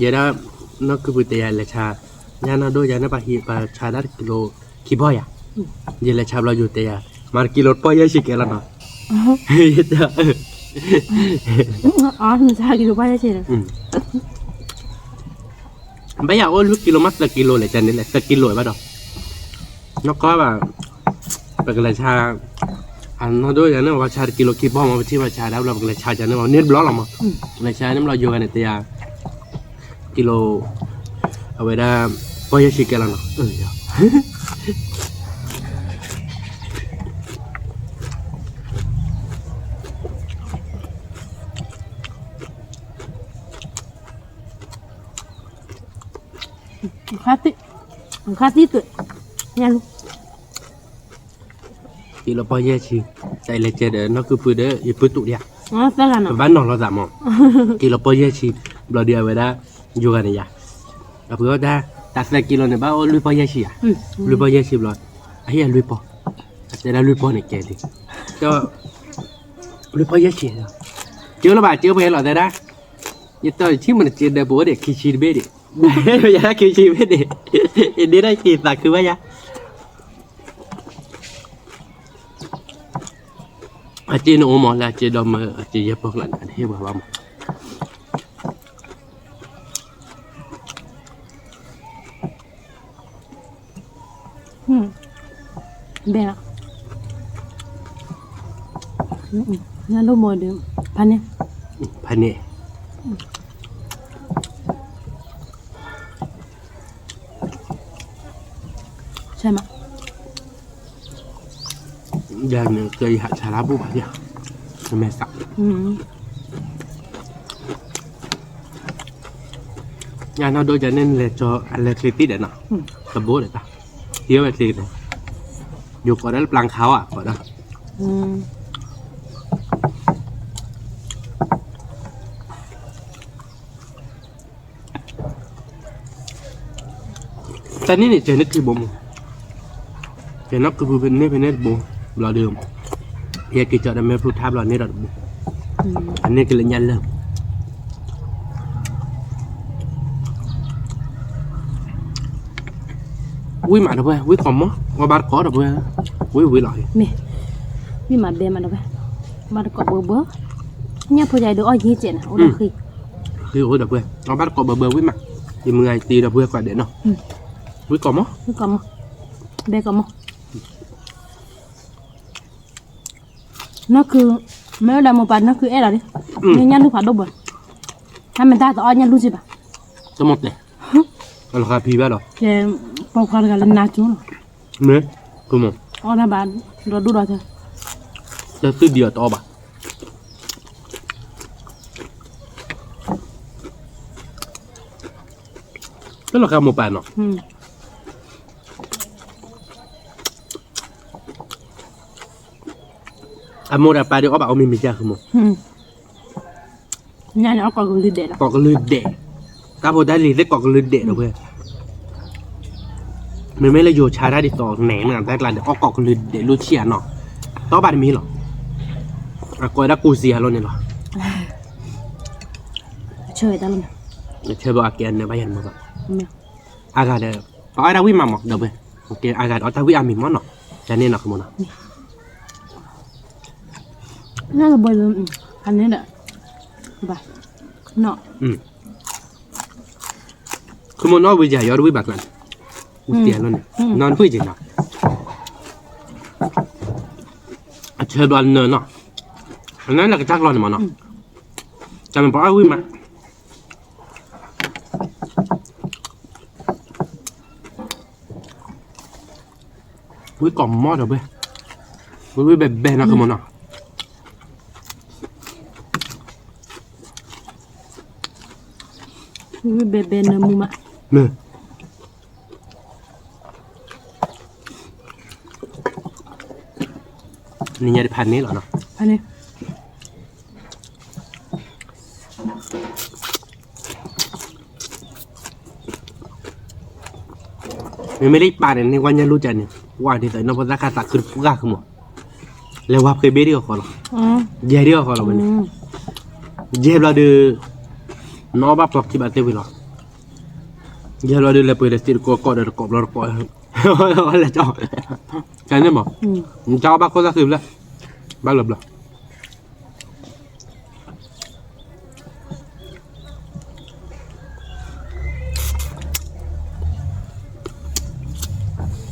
ယဲဒၣ် နီၢ်ကုပူၤတဲယၤလဲၤဆါ ညါနီၢ်ဒိၣ်ယၤန့ၣ် ပှၤဟံးပှၤဆါဒၣ်တကံလိ ခံပီၢ်ယၤ ယလဲၤဆါဘျီယိၤတဲယၤ မၤတကံလိတပီၢ်ယဲၢ်ဆံကဲလီၤနီၤ အီၤ နဆါကံလိပီၢ်ယဲၢ်ဆံန့ၣ် ဘၣ်ယၤအိၣ်လွံၢ်ကံလိမး သၢကံလိလဲၣ် ကန့ၣ်လဲၣ် သၢကံလိဘၣ်ဒီး နီၢ်ကီၢ်ဘၣ် ပကလဲၤဆါ အနီၢ်ဒိၣ်ယၤန့ၣ် ပှၤဆါတကံလိခံပီၢ်မး ပထံၣ်ပှၤဆါဒၣ်ဘျီ ပကလဲၤဆါယၤန့ၣ် န့ၢ်တဘျီလီၤမး လဲၤဆါန့ၣ်ဘျီယိၤဂၤန့ၣ် တဲယၤ ကံလိ အဝဲဒၣ် ပီၢ်ယဲၢ်ဆံကဲလီၤနီၤ ခါသံၣ် ခါသံၣ်သွဲၣ် ညါလူ ကံလိပီၢ်ယဲၢ်ဆံ တၢ်အံၤလဲၤကဲဒီး နီၢ်ကုပူၤဒီး ယပုၢ်တူၣ်ဒံးဧါ ပဘၣ်နီၤလိာ်သးမး ကံလိပီၢ်ယဲၢ်ဆံ ဘျီဒီးအဝဲဒၣ် ယိၤဂၤန့ၣ်ယၤ အပှၤအီၣ်တၢ် တၢ်သၢကံလိန့ၣ် ဘၣ်အိၣ်လွံၢ်ပီၢ်ယဲၢ်ဆံဧါ လွံၢ်ပီၢ်ယဲၢ်ဆံဘျီ အဟ့ၣ်အလွံၢ်ပီၢ် အတဲဒၣ်လွံၢ်ပီၢ်န့ၣ်ကဲလံ ဒီး လွံၢ်ပီၢ်ယဲၢ်ဆံလီၤ ကၠိလၢဘၣ်ကၠိဖဲလီၤတဲဒၣ်, ယတီၢ်ယဆံမ့ၢ်တစ့ဒီးပအိၣ်ဒံးခံဆံတဘ့ၣ်ဒံး, ယဲခံဆံတဘ့ၣ်ဒံး, ယဒ့ဒၣ်က့ၤသးခုဘၣ်ယၤ, အစ့န့ၣ်အိၣ်မးလၢအစ့ဒီးမၢအစ့ယဲၢ်ပီၢ်ကျါန့ၣ် အတဟ့ၣ်ပှၤဘၣ်မး ဘဲလီၤ, ညၣ်ဒိၣ်မီၤဒီး, ဖဲန့ၣ်, ဖဲန့ၣ်, ဆဲမး, ယၤန့ၣ် ကယဟးဆါတၢ်ဘူၣ်ဘၣ်ယၤ, နမဲာ်သး ညၣ်နီၢ်ဒိၣ်ကန့ၣ်လဲၤကၠီအလဲၤချ့သံဒီးနီၤ, တဘိဒဲးတၢ်, ယဝဲချ့ဒီး, ယိၤကိးဒၣ်လၢပျၢ်ခါဝဲကိးဒၣ်, တၢ်န့ၣ်န့ၣ် ကဲၤန့ၢ်ခံဘိမး, ကဲၤနီၢ်ကုဖုဖဲန့ၣ်ဖဲန့ၣ်တဘိ, ဘျီဒီး, ယက့ၤကၠီဒီးမဲာ်ဖျိထါဘျီန့ၣ်ဒီးတဘိ, အန့ၣ်ကလဲၤညၣ်လၢ ဝံၣ်မးဒီပုၢ်ဝဲၢ် ဝံၣ်ကိးမီၢ် အီၣ်ဘၣ်တကိးဒီပုၢ်ဝဲၢ်, ဝံၣ်ဝံၣ်လီၤ, မ့ၢ်, ဝံၣ်မးဘဲမးဒီပုၢ်ဝဲၢ်, ဘၣ်တကိးဘၢဘၢ, ညၣ်ဖိယၤဒုးအီၣ်ယ့ၢ်ကဲးန့ၣ် အိၣ်ဒီးဃံ, ဃံအိၣ်ဒီပုၢ်ဝဲၢ် အီၣ်ဘၣ်တကိးဘၢဘၢဝံၣ်မး, ယမုၢ်ဂၤယတ့ဒီပုၢ်ဝဲၢ်ကိးဒဲးနီၤ, ဝံၣ်ကိးမီၢ်, ဝံၣ်ကိးမီၢ်, ဘဲကိးမီၢ်, နီၢ်ခု, မ့ၢ်ဝဲဒၣ်မိၢ်ပၢ်နီၢ်ခုအဲၣ်လီၤလံ, မ့ၢ်ညၣ်လူၢ်ဖးဒိၣ်ဘၢ, ဟဲမ့ၢ်တၢ်တအီၣ်ညၣ်လူၢ်စ့ၢ်ဘၣ်, တမီၢ်တဲ, အလီၤဃာ်ဖံးဘၣ်ဒီး, ကဲ, ပိာ်ခွါတဂၤလၢနါကၠိလီၤ, မ့ၢ်, အီၣ်တၢ်ဘၣ်, ဒီဒူၣ်ဒီထၢ, တသုဒံးအီၤတအီၣ်ဘၣ်, တလီၤဃာ်မိၢ်ပၢ်နီၤ အမိၢ်ဒီးပၢ်ဒီးအီၣ်ဘၣ်အီၣ်မ့ၢ်မ့ၢ်ယါဃုမိၢ်, ညါန့ၣ်အီၣ်ကိးကလုာ်ဒဲးလီၤ, ကိးကလုာ်ဒဲး, တၢ်ဖိတၢ်လံၤသ့ၣ်ကိးကလုာ်ဒဲးဒီးဝဲ, မ့မ့ၢ်လၢယိၤဆါတၢ်ဒ်သိးနဲၣ်မ့ၢ်တၢ်ကျါန့ၣ် အီၣ်ကိးကလုာ်ဒဲးလိၣ်ဆံၣ်ဧါနီၤ, တအီၣ်ဘၣ်တမံၤလီၤ, အကိးဝဲဒၣ်ကူစံအလိၤန့ၣ်လီၤ, ဆၢဝဲတၢ်လီၤ, ဆၢဘၣ်အကဲအနၢဘၣ်ယၤန့ၣ်မ့ၢ်ဘၣ်, အဂၤဒီး, ပအီၣ်တၢ်ဝံၣ်မးမး ဒီပုၢ်ဝဲၢ်, အဂၤဒီးအီၣ်တၢ်ဝံၣ်အါမံၤမးနီၤ, ယၤန့ၣ်နီၤ ခမနီၤ, နဘၣ်, ခမနီၤဝံၤယၤ ယအီၣ်တဝံၣ်ဘၣ်ကျါန့ၣ်, ဝံၤတ့ၢ်လိၤန့ၣ်, နီၢ်တဖုၣ်က့ၤနီၤ, အဆၢဘျီနၢၤနီၤ, အနၢ်လၢကစၢ်ကျီန့ၣ်မးနီၤ, တၢ်မ့ၢ်ပအီၣ်ဝံၣ်မး ဝံၣ်ကိးမီၢ်ဒီပုၢ်ဝဲၢ်, ဝံၣ်ဝံၣ်ဘဲဘဲနီၤခမနီၤ, ဝံၣ်ဝံၣ်ဘဲဘဲနၢမူမး, နညါတဖးန့ၣ်လီၤနီၤ, မ့မ့ၢ်လၢပၢ်န့ၣ် န့ၢ်ဝဲညၣ်လူၢ်ကၢ်န့ၣ် ဝဲဒ်သိးနီၢ်ဖိသၣ်ခါသးခုတပှၢ်ဃုမီၢ်, လဲၤဝါဖှ့ဘ့ၣ်ဒံးအီၤဃီလီၤ, ယဲၢ်ဒံးအီၤဃီလီၤဝဲန့ၣ်, ယဲၢ်ဘျီဒီး, နအီၣ်ဘၣ်ပျီခံဘၣ်သ့ဝံၤလီၤ, ယဲၢ်ဘျီဒီးလဲၤပှ့ၤဒီးသ့ၣ်တကိးကိးဒီးတကိးဘျီတကိး, လဲၤကၠီ, ကန့ၣ်မး, နတၢ်အီၣ်ဘၣ်ခိၣ်သၣ်ဃံဖျၢၣ်, ဘၣ်လီၤဘျီ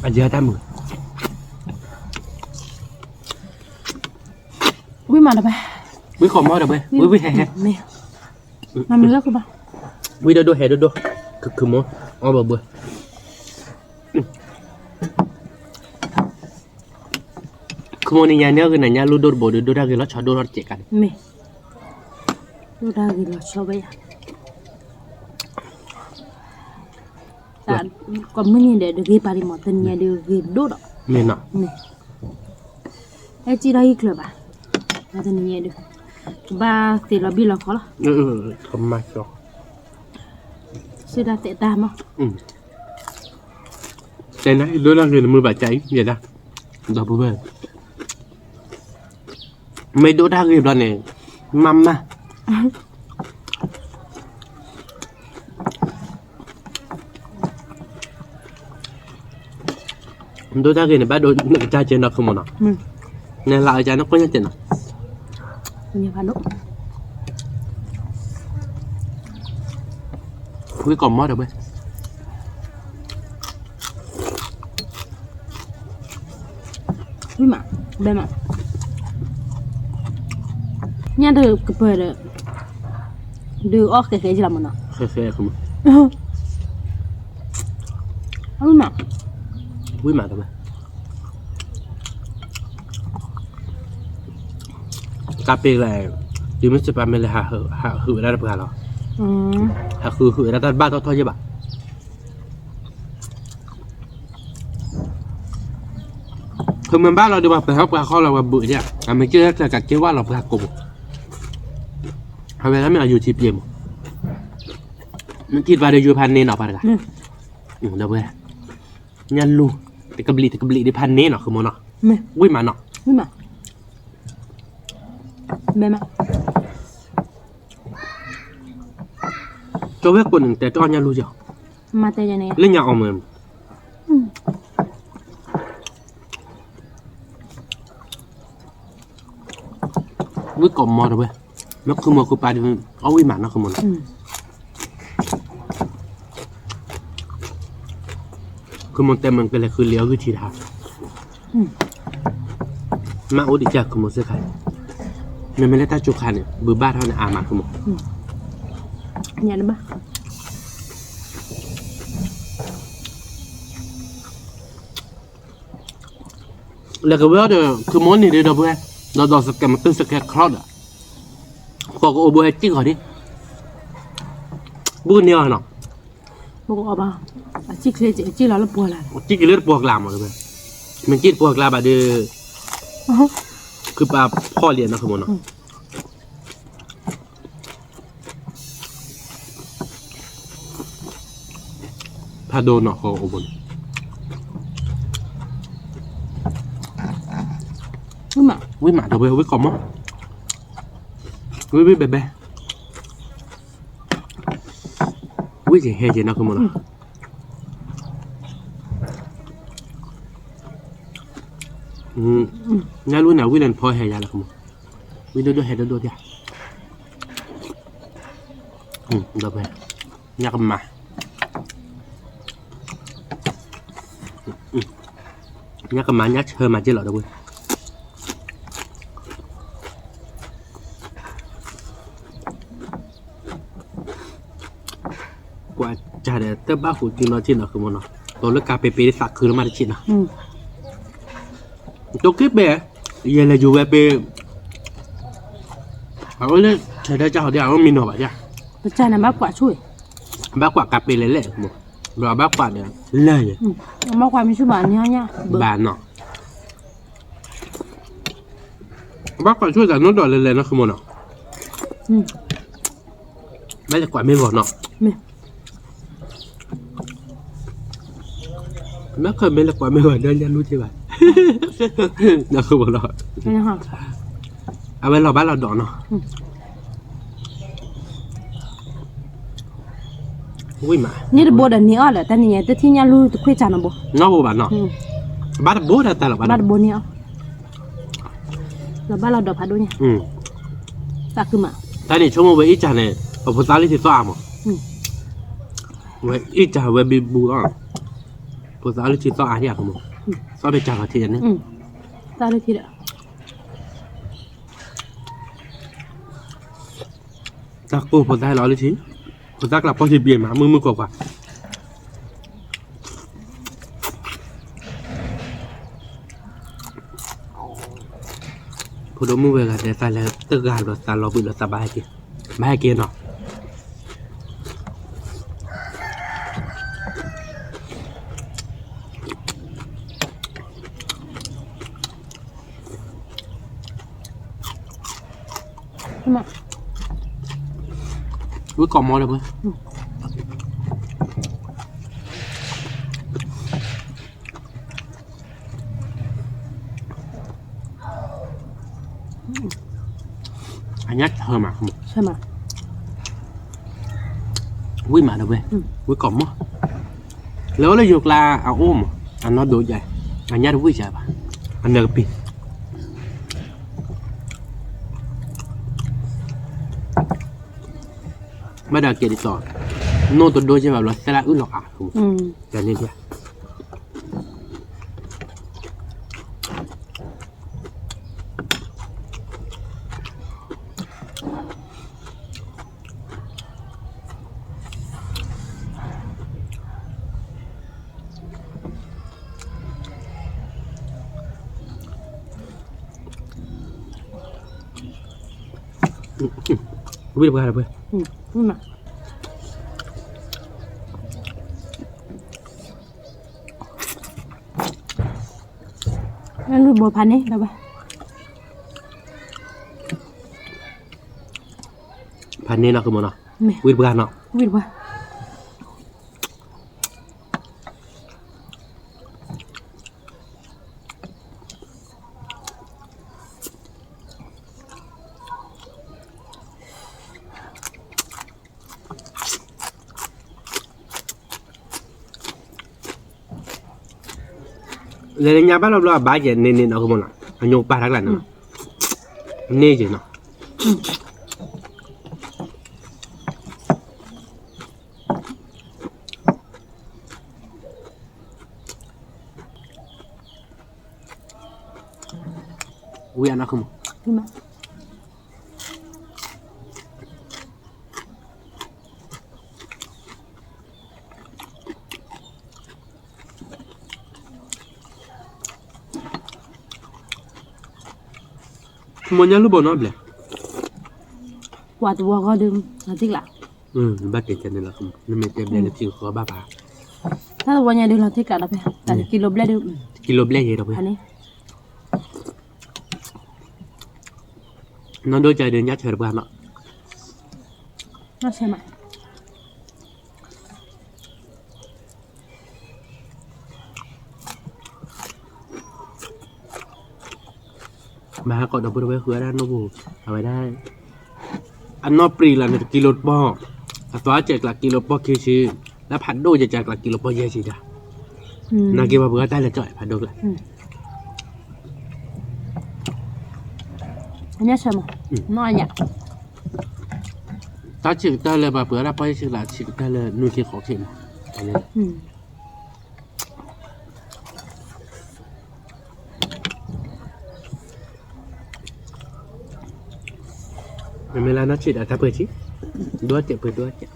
အယဲၢ်တၢ်မုာ်, ဝံၣ်မးဒီပုၢ်ဝဲၢ်, ဝံၣ်ကိးမီၢ်ဒီပုၢ်ဝဲၢ်, ဝံၣ်ဝံၣ်ဟဲဟဲ, မ့ၢ်, မ့ၢ်လၢခုဘၣ်, ဝံၣ်ဒိၣ်ဒိၣ်ဟဲဒိၣ်ဒိၣ်, ခမီၢ်, အီၣ်ဘၣ်ဘၣ် ခမီၢ်န့ၣ်ညါန့ၣ် အဂ့ၢ်နၤညါ လူၢ်ဒိၣ်တဘိဒီး ဒိၣ်တၢ်ဂ့ၤလီၤဆီ ဒိၣ်ထီၣ်တစဲးကါန့ၣ်, မ့ၢ်, ဒိၣ်တၢ်ဂ့ၤလီၤဆီဝဲယၤ, ကိးမုၢ်နံၤဒဲး တဂ့ၤပာ်ဒံးမး တနံၤညါဒီးဂ့ၤဒိၣ်ဒီး, မ့ၢ်နီၤ, အဲၣ်စံၣ်ထီၣ်ဟံၣ်ချၢဘၣ်, တနံၤညါဒီး, ကဘၣ်သ့လီၤဘံၣ်လီၤခီလီၤ, ကမၤကီ, စံၣ်တၢ်တဲတၢ်မး တဲနၤ ဒိၣ်တၢ်ဂ့ၤနမုာ်ဘၣ်ကၠီအံၤ ယဲဒၣ်, ဒီပုၢ်ဝဲၢ်, မ့ၢ်ဒိၣ်တၢ်ဂ့ၤဘျီန့ၣ်, မၤမၤ, ဒိတၢ်ဂ့ၤန့ၣ် ဘၣ်ဒိနကစၢ်ကဲနီၤ ခုမိၢ်နီၤ, နလၢအကန့ၣ် ကိၣ်ညါကဲနီၤ, ဝံကိးမီၤဒီးဝဲ, ဝံမး, ဘဲမး, ညၣ်တကပၤဒီး ဒုးအီၣ်ဃဲဃဲကလီၤမးနီၤ, ဃဲဃဲ, ဝံမး, ဝံမးဒီးဝဲ ကါပ့ၤလဲၣ်, တုၤမ့ၢ်စပာ်မ့ၢ်လဲၣ် ဟးဟုးဝဲဒၣ်တပှၤလီၤ, ဟးဟုးဟုးဝဲဒၣ်တၢ်တဘၣ်ထီၣ်ထီၣ်ယဲၢ်ဘၣ်, ဖုမ့ၢ်ဘၣ်လီၤဒီး ပှၤပၢၤဟီၣ်ပှၤဃီလီၤ ပှၤဘုးဒၣ်, အမ့ၢ်က့ၤလၢကျဲကးက့ၤဝဲလီၤပှၤကိးဘိ, အဝဲဒၣ်မ့ၢ်အယိၤထံပျဲမး, မ့ၢ်က့ၤပှၤဒီးယိၤဖးန့ၢ်နီၤပှၤတဂၤ, ဒီးဝဲ, ညၣ်လူၤ, တကဘျံးတကဘျံးဒ်ဖးန့ၢ်နီၤ ခုမိၢ်နီၤ, ဝံမးနီၤ, ဝံမး, ဘဲမး ကဝဲကိးန့ၣ် တဲတအီၣ်ညၣ်လူၤယီၤ, လၢညါအီၤမ့ၢ်, ဝံကိးမီၤတဝဲ, မ့ၢ်ခုမိၢ်ခုပၢ်ဒီး အီၣ်ဝံမးနီၤ ခုမိၢ်နီၤ, ခုမိၢ်တဲမ့ၢ်ကလဲၤဃုလံာ်အီၣ်ဂံၢ်ထံတဟါ, မ့ၢ်အိၣ်ဒံးကခုမိၢ်စ့ၢ်ခါ, မ့မ့ၢ်လၢတၢ်ကၠိခါန့ၣ် ဘုးဘၣ်ထီၣ်န့ၣ်အါမး ခုမိၢ်, ညါတဘၣ် လဲၤကဝဲအီၤဒီး ခုမိၢ်န့ၣ်ဒီး ဒီပုၢ်ဝဲၢ်, ဒီးဒီးစကဲမတုၤစကဲချီဒီး, ဃီကအိၣ်ဘိဟဲစံၣ်ဃီၤဒံး, ဘုကန့ၢ်အီၤနီၤ, ဘၣ်, အစံၣ်ချ့ အစံၣ်လီၤလၢပှီၢ်ကျါ, အစံၣ်က့ၤလၢတပှီၢ်ကျါမး, မ့ၢ်စံၣ်တပှီၢ်ကျါဘၣ်ဒီး, ခုပၢ်ဖီၣ်လံနီၤ ခုမိၢ်နီၤ. ဖးဒိၣ်နီၢ်ဃီအိၣ်ဘိန့ၣ်, ဝံမး ဒီပုၢ်ဝဲၢ် ဝံကိးမီၤ, ဝံဝံဘဲဘဲ, ဝံကဟဲက့ၤနီၤ ခုမိၢ်နီၤ. ညၣ်လူန့ၣ် ဝံလၢနဖီဟဲယါလၢ ခုမိၢ်, ဝံဒိၣ်ဒိၣ်ဟဲဒိၣ်ဒိၣ်ဒၣ်, ဒီပုၢ်ဝဲၢ်, ညၣ်ကမၤ ညၣ်ကမၤညၣ်ဆၢမၤက့ၤလီၤ ဒီပုၢ်ဝဲၢ်. ကွၢ်ကၢ်ဒီး တဘၣ်ဃုာ်က့ၤနီၢ်ဆ့ၣ်နီၤ ခုမိၢ်နီၤ, ဒီးလၢကါပ့ၤပ့ၤသးခုလၢမးတဆ့ၣ်နီၤ, တိၢ်က့ၤပဲ, ယဲလဲၤယူၤဝဲပ့ၤ, အအိၣ်လၢ ဆၢတဲကၢ်ဟီဒ် အအိၣ်မံနီၤဘၣ်ယါ, ပကၢ်န့ၣ်ဘၣ်ကွၢ်ဆိၣ်, ဘၣ်ကွၢ်ကါပ့ၤလဲၣ်လဲၣ်, ဘၣ်ကွၢ်န့ၣ် လဲၣ်ယဲ, ဘၣ်ကွၢ်မ့ၢ်ဆိၣ်ဘၣ်န့ၣ်, ဘၣ်နီၤ ဘၣ်ကွၢ်ဆိၣ်သးနီၢ်ဒီးလဲၤလဲၤနီၤ ခုမိၢ်နီၤ, မ့ၢ်လဲၤကွၢ်မ့ၢ်ဂီၤနီၤ, မ့ၢ်ခဲမ့ၢ်လဲၤကွၢ်မ့ၢ်ဂီၤဒီးညၣ်လူက့ၤဘၣ်, နီၤ ခုမိၢ်နီၤ, အဝဲလီၤဘၣ်လီၤဒီးနီၤ. ဝံမး န့ၢ်တဘိဒီးန့ၢ်အီၤလၢ တၢ်နံၤညါ တထံၣ်ညၣ်လူတခွ့ၣ်စးနီၤဘိ, နီၢ်ဘိဘၣ်နီၤ, ဘၣ်တဘိဒီးတၢ်လီၤဘၣ်, ဘၣ်တဘိန့ၢ်အီၤ, လီၤဘၣ်လီၤဒီးဖးဒိၣ်ညါ, သးခုမး, တၢ်န့ၣ်ဆိကမိၣ်ဝဲအ့ၣ်စၢ်န့ၣ် ပဖိသၣ်လၢထံသီၣ်အါမး, ဝဲအ့ၣ်စၢ်ဝဲဘံဘူအီၤ, ဖိသၣ်လၢထံသီၣ်အါဒံး ခုမိၢ်, သီၣ်ဖဲစၢ်လီၤထံန့ၣ်, သီၣ်လၢထံဒီး တၢ်ကိၢ်ဖိသၣ်ဟဲလီၤလၢထံ, ဖိသၣ်ကျါပီၢ်ထံဘံၣ်မး မုၢ်မုၢ်ကွၢ်ကွၢ်, ဖိဒိၣ်မုၣ်ဝဲဂၤတဲ သးလဲၤတဂၤဒီးသးလီၤဘှံးလီၤ သးဘၣ်ဟဲက့ၤ, ဘၣ်ဟဲက့ၤနီၤ. ဝံကိးမီၤလၢပှဲၤ, အ အညၣ်ဆၢမး, ဝံၣ်မးဒီးဝဲ, ဝံၣ်ကီးမီၢ်, လၢအိၣ်လၢယိၤကျါအအိၣ်မး, အနီၢ်ဒိကဲ, အညၣ်တဝံၣ်ကဲဘၣ်, အနၢၤကပံၤ ဘၣ်ဒီးကဲဒ်သိး, နိၣ်တဒိကဲဘၣ်ဘျီ သဲလၢအုၣ်လီၤအါ, တၢ်န့ၣ်ဖဲ ဝံၣ်တပှၢ်တပှၢ်, လုၢ်ဘိဖးန့ၣ်, ဖးန့ၣ်နီၤ ကမနီၤ, ဝံၣ်တပှၢ်နီၤ, ဝံၣ်တပှၢ် လဲၤလၢညါဘၣ်လီၤဘျီအဘၣ်ယဲန့ၣ်န့ၣ်နီၤ ကမနီၤ, အညိပာ်တၢ်ကျါန့ၣ်, န့ၢ်ယဲနီၤ. ဝံၤအနီၢ်ခိမး, မ့ၢ်ညါလူၢ်ဘိနီတဘျီ, ပှၤတဝီဂီၢ်ဒုး, လီၤတံၢ်ကျါ, ဘၣ်က့ၤကဲန့ၣ်လီၤ, နမ့ၢ်တဲဘျဲၣ်လၢထံဂီၢ်ဘၣ်ဘၣ်, တၢ်တဝီညါဒုးလီၤတံၢ်ကျါဒီးဖဲ, ကံလိဘျဲၣ်ဒုး, ကံလိဘျဲၣ်ယဲဒီးဖဲန့ၣ်, နီၢ်ဒိကဲဒုးညၣ်ဆၢတပှၢ်နီၤ, နီၢ်ဆၢမး မၤဟးကိးဒီပုၢ်ဝဲၢ်ဃုဝဲဒၣ်နီၢ်ပူၤ, အဝဲဒၣ်, အနီၢ်ပြံလီၤန့ၣ် တကံလိတပီၢ်, အသွါစဲးကျါကံလိတပီၢ်ခံဆံ, လၢဖးဒိၣ်ယဲစဲးကျါကံလိတပီၢ်ယဲဆံဒၣ်, နာ်က့ပှၤပှၤတၢ်လဲၤကၠီၣ်ဖးဒိၣ်ကျါ, အညၣ်ဆၢမး, နီၢ်အယၤ တၢ်ဆံးကတၢၢ်လၢပှၤပှၤဒၣ်ပီၢ်ယဲၢ်ဆံကျါ ဆံးကတၢၢ်လၢနွံဆံဃိးဆံန့ၣ်, မ့မ့ၢ်လၢနီၢ်ဆံးဒီးတၢ်ပှဲၤဆံ, ဒိၣ်စဲးပှဲၤဒိၣ်စဲး,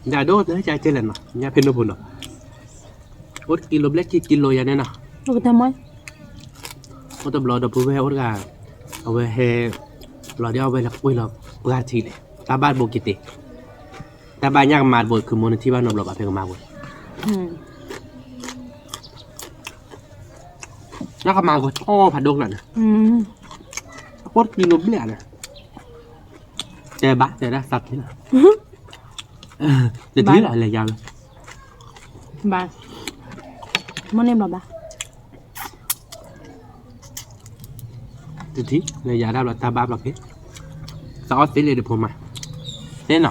ဒၣ်ဒိၣ်တၢ်ကဲလဲၣ်နီၤ ညါဖဲနိၣ်ပူၤနီၤ, အိၣ်တကံလိဘျဲၣ်ခံကံလိယၤန့ၣ်နီၤ, အိၣ်တဘျီဒီပုၢ်ဝဲၢ်အိၣ်တဂၤ, အဝဲဟဲ, လီၤဒ်အဝဲလဲၤကွံာ်လီၤပှၢ်တထံးလဲၣ်, တၢ်ဘၣ်တဘိက့ၤတ့ၢ်, တၢ်ဘၣ်ညၣ်ကမၤတဘိခုမိၢ်နထံၣ်ဘၣ်နီတဘျီဘၣ်ဖဲကမၤဝဲ, ညၣ်ကမၤကထီၣ်ဖးဒိၣ်ကျါန့ၣ်, အအိၣ်တကံလိဘျဲၣ်န့ၣ်, တဲဘၣ်တဲဒၣ်သးက့ၤလီၤ, တထံၣ်လီၤလဲၤယၤဝဲ, ဘၣ်, မ့ၢ်န့ၣ်ဘျီဘၣ် တထံၣ် လဲၤယၤဒၣ်ဘျီတၢ်ဘၣ်ဘျီဖဲ, သးအီၣ်သ့လံတဖိမး, သ့နီၤ,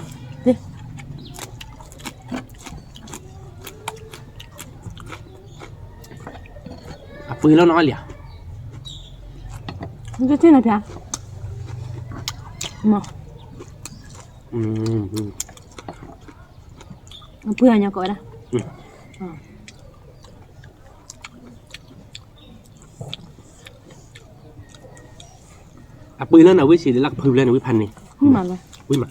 အပှ့ၤလီၤနီၤလံဧါ, တထံၣ်နီၤဖျါ, မ့ၢ်, အပှ့ၤအညါကိးဝဲဒၣ် အပှ့ၤလၢနဝံၣ်ဆံးလၢကဖုဘျဲၣ်န့ၣ် ဝံၣ်ဖးန့ၣ်, ဝံၣ်မး, ဝံၣ်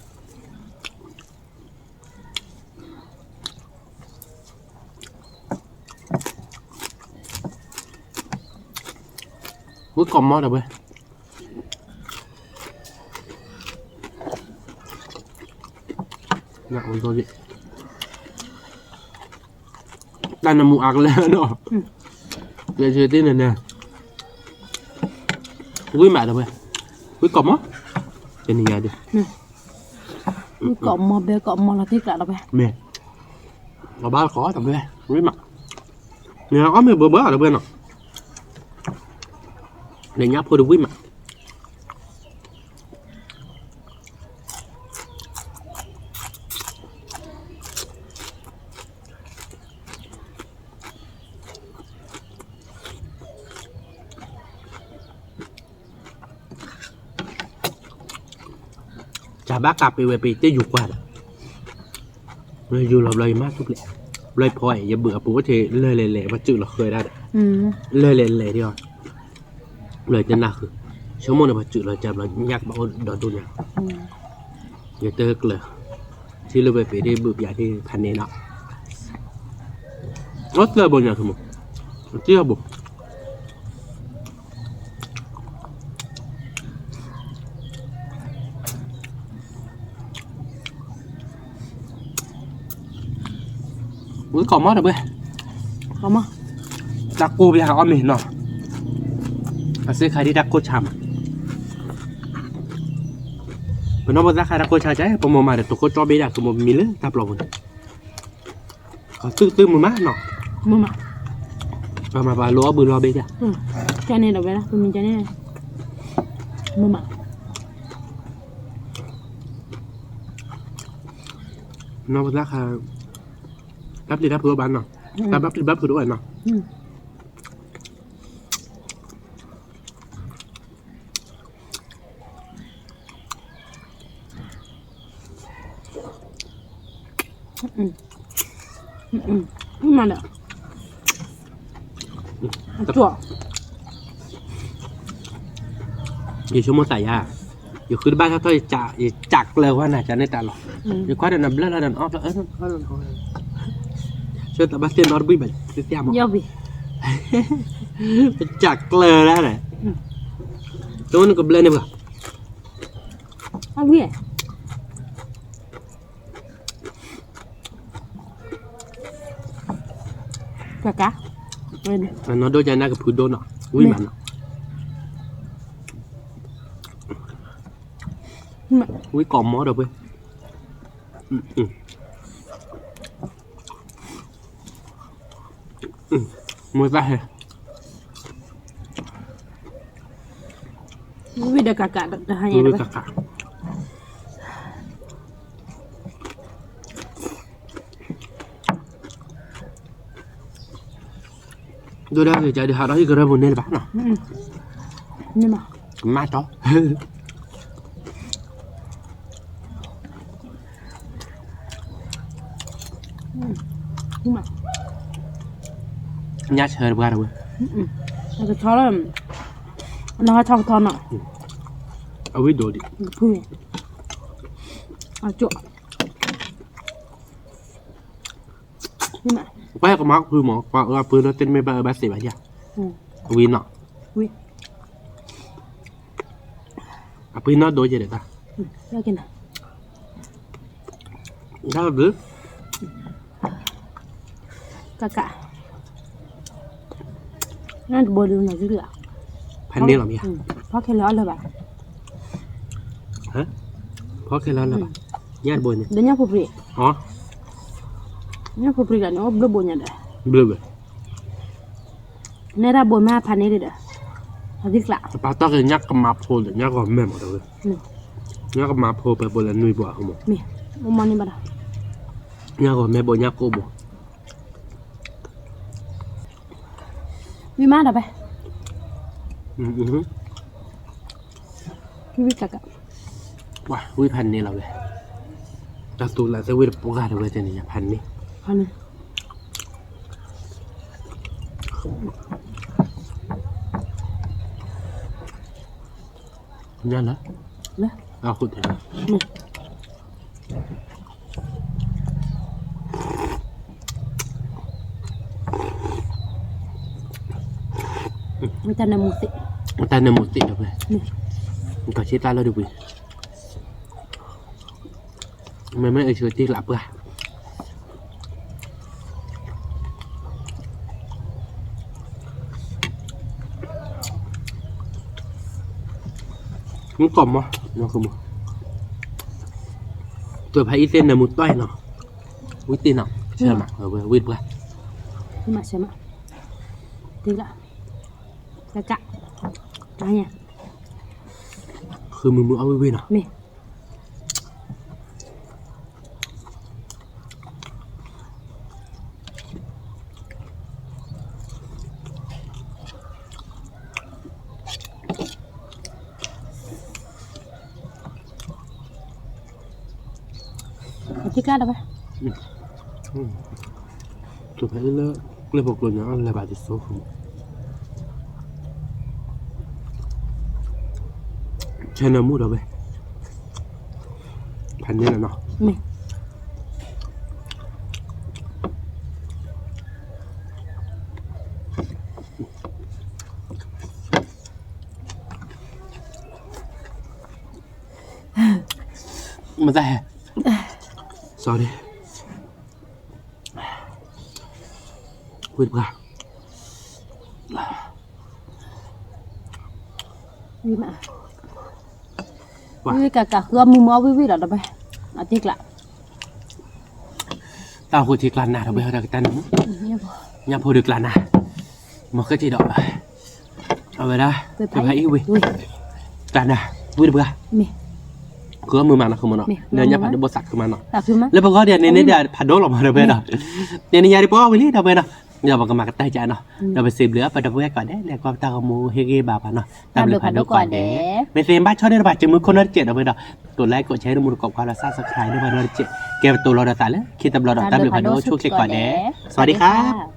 ကိးမီၢ်ဒီးဝဲ, တၢ်နမူအါကလဲာ်နီၤ, လဲၤဆံးတ့ၢ်န့ၣ်န့ၣ်, ဝံၣ်မးဒီးဝဲ, ဝံၣ်ကိးမီၢ်, တနံၤညါဒ်, ဝံၣ်ကိးမီၢ်ဘဲကိးမီၢ်လီၤတံၢ်ကျးဒီးဝဲ, မ့ၢ်, အဘၣ်တခီဒီးဝဲ, ဝံၣ်မး, န့ၣ်အီၣ်မ့ၢ်ဘၢဘၢဒီးဝဲနီၤ, လဲၤညါဖိတဝံၣ်မး တ အဘၣ်ကးပ့ၤဝဲပ့ၤတယူၤကွၢ်ဒီး, ယူၤလီၤဘျီယမၤထူၣ်ဖျဲး, ဘျီယဖီအံၤ ယဘုးအပူၤအိၣ်ထဲလၢာ်လဲၤလဲၤ ပှၤစုးလီၤဃၢဒၣ်ဒီး, လၢာ်လဲၤလဲၤဒီး, ဘျီယတနၢ်ဃုာ်, ဆိကမိၣ်န့ၣ်ပှၤစုးလီၤကဘျီညၣ်ကဘၣ်အိၣ်ဒီဒိၣ်ညါ, ယတကျၢၤ, ထံၣ်လၢဝဲပ့ၤဒ်ဘုးပၠးဒ်ဖးန့ၣ်နီၤ, အိၣ်သၢဘိညါဆိကမိၣ်, တံၢ်အဘိ ဝံကိးမီၢ်ဒီးဘှဲ, တၢ်ကိၢ်ပယါအီၣ်မ့ၤနီၤ, အစ့ခါဒ်တၢ်ကိၢ်ဆါမး, ပနီၢ်ပသၣ်ခါတၢ်ကိၢ်ဆါကဲ ပမိၢ်မၤဒီးတခိၣ်ကၠီဘ့ဒၣ် ကမိၢ်ပမံၤလၢတၢ်ပျီပူၤန့ၣ်, သုသုမုာ်မးနီၤ, မုာ်မး, ပမၤပှၤလိအီၣ်ဘုလီဘ့ဒၣ်, ကဲန့ၣ်ဒီးဝဲဒၣ် ပမံၤကဲန့ၣ်, မုာ်မး နီၢ်ပသၣ်ခါ, တၢ်ပျံၤတၢ်ဖုးအိၣ်ဘၣ်နီၤ, တၢ်ဘၣ်ပျံၤဘၣ်ဖုးတအိၣ်နီၤ, မ့ၢ်ဒီး, အကၠီၣ်, ယဆိကမိၣ်သးယါ, ယဃုတဘၣ်ထီၣ်ထီၣ် ယစးကျၢၤဝဲနၤ ကန့ၢ်တၢ်လီၤ, ယခွါဒီးနဘျၢလီၤဒီးနအီၣ်ဖျါ, ဆၢသးဘၣ်သ့ၣ်နီတဘှံၣ်ဘၣ် သ့ၣ်သ့ၣ်မး, ပစးကျၢၤဒၣ်ဒီး, တအိၣ်နကဘျၢန့ၣ်ဘၣ် အဝံၣ် ကကး, အနီၢ်ဒိၣ်ကနၣ်ကဖုဒိၣ်နီၤ, ဝံၣ်မးနီၤ, ဝံၣ်ကိးမီၢ်ဒီးပှဲၤ, မိၢ်သၣ်ဟဲ, ဝံၣ်ဒီးကကးတဟါညါ, ဝံၣ်ကကး ဒိၣ်ဒၣ်ကကးဒုးဟးထီၣ်ဟံၣ်ကရၢပူၤန့ၣ်လၢၤဘၣ်နီၤ, မၤတီၤ ညၣ်ဆၢတပှၢ်တဝဲ, ကဆီလၢ နီၢ်ဟးထီၣ်ကထီနီၤ, အဝံၣ်ဒိၣ်ဒံး, ဖု, အကၠီၣ် ပှၤကမၤဖုမး, ပှၤအၢအပှ့ၤလၢသ့ၣ်တမ့ၢ်ဘၣ်အၢဘၣ်သီဘၣ်ယါ, အဝံၣ်နီၤ, အပှ့ၤနီၢ်ဒိၣ်ယဲဒၣ်တၢ်, တၢ်ဘျုး, ကကး, နတဘိဒုးနၤသုလၢ, ဖးန့ၢ်လီၤမ့ၢ်ဧါ, ဖီခဲလၢာ်အီၣ်လၢၤဘၣ်, ဖီခဲလၢာ်အီၣ်လၢၤဘၣ်, ညၣ်တဘိန့ၣ်, ဒီးညၣ်ဖိပြံး, ညၣ်ဖိပြံးဂၤန့ၣ် အိၣ်ဘျုးဘိညါဒီး, ဘျုးဘၣ် နဲဒၣ်ဘိမ့ၢ်ဖးန့ၢ်ဒံးဒီး, အသံကျး, တပာ်တီၢ်က့ၤညၣ်ကမၤဖိဒီး ညၣ်ဂီၤမဲမးတဝဲ, ညၣ်ကမၤဖိပှဲၤဘိလၢနွံဘိအဃိမး, မ့ၢ်, အိၣ်မီၢ်န့ၢ်ဘၣ်ဒီး, ညၣ်ဂီၤမဲဘိညၣ်ကိၣ်ဘိ, ဝံၣ်မးဒီးဖဲ, ဝံၣ်ကကး, ဝံၣ်ဖးန့ၢ်လီၤဝဲ, တၢ်သူလၢသ့ၣ်ဝံၣ်တပှၢ်တဝဲတန့ၣ် ယဖးန့ၢ် ညါလၢ, လၢ, အဃိတဲ, တၢ်နၢမူသ့ၣ်, တၢ်နၢမူသ့ၣ်ဒီးဖဲ, ကဆ့တၢ်လၢတပှံၤ မ့မ့ၢ်အဆၢတ့ၢ်လၢပှၢ်, မူကီၢ်မီ, တဖဲအံၤသ့ၣ်နၢမူတီၢ်နီၤ, ဝံၣ်တ့ၢ်နီၤ, ဆၢမး, ဝံၣ်တပှၢ်, မးဆၢမး, တ့ၢ်လၢ, ကကး, တၢ်ညါ, ဃုမုာ်မုာ်အီၣ်ဝံၣ်ဝံၣ်နီၤ, မ့ၢ် မ့ၢ်, ထံကျါဒီးဝဲ, ကဖဲလၢ ကျဲဖိကျိညါလဲၤဘၣ်တစိၢ်, ဆဲနၢမူဒီးဝဲ, ဖးန့ၢ်လီၤနီၤ. မတၤဟဲ, sorry, ဝံၤတပှၢ်, ဝံၤကကဃုအီၣ်မုၢ်မီၢ်ဝံၣ်ဝံၣ်ဒီးတပှၢ်, အထံကျါ, တၢ်ဃိထံကျါနၤဒီးဝဲဒီးကတၢၢ်န့ၣ်, ညၣ်ဖိဒီးကျါနၤ, မ့ၢ်ဃဲထံၣ်ဒီး အဝဲဒၣ် တဖၣ်အံၤဝံၤ, ကျါနၤ, ဝံၤတပှၢ်, ဃုအီၣ်မုၢ်မးနီၤ ဃုမးနီၤ, လၢညၣ်ဖးဒိၣ်ဘိသးဃုမးနီၤ, လၢပဂီၢ်ဒ်န့ၣ်န့ၣ်ဒီးဖးဒိၣ်လီၤမးဒီးဝဲဒီး, န့ၣ်န့ၣ်ညါဒ်ပအီၣ်ဝံၤလံဒီးဝဲနီၤ, ဒီးပကမၤကတၢၢ်ကနီၤ, ဒီးပစံးဘျုးအပှၤဒီပုၢ်ဝဲၢ်ကိးဂၤဒဲး လဲၤကွၢ်ပတၢ်ဂီၤမူဟ့ၣ်ဂံၢ်ဘါပှၤနီၤ, တၢ်ဘျုးဖးဒိၣ်ကိးဂၤဒဲး, မ့ၢ်သ့ဘၣ်ဆီၣ်န့ၢ်တပှၤစုမုၢ်ခိၣ်နီတစဲးဒီးဝဲဒီး, ကိးlikeကိးshareန့ၢ်မူတကိးကွၢ်လီၤ subscribe န့ၢ်ပှၤနီတစဲး, ကဲပတိၤလီၤဒီးသးလၢခံတဘျီဒီး တၢ်ဘျုးဖးဒိၣ်ဆိၣ်ချ့ကိးဂၤဒဲး, စဝၤဒံခါ.